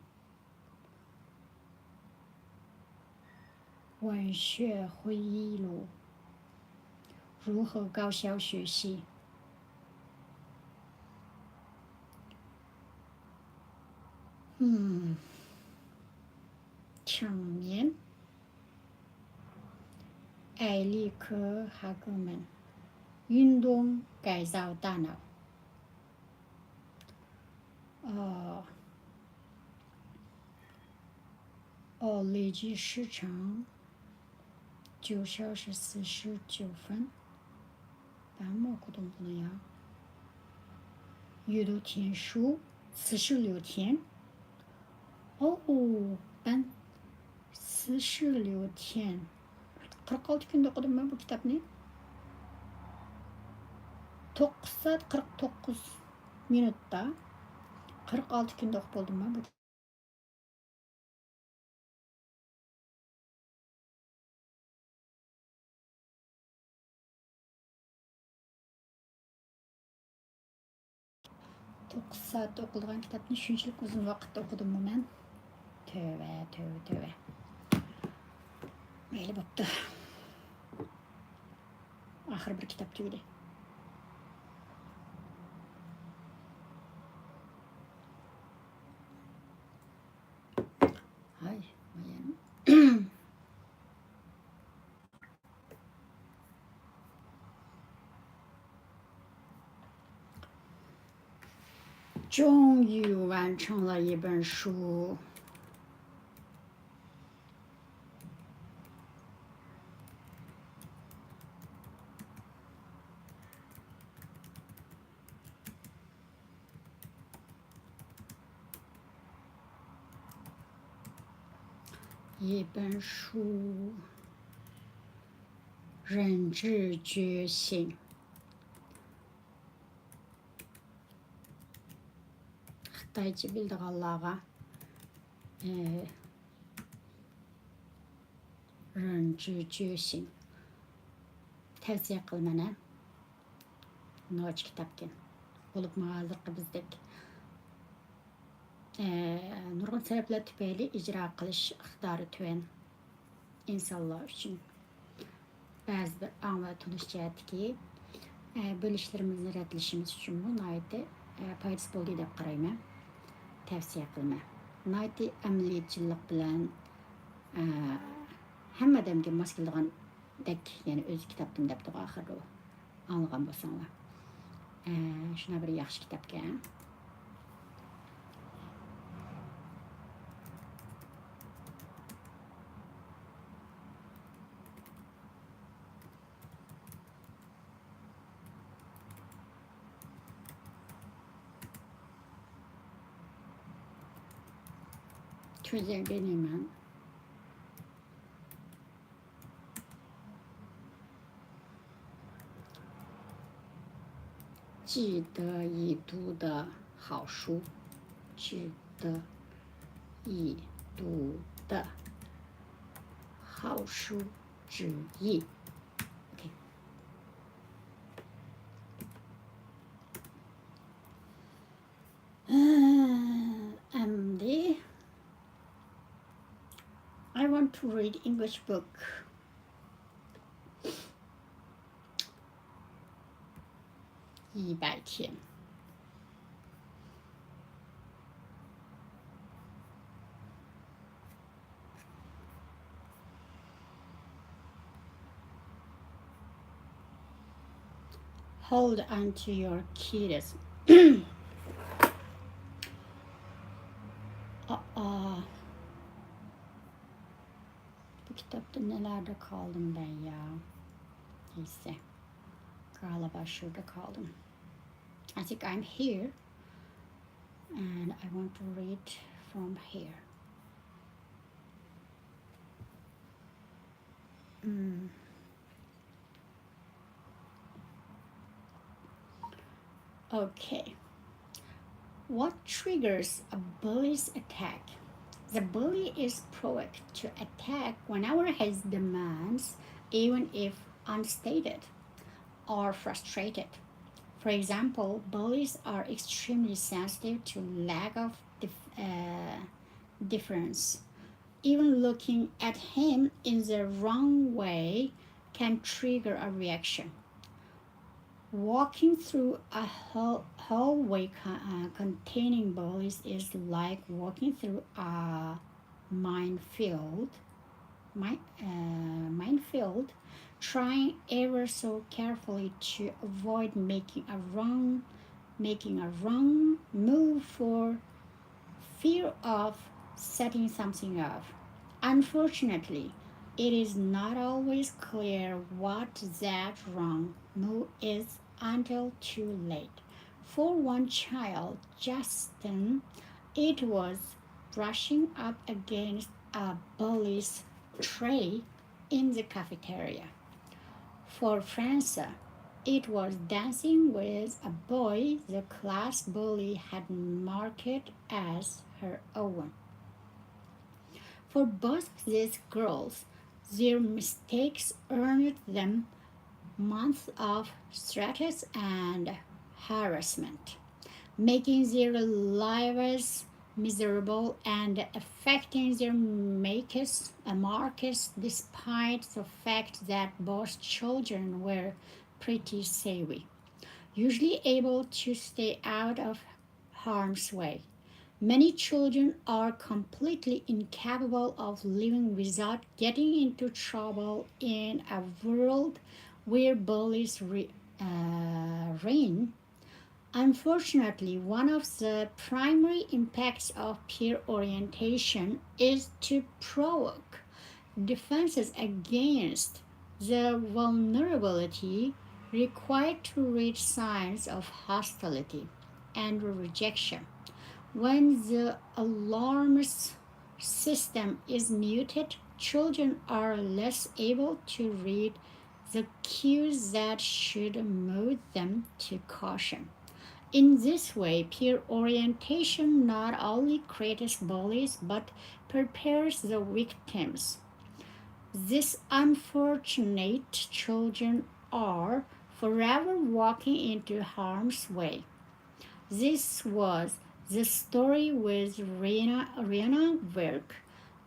文学回忆录，如何高效学习？嗯，成年。艾利克·哈格曼，运动改造大脑。 어, 어, 累计时长九小时四十九分。 어, 뭐, 그 정도야. 阅读天数四十六天。 어, 어, 난四十六天. قىرىق ئالتە كۈندە ئوقۇدۇم مەن بۇ كىتابنى. توققۇز سائەت قىرىق توققۇز مىنۇتتا قىرىق ئالتە كۈندە ئوقۇپ بولدۇم مەن بۇ. توققۇز سائەتتە ئوقۇلىدىغان كىتابنى شۇنچىلىك ئۇزۇن ۋاقىتتا ئوقۇدۇممۇ مەن؟ تۆۋە، تۆۋە، تۆۋە. مەيلى بوپتۇ. ئاخىرى بىر كىتاب تۈگىدى. ھاي، ھاي. 终于完成了一本书。 一本书，人之觉醒。 خىتايچە بىلىدىغانلارغا، ئى، رېنجى جۆشىن تەۋسىيە قىلىمەن، ھە. نوچى كىتابكەن. بولۇپمۇ ھازىرقى بىزدەك، ئى، نۇرغۇن سەۋەبلەر تۈپەيلى ئىجرا قىلىش ئىقتىدارى تۆۋەن ئىنسانلار ئۈچۈن بەزى بىر ئاڭ ۋە تونۇش جەھەتتىكى، ئە، بۆلۈشلىرىمىزنى رەتلىشىمىز ئۈچۈنمۇ ناھايىتى، ئە، پايدىسى بولدى دەپ قارايمەن. تەۋسىيە قىلىمەن. ناھايىتى ئەمەلىيەتچىللىق بىلەن، ئە، ھەممە ئادەمگە ماس كېلىدىغاندەك، يەنى ئۆزى كىتابتىن دەپتىغۇ ئاخىرىدا ئۇ. ئاڭلىغان بولساڭلار. ئە، شۇنداق بىر ياخشى كىتابكەن. جىددىي يېتىدۇ دە خاۋشۇ، جىددىي يېتىدۇ دە خاۋشۇ جىيى. ئوكەي. ئەمدى I want to read English book. 一百天。 Hold on to your keys. Aa, bu kitapta nelerde kaldım ben ya? Neyse. Galiba şurada kaldım. I think I'm here, and I want to read from here. Mm. Okay. What triggers a bully's attack? The bully is provoked to attack whenever his demands, even if unstated, are frustrated. For example, bullies are extremely sensitive to lack of def- uh, difference. Even looking at him in the wrong way can trigger a reaction. Walking through a hall- hallway co- uh, containing bullies is like walking through a minefield, mine, uh, minefield, trying ever so carefully to avoid making a wrong, making a wrong move for fear of setting something off. Unfortunately, it is not always clear what that wrong move is until too late. For one child, Justin, it was brushing up against a bully's tray in the cafeteria. For Franca, it was dancing with a boy the class bully had marked as her own. For both these girls, their mistakes earned them months of threats and harassment, making their lives miserable and affecting their makes, uh, marks, despite the fact that both children were pretty savvy, usually able to stay out of harm's way. Many children are completely incapable of living without getting into trouble in a world where bullies re- uh, reign. Unfortunately, one of the primary impacts of peer orientation is to provoke defenses against the vulnerability required to read signs of hostility and rejection. When the alarm system is muted, children are less able to read the cues that should move them to caution. In this way, peer orientation not only creates bullies but prepares the victims. These unfortunate children are forever walking into harm's way. This was the story with Rena, Rena Wilk,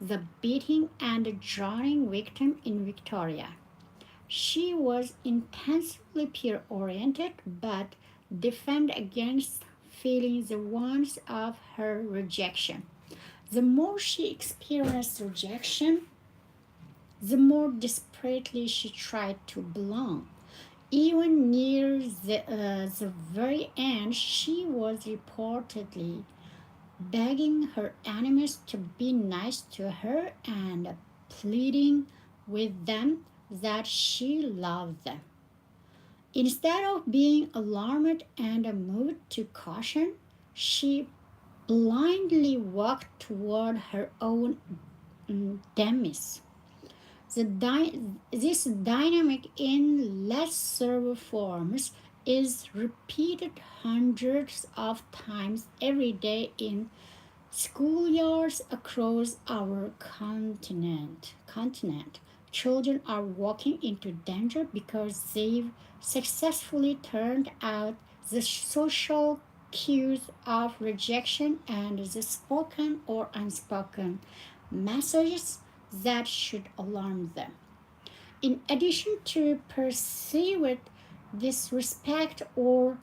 the beating and drowning victim in Victoria. She was intensely peer oriented but defend against feeling the warmth of her rejection. The more she experienced rejection, the more desperately she tried to belong. Even near the, uh, the very end, she was reportedly begging her enemies to be nice to her and pleading with them that she loved them. Instead of being alarmed and moved to caution, she blindly walked toward her own, mm, demise. The dy- this dynamic in less severe forms is repeated hundreds of times every day in schoolyards across our continent. Continent. Children are walking into danger because they've successfully turned out the social cues of rejection and the spoken or unspoken messages that should alarm them. In addition to perceived disrespect or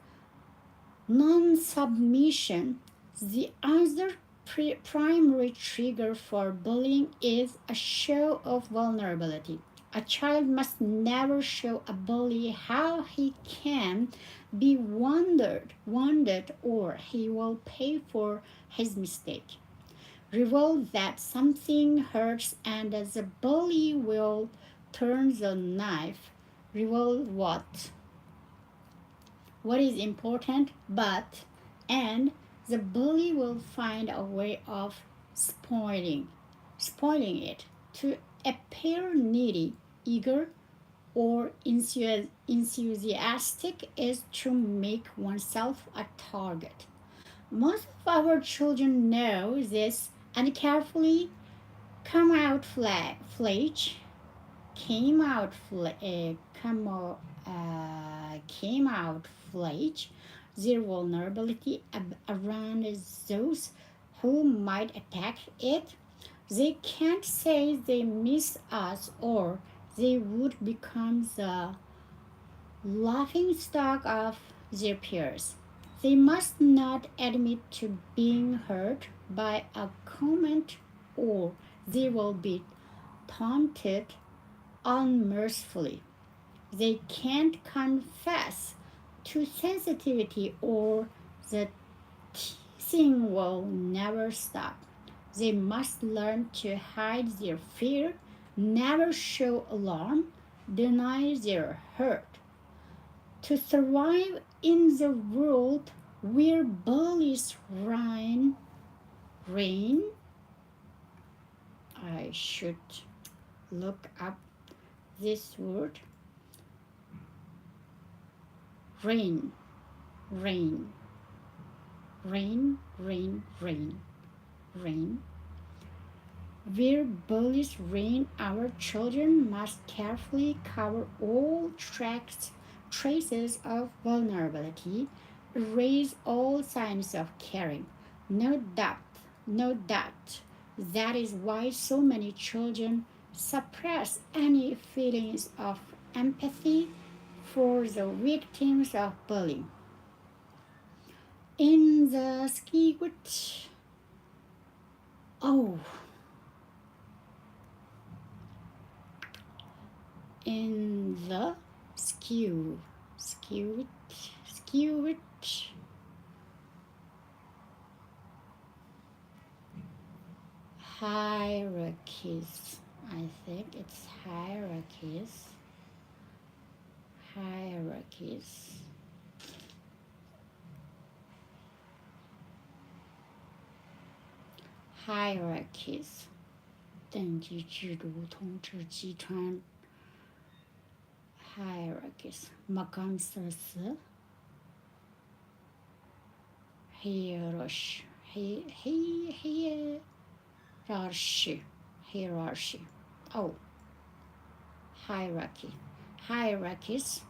non-submission, the other pri- primary trigger for bullying is a show of vulnerability. A child must never show a bully how he can be wounded, wounded or he will pay for his mistake. Reveal that something hurts and the bully will turn the knife. Reveal what? what is important, but and the bully will find a way of spoiling spoiling it to appear needy, eager, or enthusiastic is to make oneself a target. Most of our children know this and carefully come out fla- fledge came out fl- uh, come out, uh, came out fledge their vulnerability ab- around those who might attack it. They can't say they miss us or they would become the laughing stock of their peers. They must not admit to being hurt by a comment or they will be taunted unmercifully. They can't confess to sensitivity or the teasing will never stop. They must learn to hide their fear, never show alarm, deny their hurt. To survive in the world where bullies reign, reign, I should look up this word. Reign, reign, reign, reign, reign, reign. Where bullies reign, our children must carefully cover all tracks, traces of vulnerability, erase all signs of caring. No doubt, no doubt. That is why so many children suppress any feelings of empathy for the victims of bullying. In the Skewed, oh, in the Skew, Skewed, Skewed hierarchies. I think it's hierarchies. Hierarchies. Hierarchies. 等级制度、统治集团。Hierarchies. مقام سىرىسى. Hierarchy. Hi- hi- hierarchy. Hierarchy. Oh. Hierarchy. Hierarchies.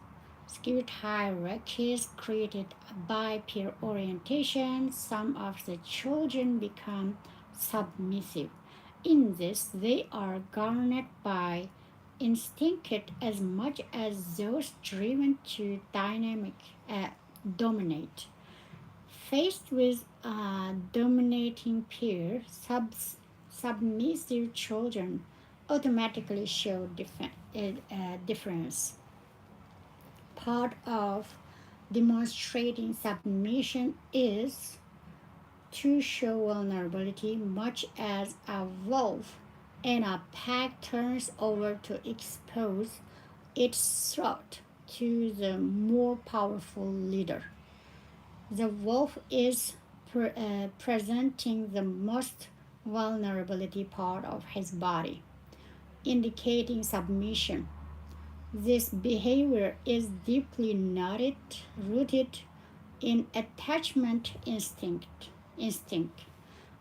Skewed hierarchies created by peer orientation. Some of the children become submissive. In this, they are governed by instinct as much as those driven to dynamic uh, dominate. Faced with a dominating peer, subs- submissive children automatically show dif- uh, uh, difference. Part of demonstrating submission is to show vulnerability, much as a wolf in a pack turns over to expose its throat to the more powerful leader. The wolf is pre- uh, presenting the most vulnerability part of his body, indicating submission. This behavior is deeply knotted, rooted in attachment instinct. Instinct.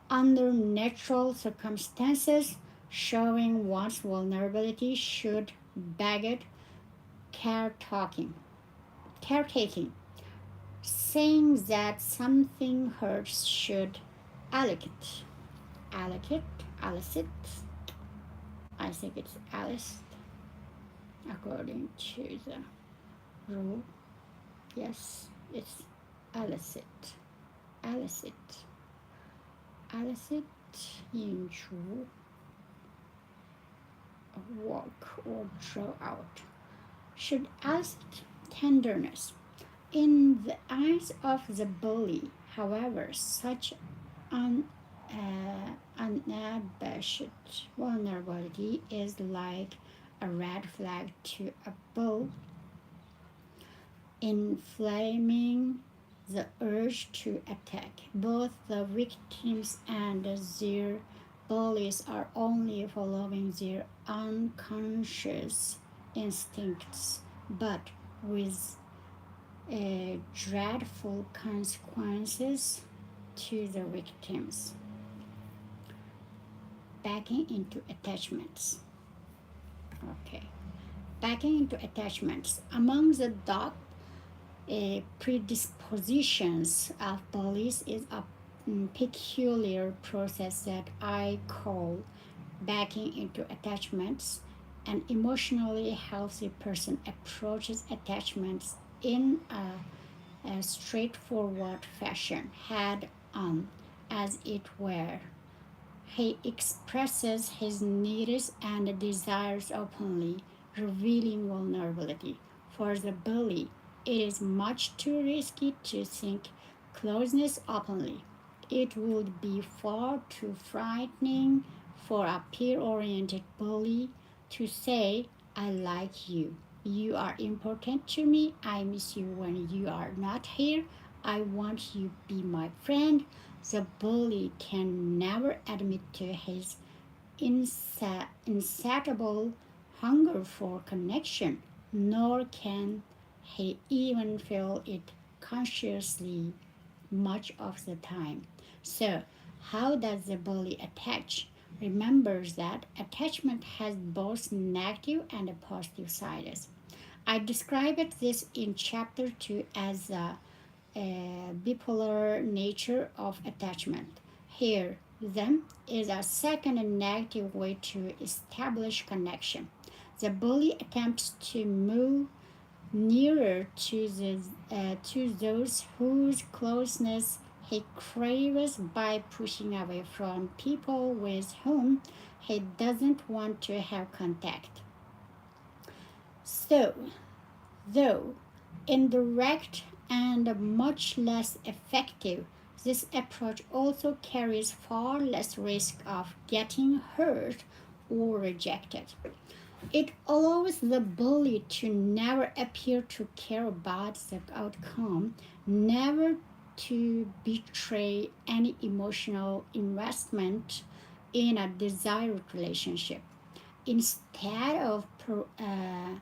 Under natural circumstances, showing one's vulnerability should beget caretaking. Caretaking. Saying that something hurts should allocate. Allocate, allocate. I think it's allocate. According to the rule, yes, it's allocate. Allocate. Allocate into walk or draw out. Should ask tenderness. In the eyes of the bully, however, such an uh, unabashed vulnerability is like a red flag to a bull inflaming the urge to attack. Both the victims and their bullies are only following their unconscious instincts, but with uh, dreadful consequences to the victims. Backing into attachments. Okay. Backing into attachments. Among the dark uh, predispositions of bullies is a mm, peculiar process that I call backing into attachments. An emotionally healthy person approaches attachments in a, a straightforward fashion, head on, as it were. He expresses his needs and desires openly, revealing vulnerability. For the bully, it is much too risky to seek closeness openly. It would be far too frightening for a peer-oriented bully to say, "I like you. You are important to me. I miss you when you are not here. I want you be my friend." The bully can never admit to his insa- insatiable hunger for connection, nor can he even feel it consciously much of the time. So, how does the bully attach? Remembers that attachment has both negative and positive sides. I described this in chapter two as the uh, bipolar nature of attachment. Here, then, is a second negative way to establish connection. The bully attempts to move nearer to, the, uh, to those whose closeness he craves by pushing away from people with whom he doesn't want to have contact. So, though indirect and much less effective, this approach also carries far less risk of getting hurt or rejected. It allows the bully to never appear to care about the outcome, never to betray any emotional investment in a desired relationship. Instead of pro- uh,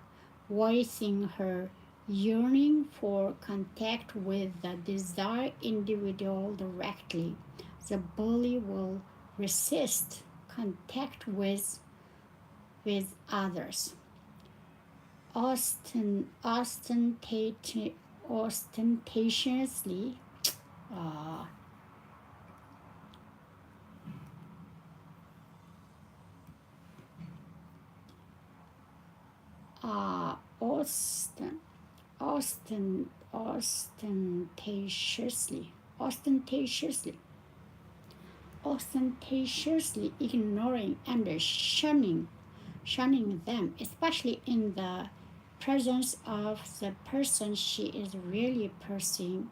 voicing her yearning for contact with the desired individual directly, the bully will resist contact with, with others. Osten, ostentati- ostentatiously, uh, uh, osten, osten, ostentatiously, ostentatiously, ostentatiously ignoring and shunning, shunning them, especially in the presence of the person she is really pursuing,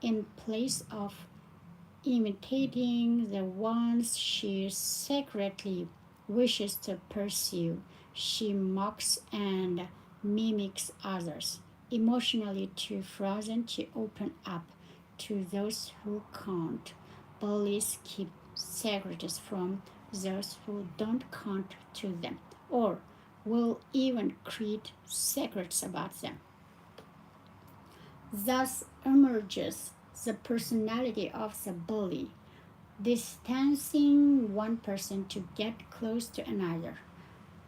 in place of imitating the ones she secretly wishes to pursue, she mocks and mimics others, emotionally too frozen to open up to those who count. Bullies keep secrets from those who don't count to them, or will even create secrets about them. Thus emerges the personality of the bully, distancing one person to get close to another,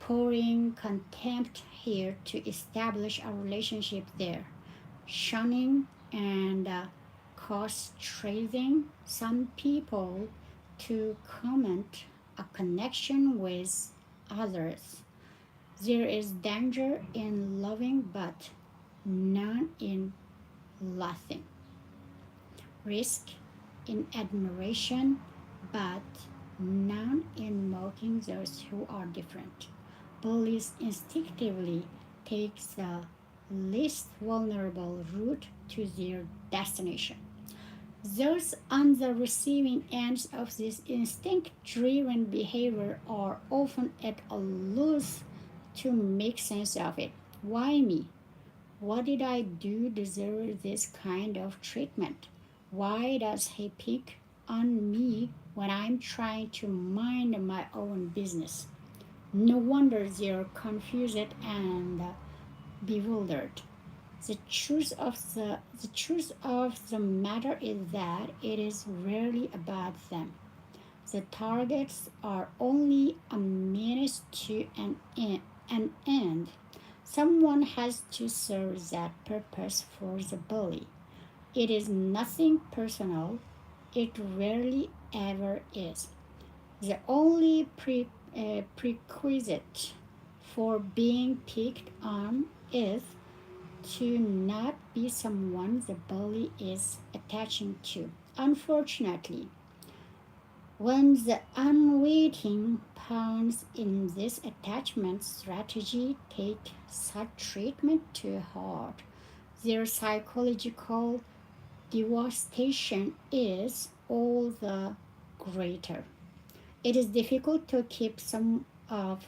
pouring contempt here to establish a relationship there, shunning and uh, castrating some people to comment a connection with others. There is danger in loving, but none in loathing. Risk in admiration, but none in mocking those who are different. Bullies instinctively take the least vulnerable route to their destination. Those on the receiving end of this instinct driven behavior are often at a loss to make sense of it. Why me? What did I do deserve this kind of treatment? Why does he pick on me when I'm trying to mind my own business? No wonder they're confused and bewildered. The truth of the, the truth of the matter is that it is rarely about them. The targets are only a means to an end, an end. Someone has to serve that purpose for the bully. It is nothing personal. It rarely ever is. The only pre, uh, prerequisite for being picked on is to not be someone the bully is attaching to. Unfortunately, when the unwitting pawns in this attachment strategy take such treatment to heart, their psychological devastation is all the greater. It is difficult to keep some of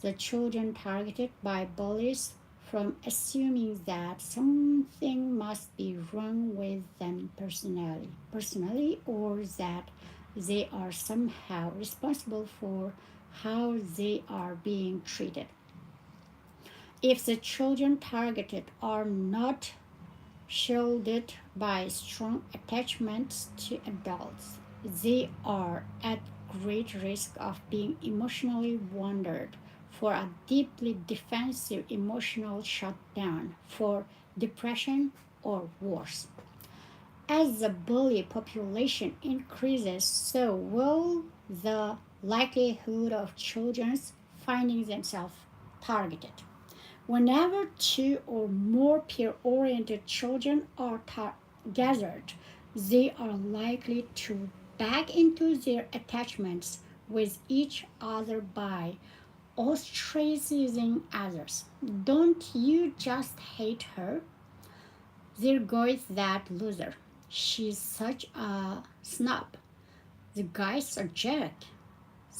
the children targeted by bullies from assuming that something must be wrong with them personally, personally, or that they are somehow responsible for how they are being treated. If the children targeted are not shielded by strong attachments to adults, they are at great risk of being emotionally wounded for a deeply defensive emotional shutdown, for depression, or worse. As the bully population increases, so will the likelihood of children's finding themselves targeted. Whenever two or more peer-oriented children are ta- gathered, they are likely to back into their attachments with each other by ostracizing others. Don't you just hate her? There goes that loser. She's such a snob. The guy's a jerk.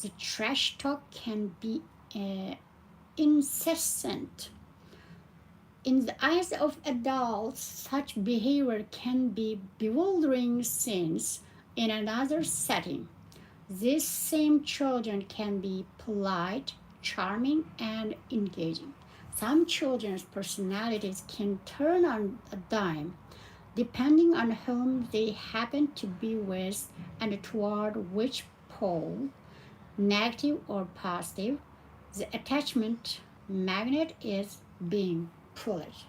The trash talk can be uh, incessant. In the eyes of adults, such behavior can be bewildering since, in another setting, these same children can be polite, charming, and engaging. Some children's personalities can turn on a dime depending on whom they happen to be with and toward which pole, negative or positive, the attachment magnet is being pulled.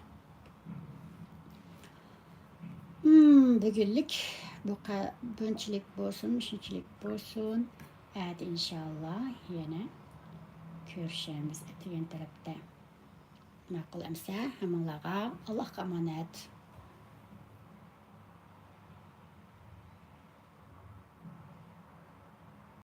Hmm, بۈگۈنلۈك بۇ قە- بۇنچىلىك بولسۇن، شۇنچىلىك بولسۇن. ئەتە ئىنشاللا يەنە كۆرۈشەرمىز ئەتىگەن تەرەپتە. ماقۇل ئەمسە، ھەممىڭلارغا ئاللاھقا ئامانەت.